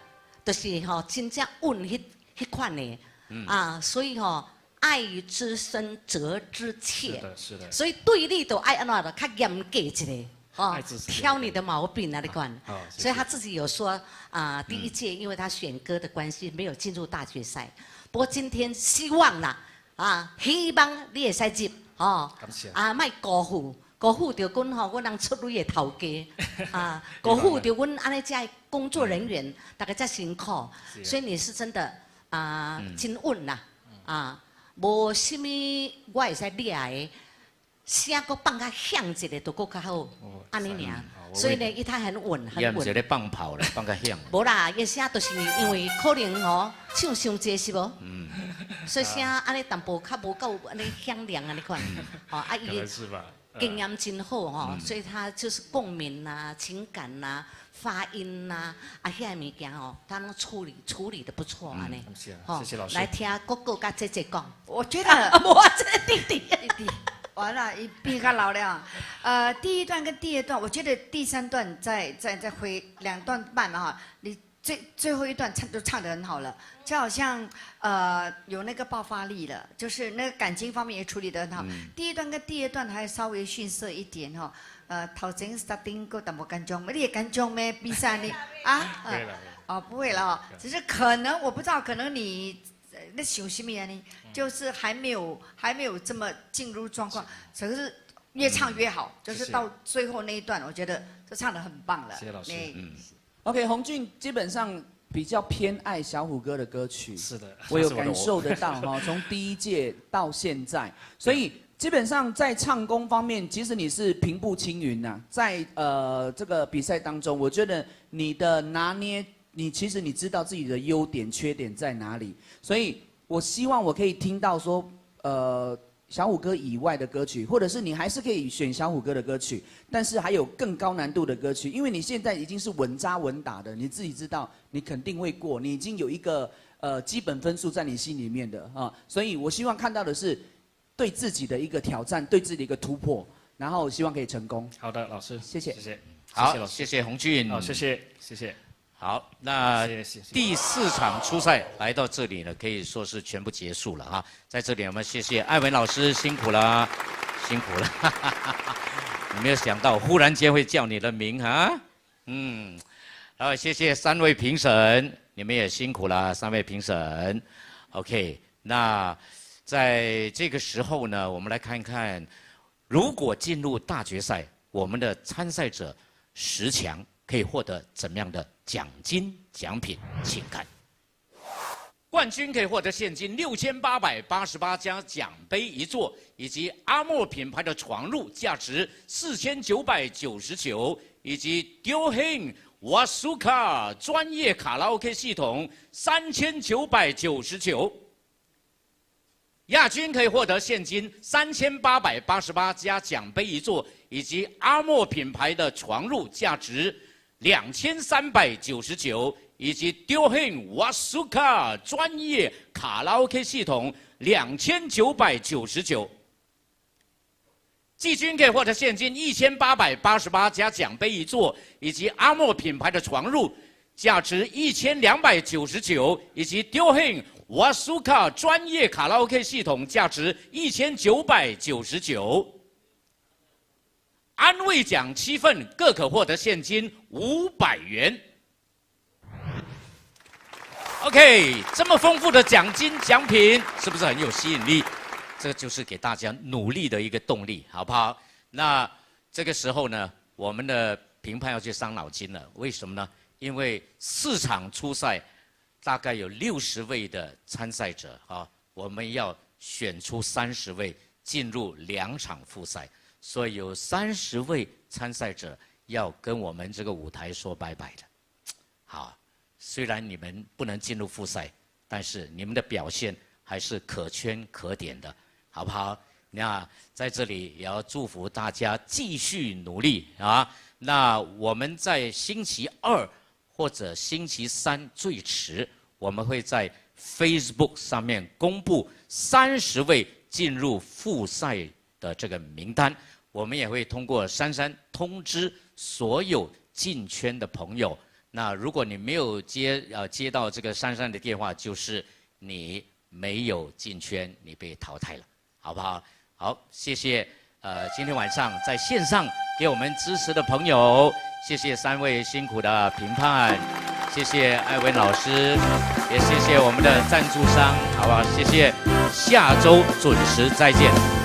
就是吼真正稳彼款的，啊，所以吼。爱之深，责之切。是的，是的。所以对你都爱按怎的，较严格一个，哦，挑你的毛病啊，你看。所以他自己有说啊，第一届因为他选歌的关系没有进入大决赛。不过今天希望啦，啊，希望你会使入，哦。感谢。啊，莫辜负，辜负著阮吼，阮人出力的头家，啊，辜负著阮按呢遮工作人员，大家遮辛苦。所以你是真的啊，真稳啦，啊。无啥物，我会使掠的，声阁放较响一个，就阁较好，按呢尔。所以呢，伊他很稳，很稳。伊毋是咧放炮咧，放较响。无啦，伊声就是因为可能吼唱伤济是无？所以声按呢淡薄较无够按呢响亮按呢款。吼啊伊经验真好吼，所以他就是共鸣呐、情感呐、发音呐，啊，遐个物件吼，他拢处理得不错按呢。谢谢老师。来听哥哥佮姐姐讲。我觉得。无啊，这个弟弟。弟弟，完了，伊变较老了。第一段跟第二段，我觉得第三段再回2段半嘛哈，你最后一段唱就唱得很好了，就好像有那个爆发力了，就是那个感情方面也处理得很好。第一段跟第二段还稍微逊色一点哈。头前 starting 够淡薄紧张，你会紧张咩？比赛你啊？哦，不会了哦，只是可能我不知道，可能你那想什么呢？就是还没有这么进入状况，可是越唱越好，就是到最后那一段，我觉得就唱得很棒了。谢谢老师。OK，洪俊基本上比较偏爱小虎哥的歌曲，是的，我有感受得到哈，从第一届到现在，所以基本上在唱功方面，其实你是平步青云呐，在这个比赛当中，我觉得你的拿捏，你其实你知道自己的优点缺点在哪里，所以我希望我可以听到说，小虎哥以外的歌曲，或者是你还是可以选小虎哥的歌曲，但是还有更高难度的歌曲，因为你现在已经是稳扎稳打的，你自己知道你肯定会过，你已经有一个基本分数在你心里面的啊，所以我希望看到的是对自己的一个挑战，对自己的一个突破，然后希望可以成功。好的，老师，谢谢，谢谢，好，谢谢洪俊，好，谢谢，谢谢。好，那第4场初赛来到这里呢，可以说是全部结束了哈。在这里，我们谢谢艾文老师，辛苦了，辛苦了。你没有想到，忽然间会叫你的名哈，嗯，然后谢谢3位评审，你们也辛苦了，3位评审。OK，那在这个时候呢，我们来看看。如果进入大决赛，我们的参赛者10强可以获得怎么样的奖金奖品？请看。冠军可以获得现金6888加奖杯一座，以及阿莫品牌的床褥价值4999，以及 Diohin 瓦苏卡专业卡拉 OK 系统3999。亚军可以获得现金3888加奖杯一座，以及阿莫品牌的床褥价值2399。以及 Diohin 瓦苏卡专业卡拉 OK 系统2999。季军可以获得现金1888加奖杯一座，以及阿莫品牌的床褥价值1299，以及 Diohin 瓦苏卡专业卡拉 OK 系统价值1999。安慰奖7份，各可获得现金500元。OK，这么丰富的奖金奖品，是不是很有吸引力？这就是给大家努力的一个动力，好不好？那这个时候呢，我们的评判要去伤脑筋了。为什么呢？因为四场初赛大概有60位的参赛者啊，我们要选出30位进入两场复赛，所以有三十位参赛者要跟我们这个舞台说拜拜的。好。虽然你们不能进入复赛，但是你们的表现还是可圈可点的，好不好？那在这里也要祝福大家继续努力啊！那我们在星期二或者星期三最迟，我们会在 Facebook 上面公布三十位进入复赛的这个名单。我们也会通过珊珊通知所有进圈的朋友。那如果你没有接到这个珊珊的电话，就是你没有进圈，你被淘汰了，好不好？好，谢谢。今天晚上在线上给我们支持的朋友，谢谢三位辛苦的评判，谢谢艾文老师，也谢谢我们的赞助商，好不好？谢谢，下周准时再见。